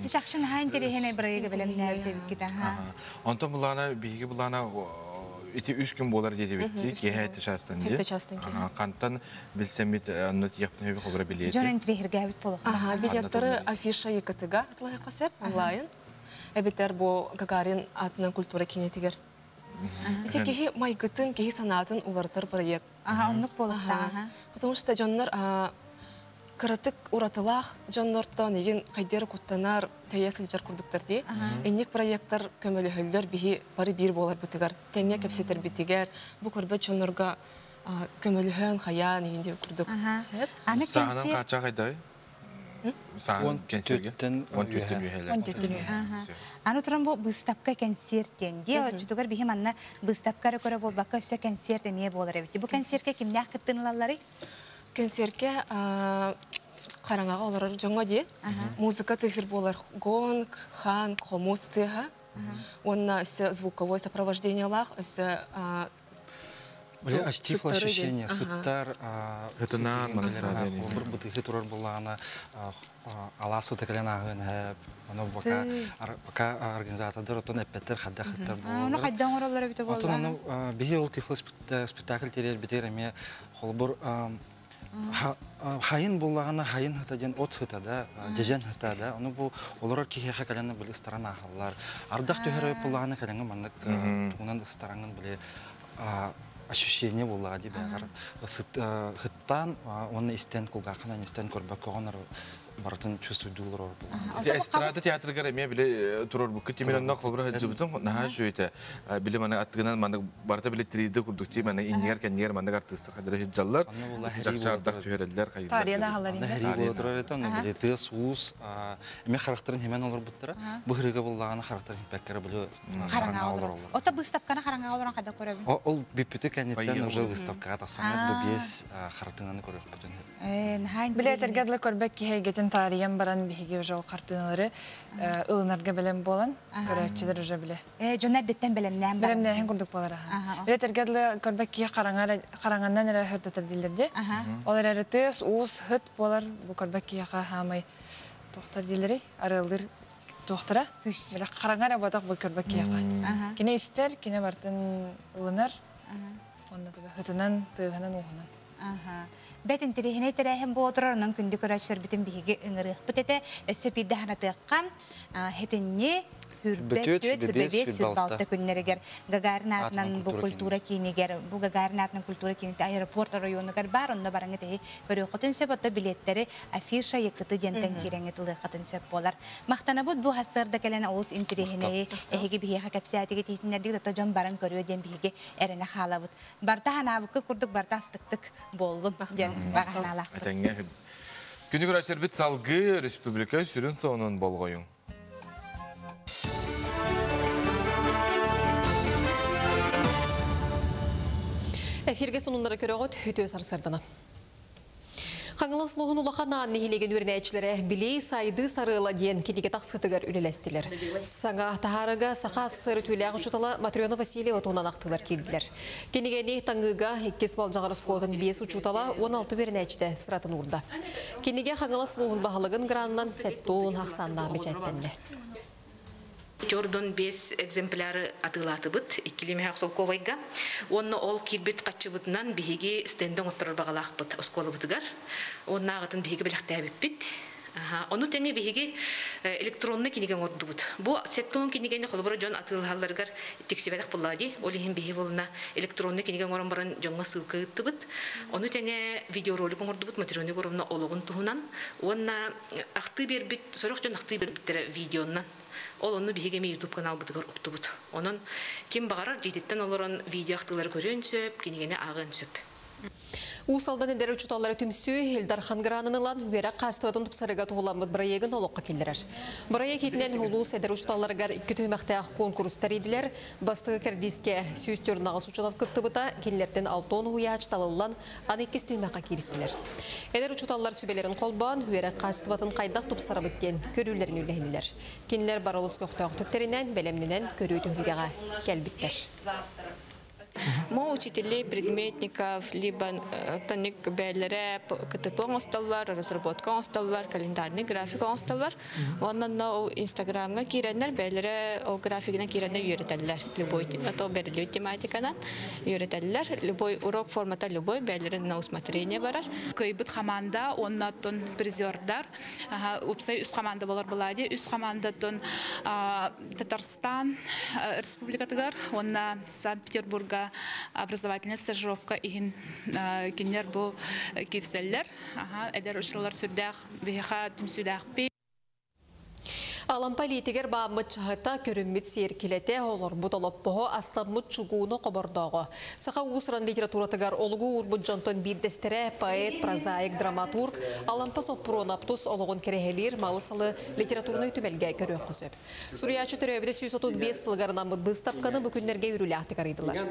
Чахчы наһаа интэриэһинэй бырайыгы бэлэмнээбит эбиккит, аха. Онтон булаана биһиги булаана ити үс күн буолар диэбитти киэһэ эти чаастан ди. Эти чаастан киэһэ. Хантан билсэммит онно тиэхпин хөбү хобура билиэти. Дьон интириэһиргээбит буолуохтаах. Аха, билеттары афиша ЕКТ-га атлаһыахха сөп онлайн. Эбэтэр бу Гагарин атынан культура киинэтигэр. Ити киһи майгытын, киһи санаатын уларытар проект. Аха, оннук буолуохтаах. Потому что дьоннор кыратык уратылаах дьоннортон игин хайдары куттанар, тэйэ сылдьар курдуктар дии. Инник проекттар көмөлөһөллөр биһи бары биир буоларбытыгар, тэҥҥэ кэпсэтэрбитигэр, бу көрбөт дьоннорго көмөлөһөн, хайаан игин диэн курдук. Аны Саанан хааччах хайдай? Саан кэнсиэргэ? Он түөттэн үөһэлэр. Он түөттэн үөһэ. Аны туран бу быыстапка кэнсиэр диэн. Дии отчутугар биһи манна быыстапка эрэ көрө буолбакка өссө кэнсиэр эмиэ буолар эбит. Бу кэнсиэркэ кимнээх кыттыын ылалларый? Кэнсиэркэ хараҥаҕа олорор дьоҥҥо дии музыка тыаһыр буолар гонг, хан, хомус тыаһа уонна өссө звуковой сопровождениелаах өссө Били ачтифл ощущение, сыттар, Хытынаан манныктаах бытыхы турар буллаҕына алаас сыта кэлэн ааһыан эһэп, ону пока пока организатордар оттон эппэттэр хайдах хыттар Ону хайдах оҥороллор эбитэ Оттон буолла? ону биһи ол тифло спектакль терийэрбитигэр эмиэ холобур хайын буллаҕына хайын хыта диэн от хыта да, дьэдьэн хыта да, ону бу олорор киһиэхэ кэлэн били ыстаран ааһаллар. Ардах түһэр буллаҕына кэлэҥҥэ маннык тугунан ыстараҥын били ощущение буоллаҕа дии бэҕэр хыттаан уонна истэн кулгааххынан истэн көрбөккө оҕонор барытын чувствуйдуулар олор Ити эстрада театрыгар эмиэ били турорбукка тимир онно холбура сылдьыбытым наһаа үчүгэй били маны аттыгынан маны барыта били 3D курдук ти маны иннигэр кэннигэр маннык артыыстар хадара сылдьаллар чахчаардах түһэрэллэр хайыллар Таарыйан аһаллар Онно буола турар этэ, онно били тыас уус эмиэ харахтарын химэн олорбуттара. Бу хырыга буллаҕына харахтарын химпэккэрэ били хараҥаҕа олороллор. Ото быыстапканы хараҥаҕа олорон хайдах көрөбүн? Ол бүппүтү кэнниттэн уже выставкаҕа тахсаҥҥыт бу биэс хартыынаны көрүөхпүтүн. Биле этэргэ дылы көрбөт киһи эйгэтин таарыйан баран биһиги уже ол хартыыналары ылынарга бэлэм буолан көрөөччүлэр уже биле. Дьон эрдэттэн бэлэмнээн баран. Бэлэмнээһин курдук буолар. Биле этэргэ дылы көрбөт киһи хараҥаннан эрэ хырдатар дииллэр дии. Ол эрээри тыас, уус, хыт буолар бу көрбөт киһиэхэ хаамай туохтар дииллэрий? Арыаллыыр туохтара? Биле хараҥа эрэ буотах бу көрбөт киһиэхэ. Кини истэр, кини бартын ылынар. Онно хытынан, тыаһынан, ууһунан. Бэт интэриэһинэй тэрээһин буолар, онон күндү көрөөччүлэрбитин биһиги ыҥырыахпыт этэ. Өссө биирдэ ханатыахха хэтинни хүрбэ түөт, хүрбэ биэс, хүрбэ алта күннэригэр Гагарин аатынан бу культура киинигэр, бу Гагарин аатынан культура киинитэ аэропорт оройуонугар баар, онно бараҥҥыт эһи көрүөххүтүн сөп, отто билиэттэри афиша ЕКТ диэнтэн киирэҥҥит ылыаххытын сөп буолар. Махтанабыт бу сарсыарда кэлэн олус интэриэһинэйи эһиги биһиэхэ кэпсээтигит иһитиннэрдигит, отто дьон баран көрүө диэн биһиги эрэнэ хаалабыт. Барта ханаабыкка курдук барта астыктык буоллун диэн баҕа санаалаахпыт. Этэҥҥэ күнү көрөөччүлэрбит салгыы республика сүрүн сонун болҕойуҥ. Эфирге сонуннары көрөҕүт үтүө сарсыарданан. Хаҥалас улууһун улахан аан нэһилиэгин үөрэнээччилэрэ Билии сайды сарыала диэн кинигэ тахсыытыгар үлэлэстилэр. Саҥа таһаарыга Саха СССР үтүөлээх учуутала Матрена Васильева туһунан ахтыылар киирдилэр. Кинигэни таҥыыга иккис Малдьаҕар оскуолатын биэс учуутала 16 үөрэнээччитэ сыратын уурда. Кинигэ Хаҥалас улууһун баһылыгын гранынан сэттэ ахсааннаах бэчээттэннэ. Төрдөн бес экземпляры атыылаатыбыт иккилимэһэх солковайга. Онно ол киирбит хаччыбытынан биһиги стенден отторор бағалаахпыт оскуолабытыгар. Оннааҕытын биһиги билэхтээбиппит. Ону тэҥэ биһиги электроннай кинигэ оҥордубут. Бу 70 кинигэни холобура дьон атыылаһалларыгар тиксибэтэх буоллаҕа дии. Ол иһин биһи буолна электроннай кинигэ оҥорон баран дьоҥҥо ссылка ыыттыбыт. Ону тэҥэ видеоролик оҥордубут Матрена Егоровна олоҕун туһунан уонна ахтыы биэрбит, сорох дьон ахтыы биэрбиттэрэ видеоннан. Ол онну биһиги эмиэ YouTube каналбытыгар уктубут. Онон ким баҕарар дьиэтиттэн олорон видео ахтыылары көрүөн сөп, кинигэни ааҕыан сөп. Уус Алдан эдэр учууталлара түмсүү Ил Дархан гранын ылан үөрэх хаачыстыбатын тупсарыыга туһуламмыт бырайыагын олоххо киллэрэр. Бырайыак иитинэн улуус эдэр учууталларыгар икки түһүмэхтээх куонкурус тэрийдилэр. Бастакы кэрдиискэ 148 учуутал кыттыбыта, кинилэртэн 60 уһуйааччы талыллан, аны иккис түһүмэххэ кииристилэр. Эдэр учууталлар сүбэлэрин холбоон, үөрэх хаачыстыбатын хайдах тупсарабыт диэн көрүүлэрин үллэһиннилэр. Кинилэр бары олус көхтөөхтүк тэринэн, бэлэмнэнэн көрүү түһүлгэҕэ кэлбиттэр. Мы учителей предметников, либо таник бээлэрэ КТП оҥостоллор, разработка оҥостоллор, календарный график оҥостоллор. Уонна ол Инстаграмҥа киирэннэр бээлэрэ ол графигынан киирэннэр үөрэтэллэр. Любой то бэриллибит тематиканан үөрэтэллэр. Любой урок формата любой бээлэрэ на усмотрение барар. Кыайбыт хамаанда уонна оттон призердар уопсай үс хамаанда болор буолаа Үс хамаандаттан Татарстан Республикатыгар уонна Санкт-Петербурга образовательная стажировка иһин кинилэр бу киирсэллэр. Эдэр учууталлар сүрдээх биһиэхэ түмсүүлээхпит. Алампа илиитигэр бааммыт чаһыта, көрүммүт сиэркилэтэ, олорбут олоппоһо, астаммыт чугууну хобордооҕо. Саха уус-уран литературатыгар олугу уурбут дьонтон биирдэстэрэ поэт, прозаик, драматург Алампа Соппуруонап тус олоҕун кэрэһэлиир малы-салы литературнай түмэлгэ көрүөххэ сөп. Суруйааччы төрөөбүтэ 135 сылыгар анаммыт быыстапканы бу күннэргэ үөрүүлээхтик арыйдылар.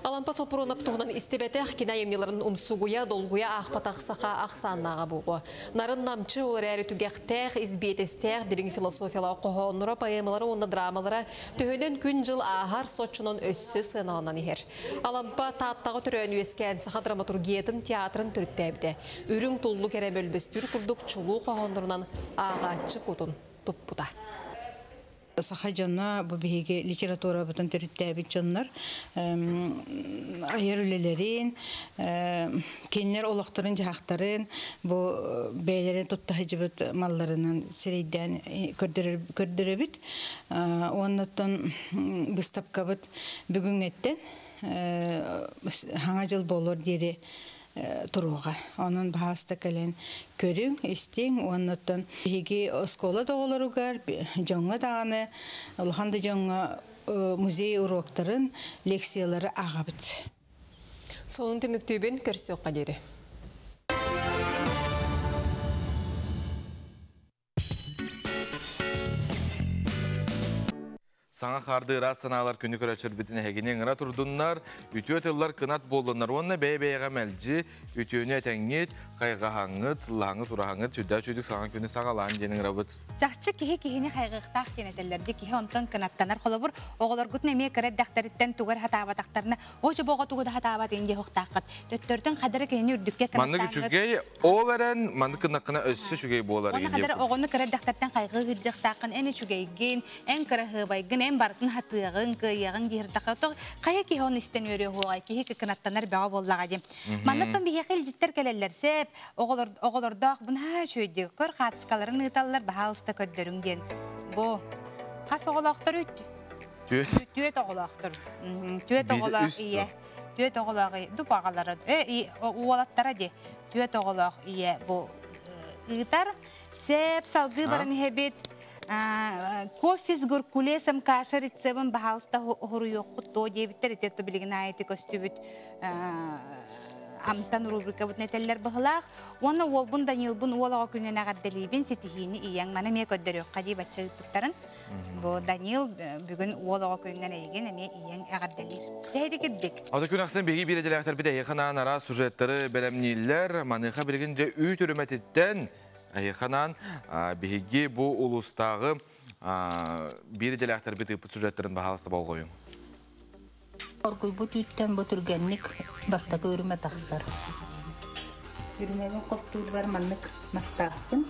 Алампа Соппуруонап туһунан истибэтэх, кини айымньыларын умсугуйа, долгуйа аахпатах саха ахсааннааҕа буолуо. Нарын-намчы, ол эрээри түгэхтээх, избиэтэстээх, дириҥ философиялаах хоһоонноро, поэмалара уонна драмалара төһөнөн күн-дьыл ааһар, соччонон өссө сыаналанан иһэр. Алампа Тааттаҕа төрөөн үөскээн саха драматургиятын театрын төрүттээбитэ. Үрүҥ туллук эрэ мөлбөстүүр курдук чулуу хоһооннорунан ааҕааччы кутун туппута. Саха дьоно бу биһиги литературабытын төрүттээбит дьоннор айар үлэлэрин, кинилэр олохторун-дьаһахтарын бу бэйэлэрин тутта сылдьыбыт малларынан сирэйдээн көрдөрөбүт. Уоннаттан быыстапкабыт бүгүҥҥэттэн хаҥа дьыл буолуор диэри туруоҕа. Онон баһааста кэлэн көрүҥ, истиҥ уоннаттан биһиги оскуола да оҕолоругар, дьоҥҥо даҕаны, улахан да дьоҥҥо музей уруоктарын, лекциялары ааҕабыт. Сонун түмүктүүбүн көрсүөххэ диэри. Саҥа харды ыраас санаалар күнү көрөчөрбүтүн эһигини ыҥыра турдуннар, үтүө тыллар кынат буоллуннар уонна бэйэ-бэйэҕэ мэлдьи үтүөнү этэҥҥит, хайҕаһаҥҥыт, сыллаһаҥҥыт, ураһаҥҥыт сүрдээх үчүгдүк саҥа күнү саҕалаан диэн ыҥырабыт. Чахчы киһи киһини хайҕыахтаах диэн этэллэр дии киһи онтон кынаттанар холобур оҕолоргутун эмиэ кыра эрдэхтэриттэн тугу эрэ сатаабатахтарына оо чобо оҕо тугу да сатаабат иһин диэхтааххыт төттөрүтүн хадары кинини үрдүккэ Маннык үчүгэй ол эрэн маннык гыннаххына өссө үчүгэй буолар Уонна хадары оҕону кыра эрдэхтэртэн хайҕыы сылдьыахтааххын эн үчүгэйгин эн кыраһыабайгын эн барытын хатыаҕыҥ кыайыаҕыҥ диирдэххэ то хайа киһи ону истэн үөрүө суоҕай киһи кынаттанар бөҕө буоллаҕа диэн манныттан биһиэхэ илдьиттэр кэлэллэр сеп оҕолор оҕолордоох бу наһаа үчүгэйдик көр хаатыскаларын ыыталлар баһаалыста көрдөрүҥ диэн бу хас оҕолоохтор үт түөт оҕолоохтор түөт оҕолоох ийэ түөт оҕолоох дуп аҕалара уолаттара ди түөт оҕолоох ийэ бу ыытар сеп салгыы баран иһэбит кофе с геркулесом каша рецебин баһаалыста хоруйуоххут дуо диэбиттэр ити билигин аайы көстүбүт амтан рубрикабытын этэллэр быһылаах уонна уолбун Данилбын уол оҕо күнүн эҕэрдэлиибин ситиһиини ийэҥ маны эмиэ көрдөрүөххэ дии бачча ыыппыттарын бу Данил бүгүн уол оҕо күнүнэн эйигин эмиэ ийэҥ эҕэрдэлиир дьэһиди кирдик Ата күн ахсын биһиги биир идэлээхтэрбит эһиэхэ анаан араас сюжеттары бэлэмнииллэр. Маныаха билигин дьэ үүт үрүмэтиттэн эһиэхэ анаан биһиги бу улуустааҕы биир идэлээхтэрбит ыыппыт сюжеттарын баһаалыста болҕойуҥ. Оргуйбут үүттэн бу түргэнник бастакы үрүмэ тахсар. Үрүмэбин хостуурбар маннык мастаахпын.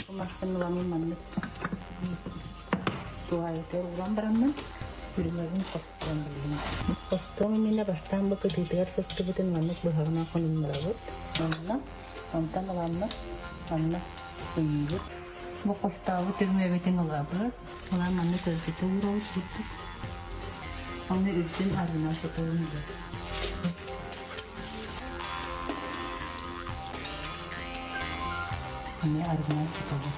Бу маспын ыламмын маннык туһаайытыгар ууран бараммын үрүмэбин хостуон билигин. Хостуом иннинэ бастаан бу кытыытыгар сыстыбытын маннык быһаҕынан хонуннарабыт. Онно онтон ыламмыт манна ыйыыбыт. Бу хостообут үрмүөбүтүн ылабыт. Ылан манна төлкөтө уурабыт курдук. Оны үрдүн арынан сотолун Аны арынан сотолун.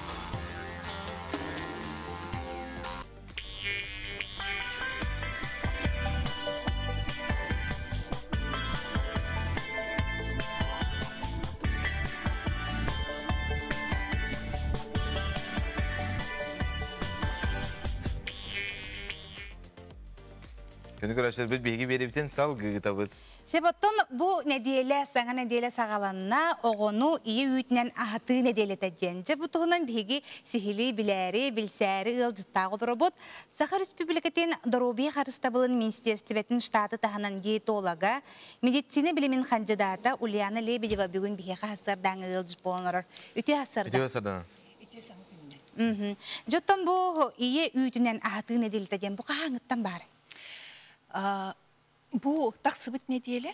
Күнү көрөшөрбүт биһиги биэрибитин салгыытабыт. Себоттон бу нэдиэлэ саҥа нэдиэлэ саҕаланна, оҕону ийэ үүтүнэн аһатыы нэдиэлэтэ диэн. Дьэ бу туһунан биһиги сиһилии билээри, билсээри ыалдьыттаах олоробут. Саха Республикатын доруобуйа харыстабылын министиэристибэтин штаты таһынан диетолога, медицина билимин хандьыдаата Ульяна Лебедева бүгүн биһиэхэ хассардааҥы ыалдьыт буолан олорор. Үтүө хассарда. Үтүө хассарда. Үтүө саҥа күннэн. Дьоттон бу ийэ үүтүнэн аһатыы нэдиэлэтэ диэн бу хаһааҥыттан баар? Бу тахсыбыт нэдиэлэ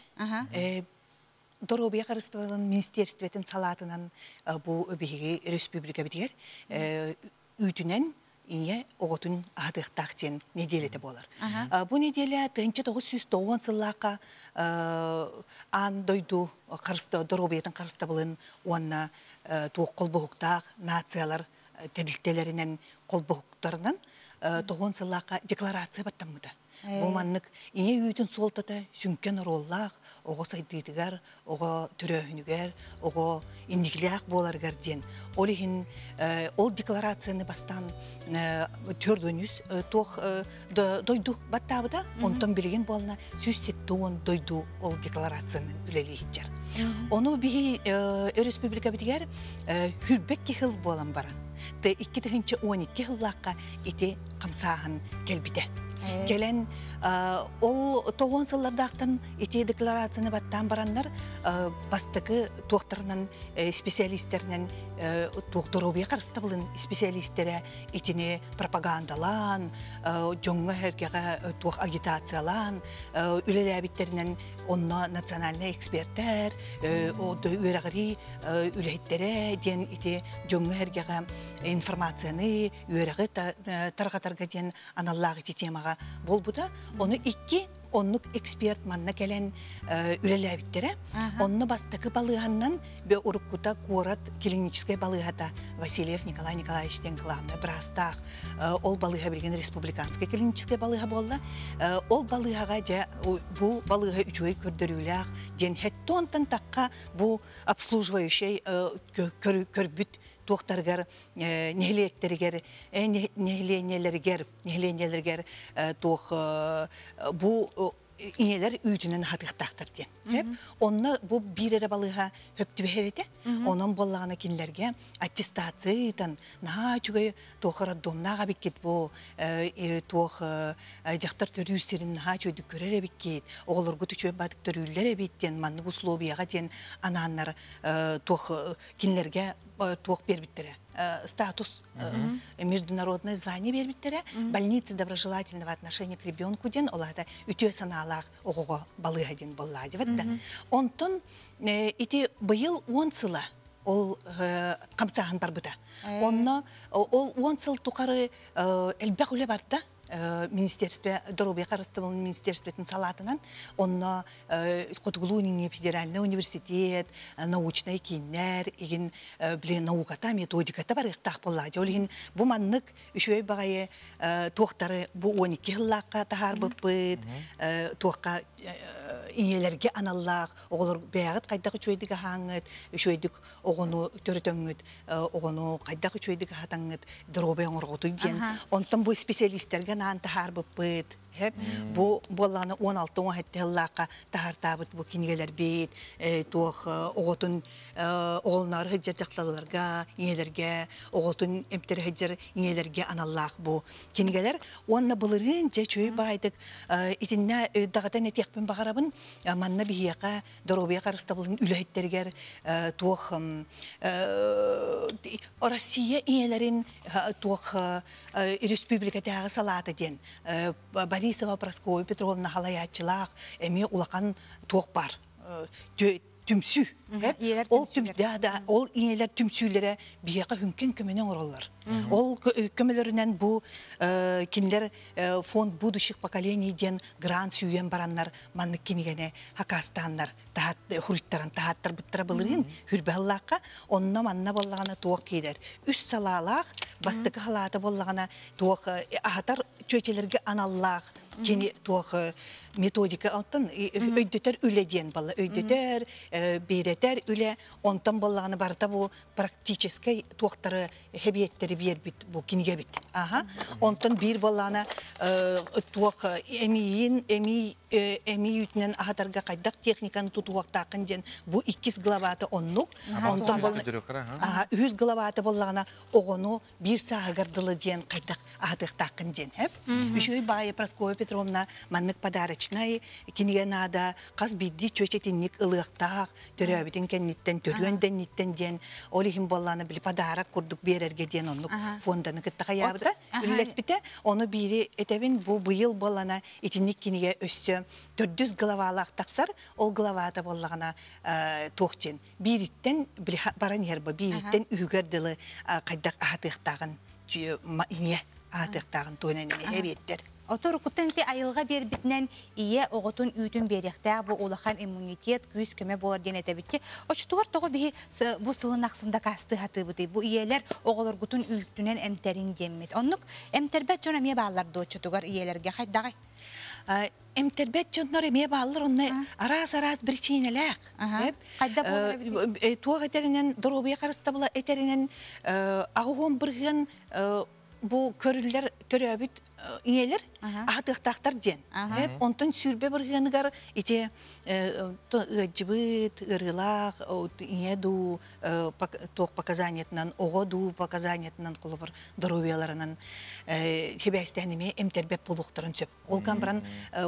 доруобуйа харыстабылын министерствотын салаатынан бу биһиги республикабытыгар үүтүнэн ийэ оҕотун аһатыахтаах диэн нэдиэлэтэ буолар. Бу нэдиэлэ 1990 сыллаахха аан дойду доруобуйатын харыстабылын уонна туох холбоһуктаах нациялар тэрилтэлэринэн холбоһуктарынан тоҕуон сыллаахха декларация баттаммыта. Бу маннык ийэ үүтүн суолтата сүҥкэн оруоллаах оҕо сайдыытыгар, оҕо төрөөһүнүгэр, оҕо инникилээх буоларыгар диэн. Ол иһин ол декларацияны бастаан төрдөнүс туох дойду баттаабыта, онтон билигин буолна 170 дойду ол декларациянан үлэлииһиччэр. Ону биһи өрөспүүбүлүкэбитигэр хүрбэк кихил буолан баран, 2012 сыллаахха ити хамсааһын кэлбитэ. Кэлэн ол тоҕуон сыллардаахтан ити декларацияны баттаан бараннар бастакы туохтарынан специалистеринэн туох доруобуйа харыстабылын специалистерэ итини пропагандалаан, дьоҥҥо эргэҕэ туох агитациялаан үлэлээбиттэринэн онно национальнай эксперттэр, үөрэҕирии үлэһиттэрэ диэн ити дьоҥҥо эргэҕэ информацияны үөрэҕи тарҕатарга диэн аналлаах ити темаҕа буолбута. Ону икки оннук эксперт манна кэлэн үлэлээбиттэрэ. Онно бастакы балыыһаннан уруккута куорат клиническэй балыыһата Васильев Николай Николаевич диэн главный быраастаах. Ол балыыһа билигин республиканскай клиническэй балыыһа буолла. Ол балыыһаҕа дьэ бу балыыһа үчүгэй көрдөрүүлээх диэн хеттонтан тахха бу обслуживающий көрбүт туохтарыгар нэһилиэктэригэр нэһилиэнньэлэригэр нэһилиэнньэлэригэр туох бу ийэлэр үүтүнэн аһатыахтаахтар диэн. Онно бу биир эрэ балыыһа хөптүбэһэр этэ. Онон буоллаҕына кинилэргэ аттестация ыытан наһаа үчүгэй туох роддомнаах эбиккит бу туох дьахтар төрүүр сирин наһаа үчүгэйдик көрөр эбиккит, оҕолоргут үчүгэй баатык төрүүллэр эбит диэн маннык условияҕа диэн анааннар туох кинилэргэ туох биэрбиттэрэ статус международное звание биэрбиттэрэ больница доброжелательного отношения к ребенку диэн олаата үтүө санаалаах оҕоҕо балыыһа диэн буоллаа дебет да. Онтон ити быйыл 10 сыла ол хамсааһын барбыта. Онно ол 10 сыл тухары элбэх үлэ барда министерство доруобуйа харыстабылын министерствотын салаатынан онно Хотугулуу федеральный университет научнай кииннэр игин биле науката методиката барыахтаах буоллаа. Ол иһин бу маннык үчүгэй баҕайы туохтары бу 12 сыллаахха таһаарбыппыт туохха ийэлэргэ аналлаах оҕолор бэйэҕит хайдах үчүгэйдик аһааҥҥыт, үчүгэйдик оҕону төрөтөҥҥүт, оҕону хайдах үчүгэйдик аһатаҥҥыт доруобай оҥоргутуй диэн. Онтон бу специалистергэ анаан таһаарбыппыт. Бу буоллаҕына 16-17 сыллаахха таһаартаабыт бу кинигэлэрбит туох оҕотун оҕолоноор сылдьар дьахталларга, ийэлэргэ, оҕотун эмтэрэ сылдьар ийэлэргэ аналлаах бу кинигэлэр. Уонна былырыын дьэ үчүгэй баайдык итиннэ даҕатан этиэхпин баҕарабын. Манна биһиэхэ доруобуйа харыстабылын үлэһиттэригэр туох Россия ийэлэрин туох республикатааҕы салаата диэн Борисова Прасковья Петровна халайааччылаах эмиэ улахан туох бар. түмсүү. Ол да ол ийэлэр түмсүүлэрэ биһиэхэ хүҥкэн көмөнү оҥороллор. Ол көмөлөрүнэн бу кинилэр фонд будущих поколений диэн грант сүүйэн бараннар маннык кинигэни хакастааннар хуруттаран таһааттарбыттара былырыын хүрбэһаллаахха онно манна боллаҕына туох киирэр үс салаалаах бастакы халаата боллаҕына туох аһатар чүөчэлэргэ аналлаах кини туох методика оттон өйдөтөр үлэ диэн балла өйдөтөр биэрэтэр үлэ онтон боллаҕына барыта бу практическай туохтары хэбиэттэри биэрбит бу кинигэбит аха онтон биир боллаҕына туох эмиийин эмий эмий үтүнэн аһатарга хайдах техниканы тутуохтааххын диэн бу иккис главата оннук онтон үһүс главата боллаҕына оҕону биир сааһыгар дылы диэн хайдах аһатыахтааххын диэн хэп. Үчүгэй баайы Прасковья Петровна маннык подарочнай кинигэ наада хас биирдии чүөчэтинник ылыахтаах төрөөбүтүн кэнниттэн төрүөн дэнниттэн диэн ол иһин буоллаана били подарок курдук биэрэргэ диэн оннук фонданы кытта хайаабыта үллэспитэ ону биири этэбин бу быйыл буоллана итинник кинигэ өссө төрдүс главалаах тахсар ол главата буоллаҕына туох диэн биириттэн баран иһэр бу биириттэн үһүгэр дылы хайдах аһатыахтааҕын ийэ аһатыахтааҕын туһунан эмиэ эбиэттэр. Отор укуттан ти айылға бербитинен ие оҕотун үүтүн бериэхтээх бу улахан иммунитет күүс көмө буолар диэн этэбитти. Очтугар тоҕо биһи бу сылын ахсында касты хатыбыты. Бу иелер оҕолоргутун үүтүнэн эмтерин диэммит. Оннук эмтербет дьон эмиэ бааллар дуочутугар иелерге хайдагай? Эмтербет дьоннор эмиэ бааллар онно араас-араас причинэлээх. Хайда буолар эбит? Туох этеринен, доруобуйа харыстабыла этеринен, аҕыһуон бырыһыан бу көрүллэр төрөөбүт ийэлэр аһатыахтаахтар диэн. Онтон сүүрбэ бырыһыаныгар ити ыадьыбыт, ыарыылаах, ийэ дуу, туох показаниятынан, оҕо дуу показаниятынан холобур доруобуйаларынан хибээстээн эмиэ эмтэрбэт буолуохтарын сөп. Ол ган баран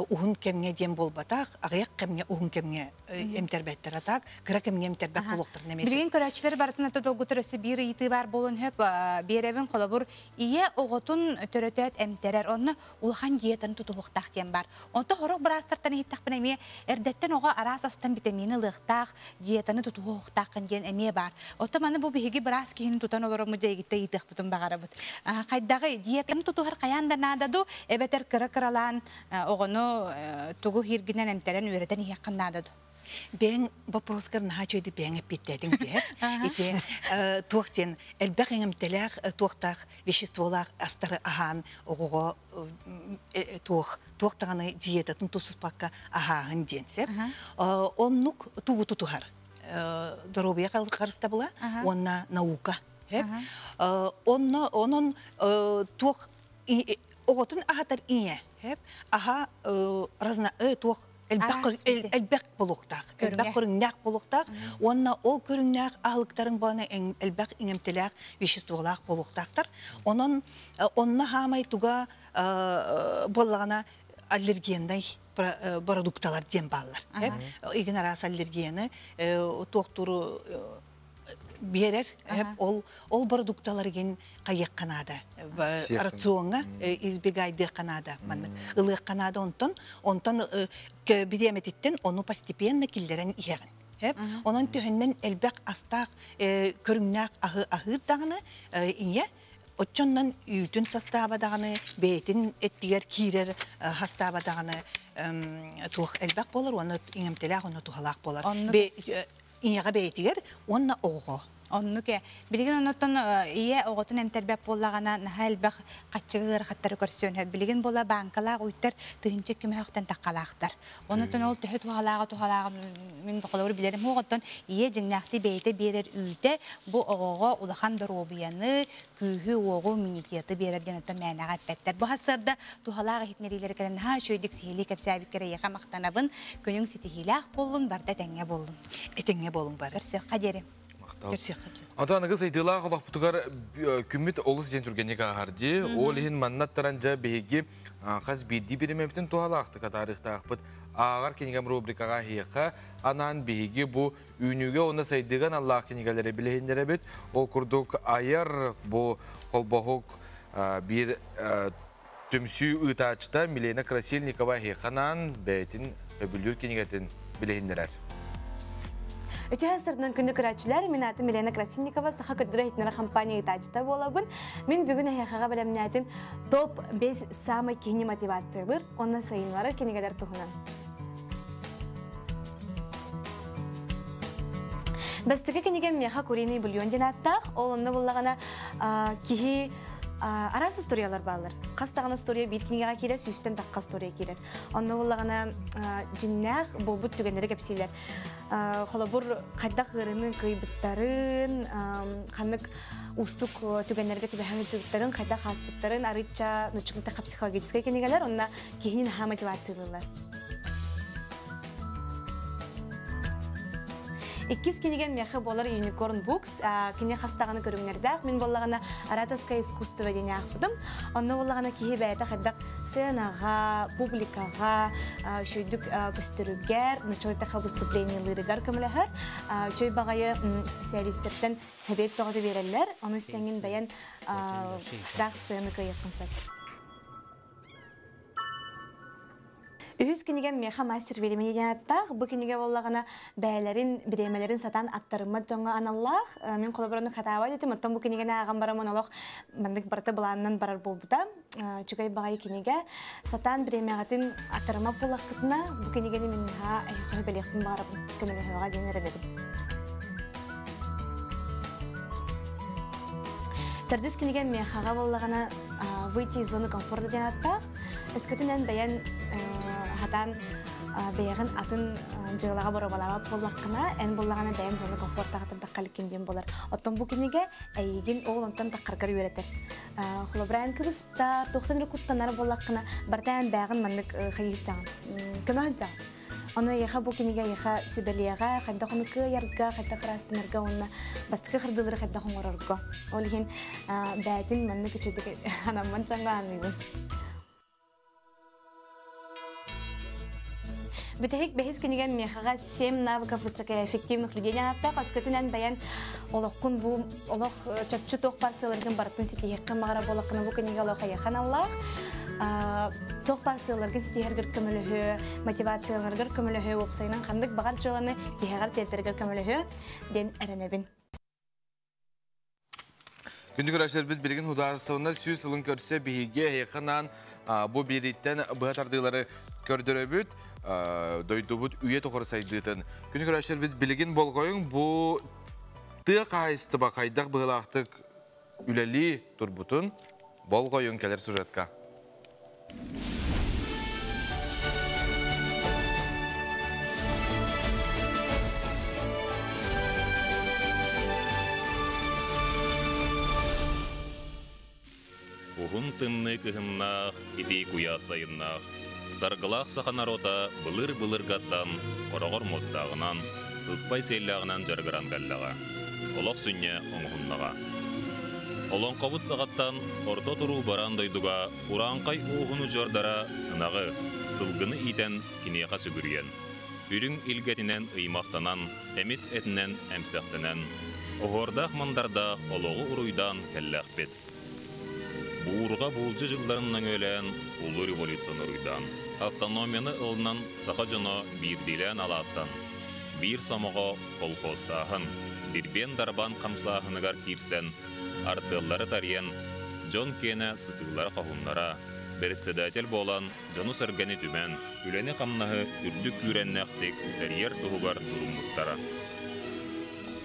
уһун кэмҥэ диэн буолбатах, аҕыйах кэмҥэ уһун кэмҥэ эмтэрбэттэр атак, кыра кэмҥэ эмтэрбэт буолуохтарын эмиэ. Билигин көрөөччүлэр барытын ото долгутар өссө биир ыйытыы бар буолун хөп биэрэбин холобур ийэ оҕотун төрөтөөт эмтэрэр онно улахан диетаны тутуһуохтаах диэн бар. Онто хорох быраастартан иһиттэхпинэ эмиэ эрдэттэн оҕо араас астан витамины ылыахтаах диетаны тутуһуохтааххын диэн эмиэ бар. Ото маны бу биһиги быраас киһини тутан олороммут дьэйгитте ыйытыахпытын баҕарабыт. Хайдаҕы диетаны тутуһар хайаан да наада ду эбэтэр кыра-кыралаан оҕону тугу хиргинэн эмтэрэн үөрэтэн иһиэххин наада ду? Бэйэҥ вопроскар наһаа үчүгэйдик бэйэҥ эппиэттээтиҥ диэ. Ити туох диэн элбэх иҥэмтэлээх туохтаах веществолаах астары аһаан оҕоҕо туох туох даҕаны диетатын тусуспакка аһааһын диэн сеп. Оннук тугу тутуһар доруобуйа харыстабыла уонна наука. Онно онон туох оҕотун аһатар ийэ аха разна туох элбэх болуохтаах, элбэх көрүҥнээх болуохтаах уонна ол көрүҥнээх аһылыктарын буолана элбэх иҥэмтэлээх веществолаах болуохтаахтар. Онон онно хаамай туга буоллаҕына аллергеннай продукталар диэн бааллар. Игин араас аллергияны туохтуру биэрэр ол ол продукталаргин хайыахха наада рационҥа избегайдыахха наада маннык ылыахха наада онтон онтон бириэмэтиттэн ону постепенно киллэрэн иһэҕин онон төһөннөн элбэх астаах көрүҥнээх аһы аһыыр даҕаны ийэ оччоннон үүтүн састааба даҕаны бэйэтин эттигэр киирэр хастааба даҕаны туох элбэх буолар уонна иҥэмтэлээх уонна туһалаах буолар ийэҕэ бэйэтигэр уонна оҕоҕо. Оннук ээ. Билигин оннуттан ийэ оҕотун эмтэрбэт буоллаҕына наһаа элбэх хаччыгы ыарахаттары көрсүөн сөп. Билигин буола бааҥкалаах уйдар тыһыынча көмөһөхтөн таххалаахтар. Оннуттан ол төһө туһалааҕа туһалааҕа мин холобур билэрим оҕоттон ийэ дьиҥнээхтии бэйэтэ биэрэр үүтэ бу оҕоҕо улахан доруобуйаны, күүһү-уоҕу, иммунитеты биэрэр диэн оттон мээнэҕэ эппэттэр. Бу сарсыарда туһалаах иһитиннэриилэри кэлэн наһаа үчүгэйдик сиһилии кэпсээбиккэр эйиэхэ махтанабын. Күнүҥ ситиһиилээх буоллун, барда этэҥҥэ буоллун. Этэҥҥэ буолуҥ бары. Көрсүөххэ диэри. Көрсүөххэ диэри. Онтон аныгы сайдыылаах олохпутугар күммүт олус диэн түргэнник ааһар дии. Ол иһин маннаттаран дьэ биһиги хас биирдии биримэбитин туһалаахтык атаарыахтаахпыт. Ааҕар кинигэм рубрикаҕа эһиэхэ анаан биһиги бу үүнүүгэ уонна сайдыыга аналлаах кинигэлэри билиһиннэрэбит. Ол курдук айар бу холбоһук биир түмсүү ыытааччыта Милена Красильникова эһиэхэ анаан бэйэтин өбүлүүр кинигэтин билиһиннэрэр. Үтүө сырдынан күндү көрөөччүлэр, мин атым Елена Красильникова, Саха көрдөрөр иһитиннэрэр компания ыытааччыта буолабын. Мин бүгүн эһиэхэҕэ бэлэмнээтим топ 5 самый киһини мотивациялыыр, онно сайыннарар кинигэлэр туһунан. Бастакы кинигэм миэхэ Куриный бульон диэн ааттаах. Ол онно буллаҕына киһи араас историялар бааллар. Хас даҕаны история биир кинигэҕэ киирэр, сүүстэн тахха история киирэр. Онно буллаҕына дьиннээх буолбут түгэннэри кэпсиилэр. Холобур, хайдах ыарыыны кыайбыттарын, ханнык уустук түгэннэргэ түбэһэн сылдьыбыттарын, хайдах ааспыттарын арыычча нуччукунтахха психологическай кинигэлэр, онно киһини наһаа мотивациялыыллар. Иккис кинигэм миэхэ буолар Unicorn Books. Кини хас даҕаны көрүҥнэрдээх. Мин буоллаҕына ораторское искусство диэн аахпытым. Онно буоллаҕына киһи бэйэтэ хайдах сценаҕа, публикаҕа үчүгэйдик көстөрүгэр, началытаха выступлениелыырыгар көмөлөһөр. Үчүгэй баҕайы специалистэртэн эбиэт бөҕөтө биэрэллэр. Ону истэҥҥин бэйэн страх сцены кыайыаххын сөп. Үһүс кинигэм миэхэ мастер времени диэн ааттаах. Бу кинигэ буоллаҕына бэйэлэрин бириэмэлэрин сатаан аттарыммат дьоҥҥо аналлаах. Мин холобураны хатаабат этим, оттон бу кинигэни ааҕан бараммын олох маннык барыта былаанынан барар буолбута. Үчүгэй баҕайы кинигэ. Сатаан бириэмэҕитин аттарыммат буоллаххытына, бу кинигэни мин наһаа эһиэхэ бэлиэхпин баҕарабын, көмөлөһүөҕэ диэн эрэнэбин. Төрдүс кинигэм миэхэҕэ буоллаҕына «Выйти из зоны комфорта» диэн ааттаах. Өскөтүн эн бэйэн хатаан бэйэҕин атын дьыалаҕа боруобалаабат буоллаххына, эн буллаҕына бэйэҥ зона комфортаҕа тардахха диэн буолар. Оттон бу кинигэ эйигин ол онтон таххаргар үөрэтэр. Холобура, эн кыбыстар, туохтан эрэ куттанар буоллаххына, барыта эн бэйэҕин маннык хайыһыччаҕын, көмөһүччэҕин. Ону эйиэхэ бу кинигэ эйиэхэ сүбэлиэҕэ, хайдах ону кыайарга, хайдах ыраастанарга уонна бастакы хардыылары хайдах оҥорорго. Ол иһин бээтин маннык үчүгдүк анаммын дьоҥҥо аныыбын. Бүтэһик бэһис кинигэм миэхэҕэ «Семь навыков высокоэффективных людей» ааттаах. Өскөтүнэн бэйэн олоххун бу олох чопчу туох баар сыалларгын барытын ситиһиэххин баҕара буоллаххына бу кинигэ олох эйиэхэ аналлаах. Туох баар сыалларгын ситиһэргэр көмөлөһүө, мотивацияларгар көмөлөһүө, уопсайынан ханнык баҕар дьыаланы тиһэҕэр тиэрдэргэр көмөлөһүө диэн эрэнэбин. Күндү көрөөччүлэрбит билигин судаарыстыбаннай сүүс сылын көрсө биһиги эһиэхэ анаан бу биэрииттэн быһа тардыылары көрдөрөбүт. Дойдубут үйэ тухары сайдыытын. Күндү көрөөччүлэрбит билигин болҕойуҥ бу тыа хаһаайыстыба хайдах быһыылаахтык үлэлии турбутун болҕойуҥ кэлэр сюжетка. Уһун тымныы кыһыннаах, итии куйаас сайыннаах, саргылаах саха норуота былыр-былыргаттан хороҕор муостааҕынан, сыспай сиэллээҕинэн дьарыгыран кэллэҕэ, олох сүнньэ оҥоһуннаҕа. Олоҥхобут саҕаттан орто туруу бараан дойдуга урааҥхай ууһун удьуордара ынаҕы, сылгыны иитэн киниэхэ сүгүрүйэн, үрүҥ илгэтинэн ыймахтанан, эмис этинэн эмсэхтэнэн, оһуордаах-мандардаах олоҕу уруйдаан кэллэхпит. Буурҕа буулдьа дьылларын нөҥүөлээн Улуу революцияны уруйдаан, автономияны ылынан саха дьоно биирдиилээн алаастан, биир сомоҕо колхозтааһын, дирбиэн-дарбаан хамсааһыныгар киирсэн, артыаллары тарыйан, дьон киэнэ сытыылара-хоһууннара, председатель буолан дьону-сэргэни түмэн, үлэни-хамнаһы үрдүк күүрэннээхтик тэрийэр туһугар туруммуттара.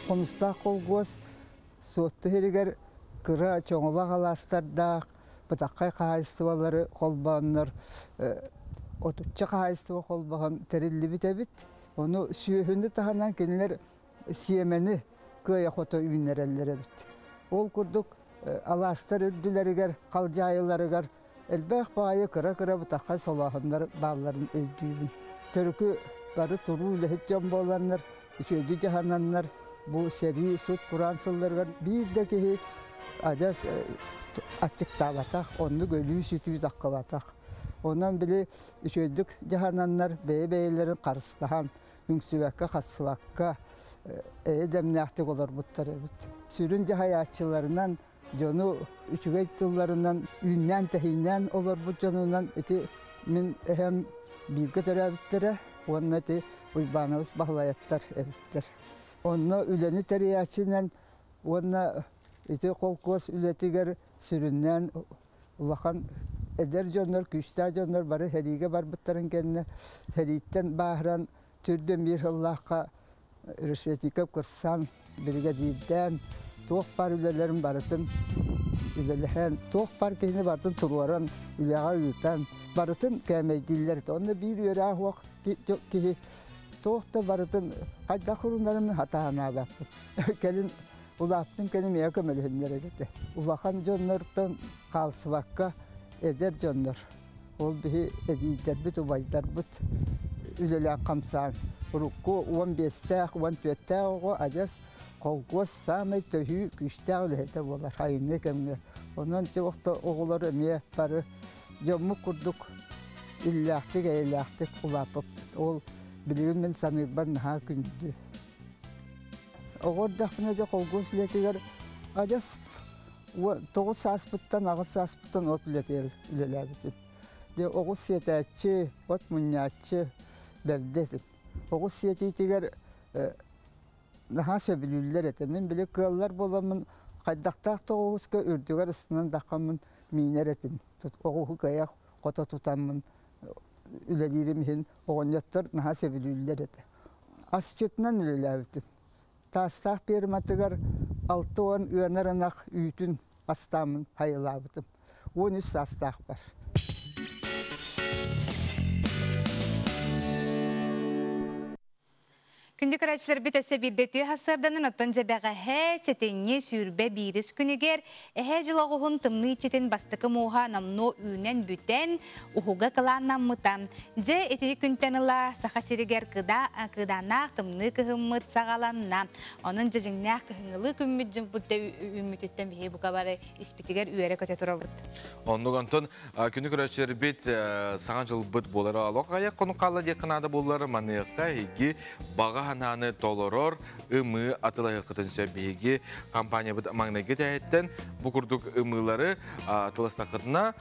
Хомустаах колхуос Суотту сиригэр кыра чоҥолох алаастардаах бытаххай хаһаайыстыбалары холбооннор отучча хаһаайыстыба холбоһон тэриллибит эбит. Ону сүөһүнү таһынан кинилэр сиэмэни кыайа-хото үүннэрэллэр эбит. Ол курдук алаастар үрдүлэригэр, халдьаайыларыгар элбэх баайы кыра-кыра бытаххай солооһуннар баалларын өйдүүбүн. Төрүкү бары туруу үлэһит дьон буоланнар, үчүгэйдик дьаһананнар бу сэрии сут-кураан сылларыгар биир да киһи адьас аччыктаабатах, оннук өлүү-сүтүү таххыбатах. Онон били үчүгэйдик дьаһананнар бэйэ-бэйэлэрин харыстаһан, үҥсүбэккэ-хассыбакка эйэ дэмнээхтик олорбуттар эбит. Сүрүн дьаһайааччыларынан дьону үчүгэй тылларынан үүннээн-тэһииннээн олорбут дьонунан ити мин эһэм бииргэ төрөөбүттэрэ уонна ити Уйбаанабыс Баһылайаптар эбиттэр. Онно үлэни тэрийээччинэн уонна ити холкуос үлэтигэр сүрүннээн улахан эдэр дьоннор, күүстээх дьоннор бары сэриигэ барбыттарын кэннэ сэрииттэн бааһыран түрдүн биир сыллаахха Решетников кырсан, биригэдьиирдээн, туох баар үлэлэрин барытын үлэлэһэн, туох баар киһини барытын туруоран, үлэҕэ ыытан, барытын кээмэйдииллэр. Онно биир үөрээх уох киһи туох да барытын хайдах урунарын хатаһанаабаппыт. Кэлин улааттым кэлин миэхэ көмөлөһүннэр эбитэ. Улахан дьоннортон хаалсыбакка эдэр дьоннор Ол биһи эдьиийдэрбит, убайдарбыт үлэлээн хамсаан, урукку 15-тээх, 14-тээх оҕо адьас холкуос саамай төһүү күүстээх үлэһитэ буолар айымньы кэмҥэ. Онон туох да оҕолор эмиэ бары дьоммут курдук иллээхтик, эйэлээхтик улааппыппыт. Ол билигин мин саныырбар наһаа күндү. Оҕо эрдэхпинэ дьэ холкуос үлэтигэр адьас 9 сааспыттан, 8 сааспыттан от үлэтигэр үлэлээбитим. Дьэ, оҕус сиэтээччи, от мунньааччы бэрдэ этим. Оҕус сиэтиитигэр наһаа сөбүлүүллэр этэ. Мин били кыаллар буоламмын хайдахтаах да оҕуска үрдүгэр ыстанан даххаммын миинэр этим. Оҕуһу кыайа хото тутаммын үлэлиирим иһин оҕонньоттор наһаа сөбүлүүллэр этэ. Асчытынан үлэлээбитим. Таастаах пиэрматыгар 60 ыанар ынах үүтүн астааммын хайылаабытым. 13 саастаахпар. Күндү көрөөччүлэрбит өссө биирдэ үтүө сарсыарданан оттон дьэбэҕэһэ сэтинньи 21 күнүгэр эһээ дьыл оҕуһун тымныы иччитин бастакы мууһа номнуо үүнэн бүтэн уһуга кылааннаммыта. Дьэ ити күнтэн ыла Саха сиригэр кыда кыыдааннаах тымныы кыһыммыт саҕаланна. Онон дьэдьиҥнээх кыһыҥҥылыы күммүт дьымпыт үүммүтүттэн биһиги бука бары испитигэр үөрэ-көтө турабыт. Оннук онтон күнү көрөөччүлэрбит саҥа дьылбыт буолара олох айах хонук хаалла диэххэ наада буоллар маныаха эһиги баҕа санааны толорор ымыы атылаһыаххытын сөп биһиги компаниябыт маҥнайгы тэһиттэн бу курдук ымыылары атыластаххытына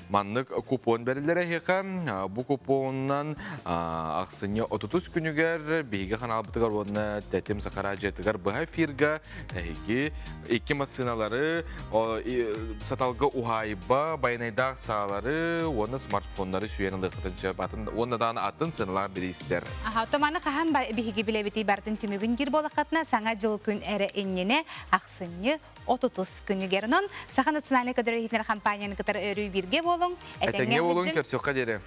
маннык купон бэриллэр эһиэхэ. Бу купонунан ахсынньы 30 күнүгэр биһиги ханаалбытыгар уонна Тэтим Сахараадьыйатыгар быһа эфирга эһиги икки массыыналары саталга уһаайба, байанайдаах саалары уонна смартфоннары сүүйэн ылыаххытын сөп атын уонна даҕаны атын сыаналаах бириистэр. Аха, томаны хаһан биһиги билэбитий бартын түмүгүн диир буолаххытына саҥа дьыл күн эрэ иннинэ ахсынньы 30 күнүгэр. Онон Саха национальнай көдөрөр иһитинэр компанияны кытары өрүү бииргэ буолуҥ. Этэҥҥэ буолуҥ, көрсүөххэ диэри.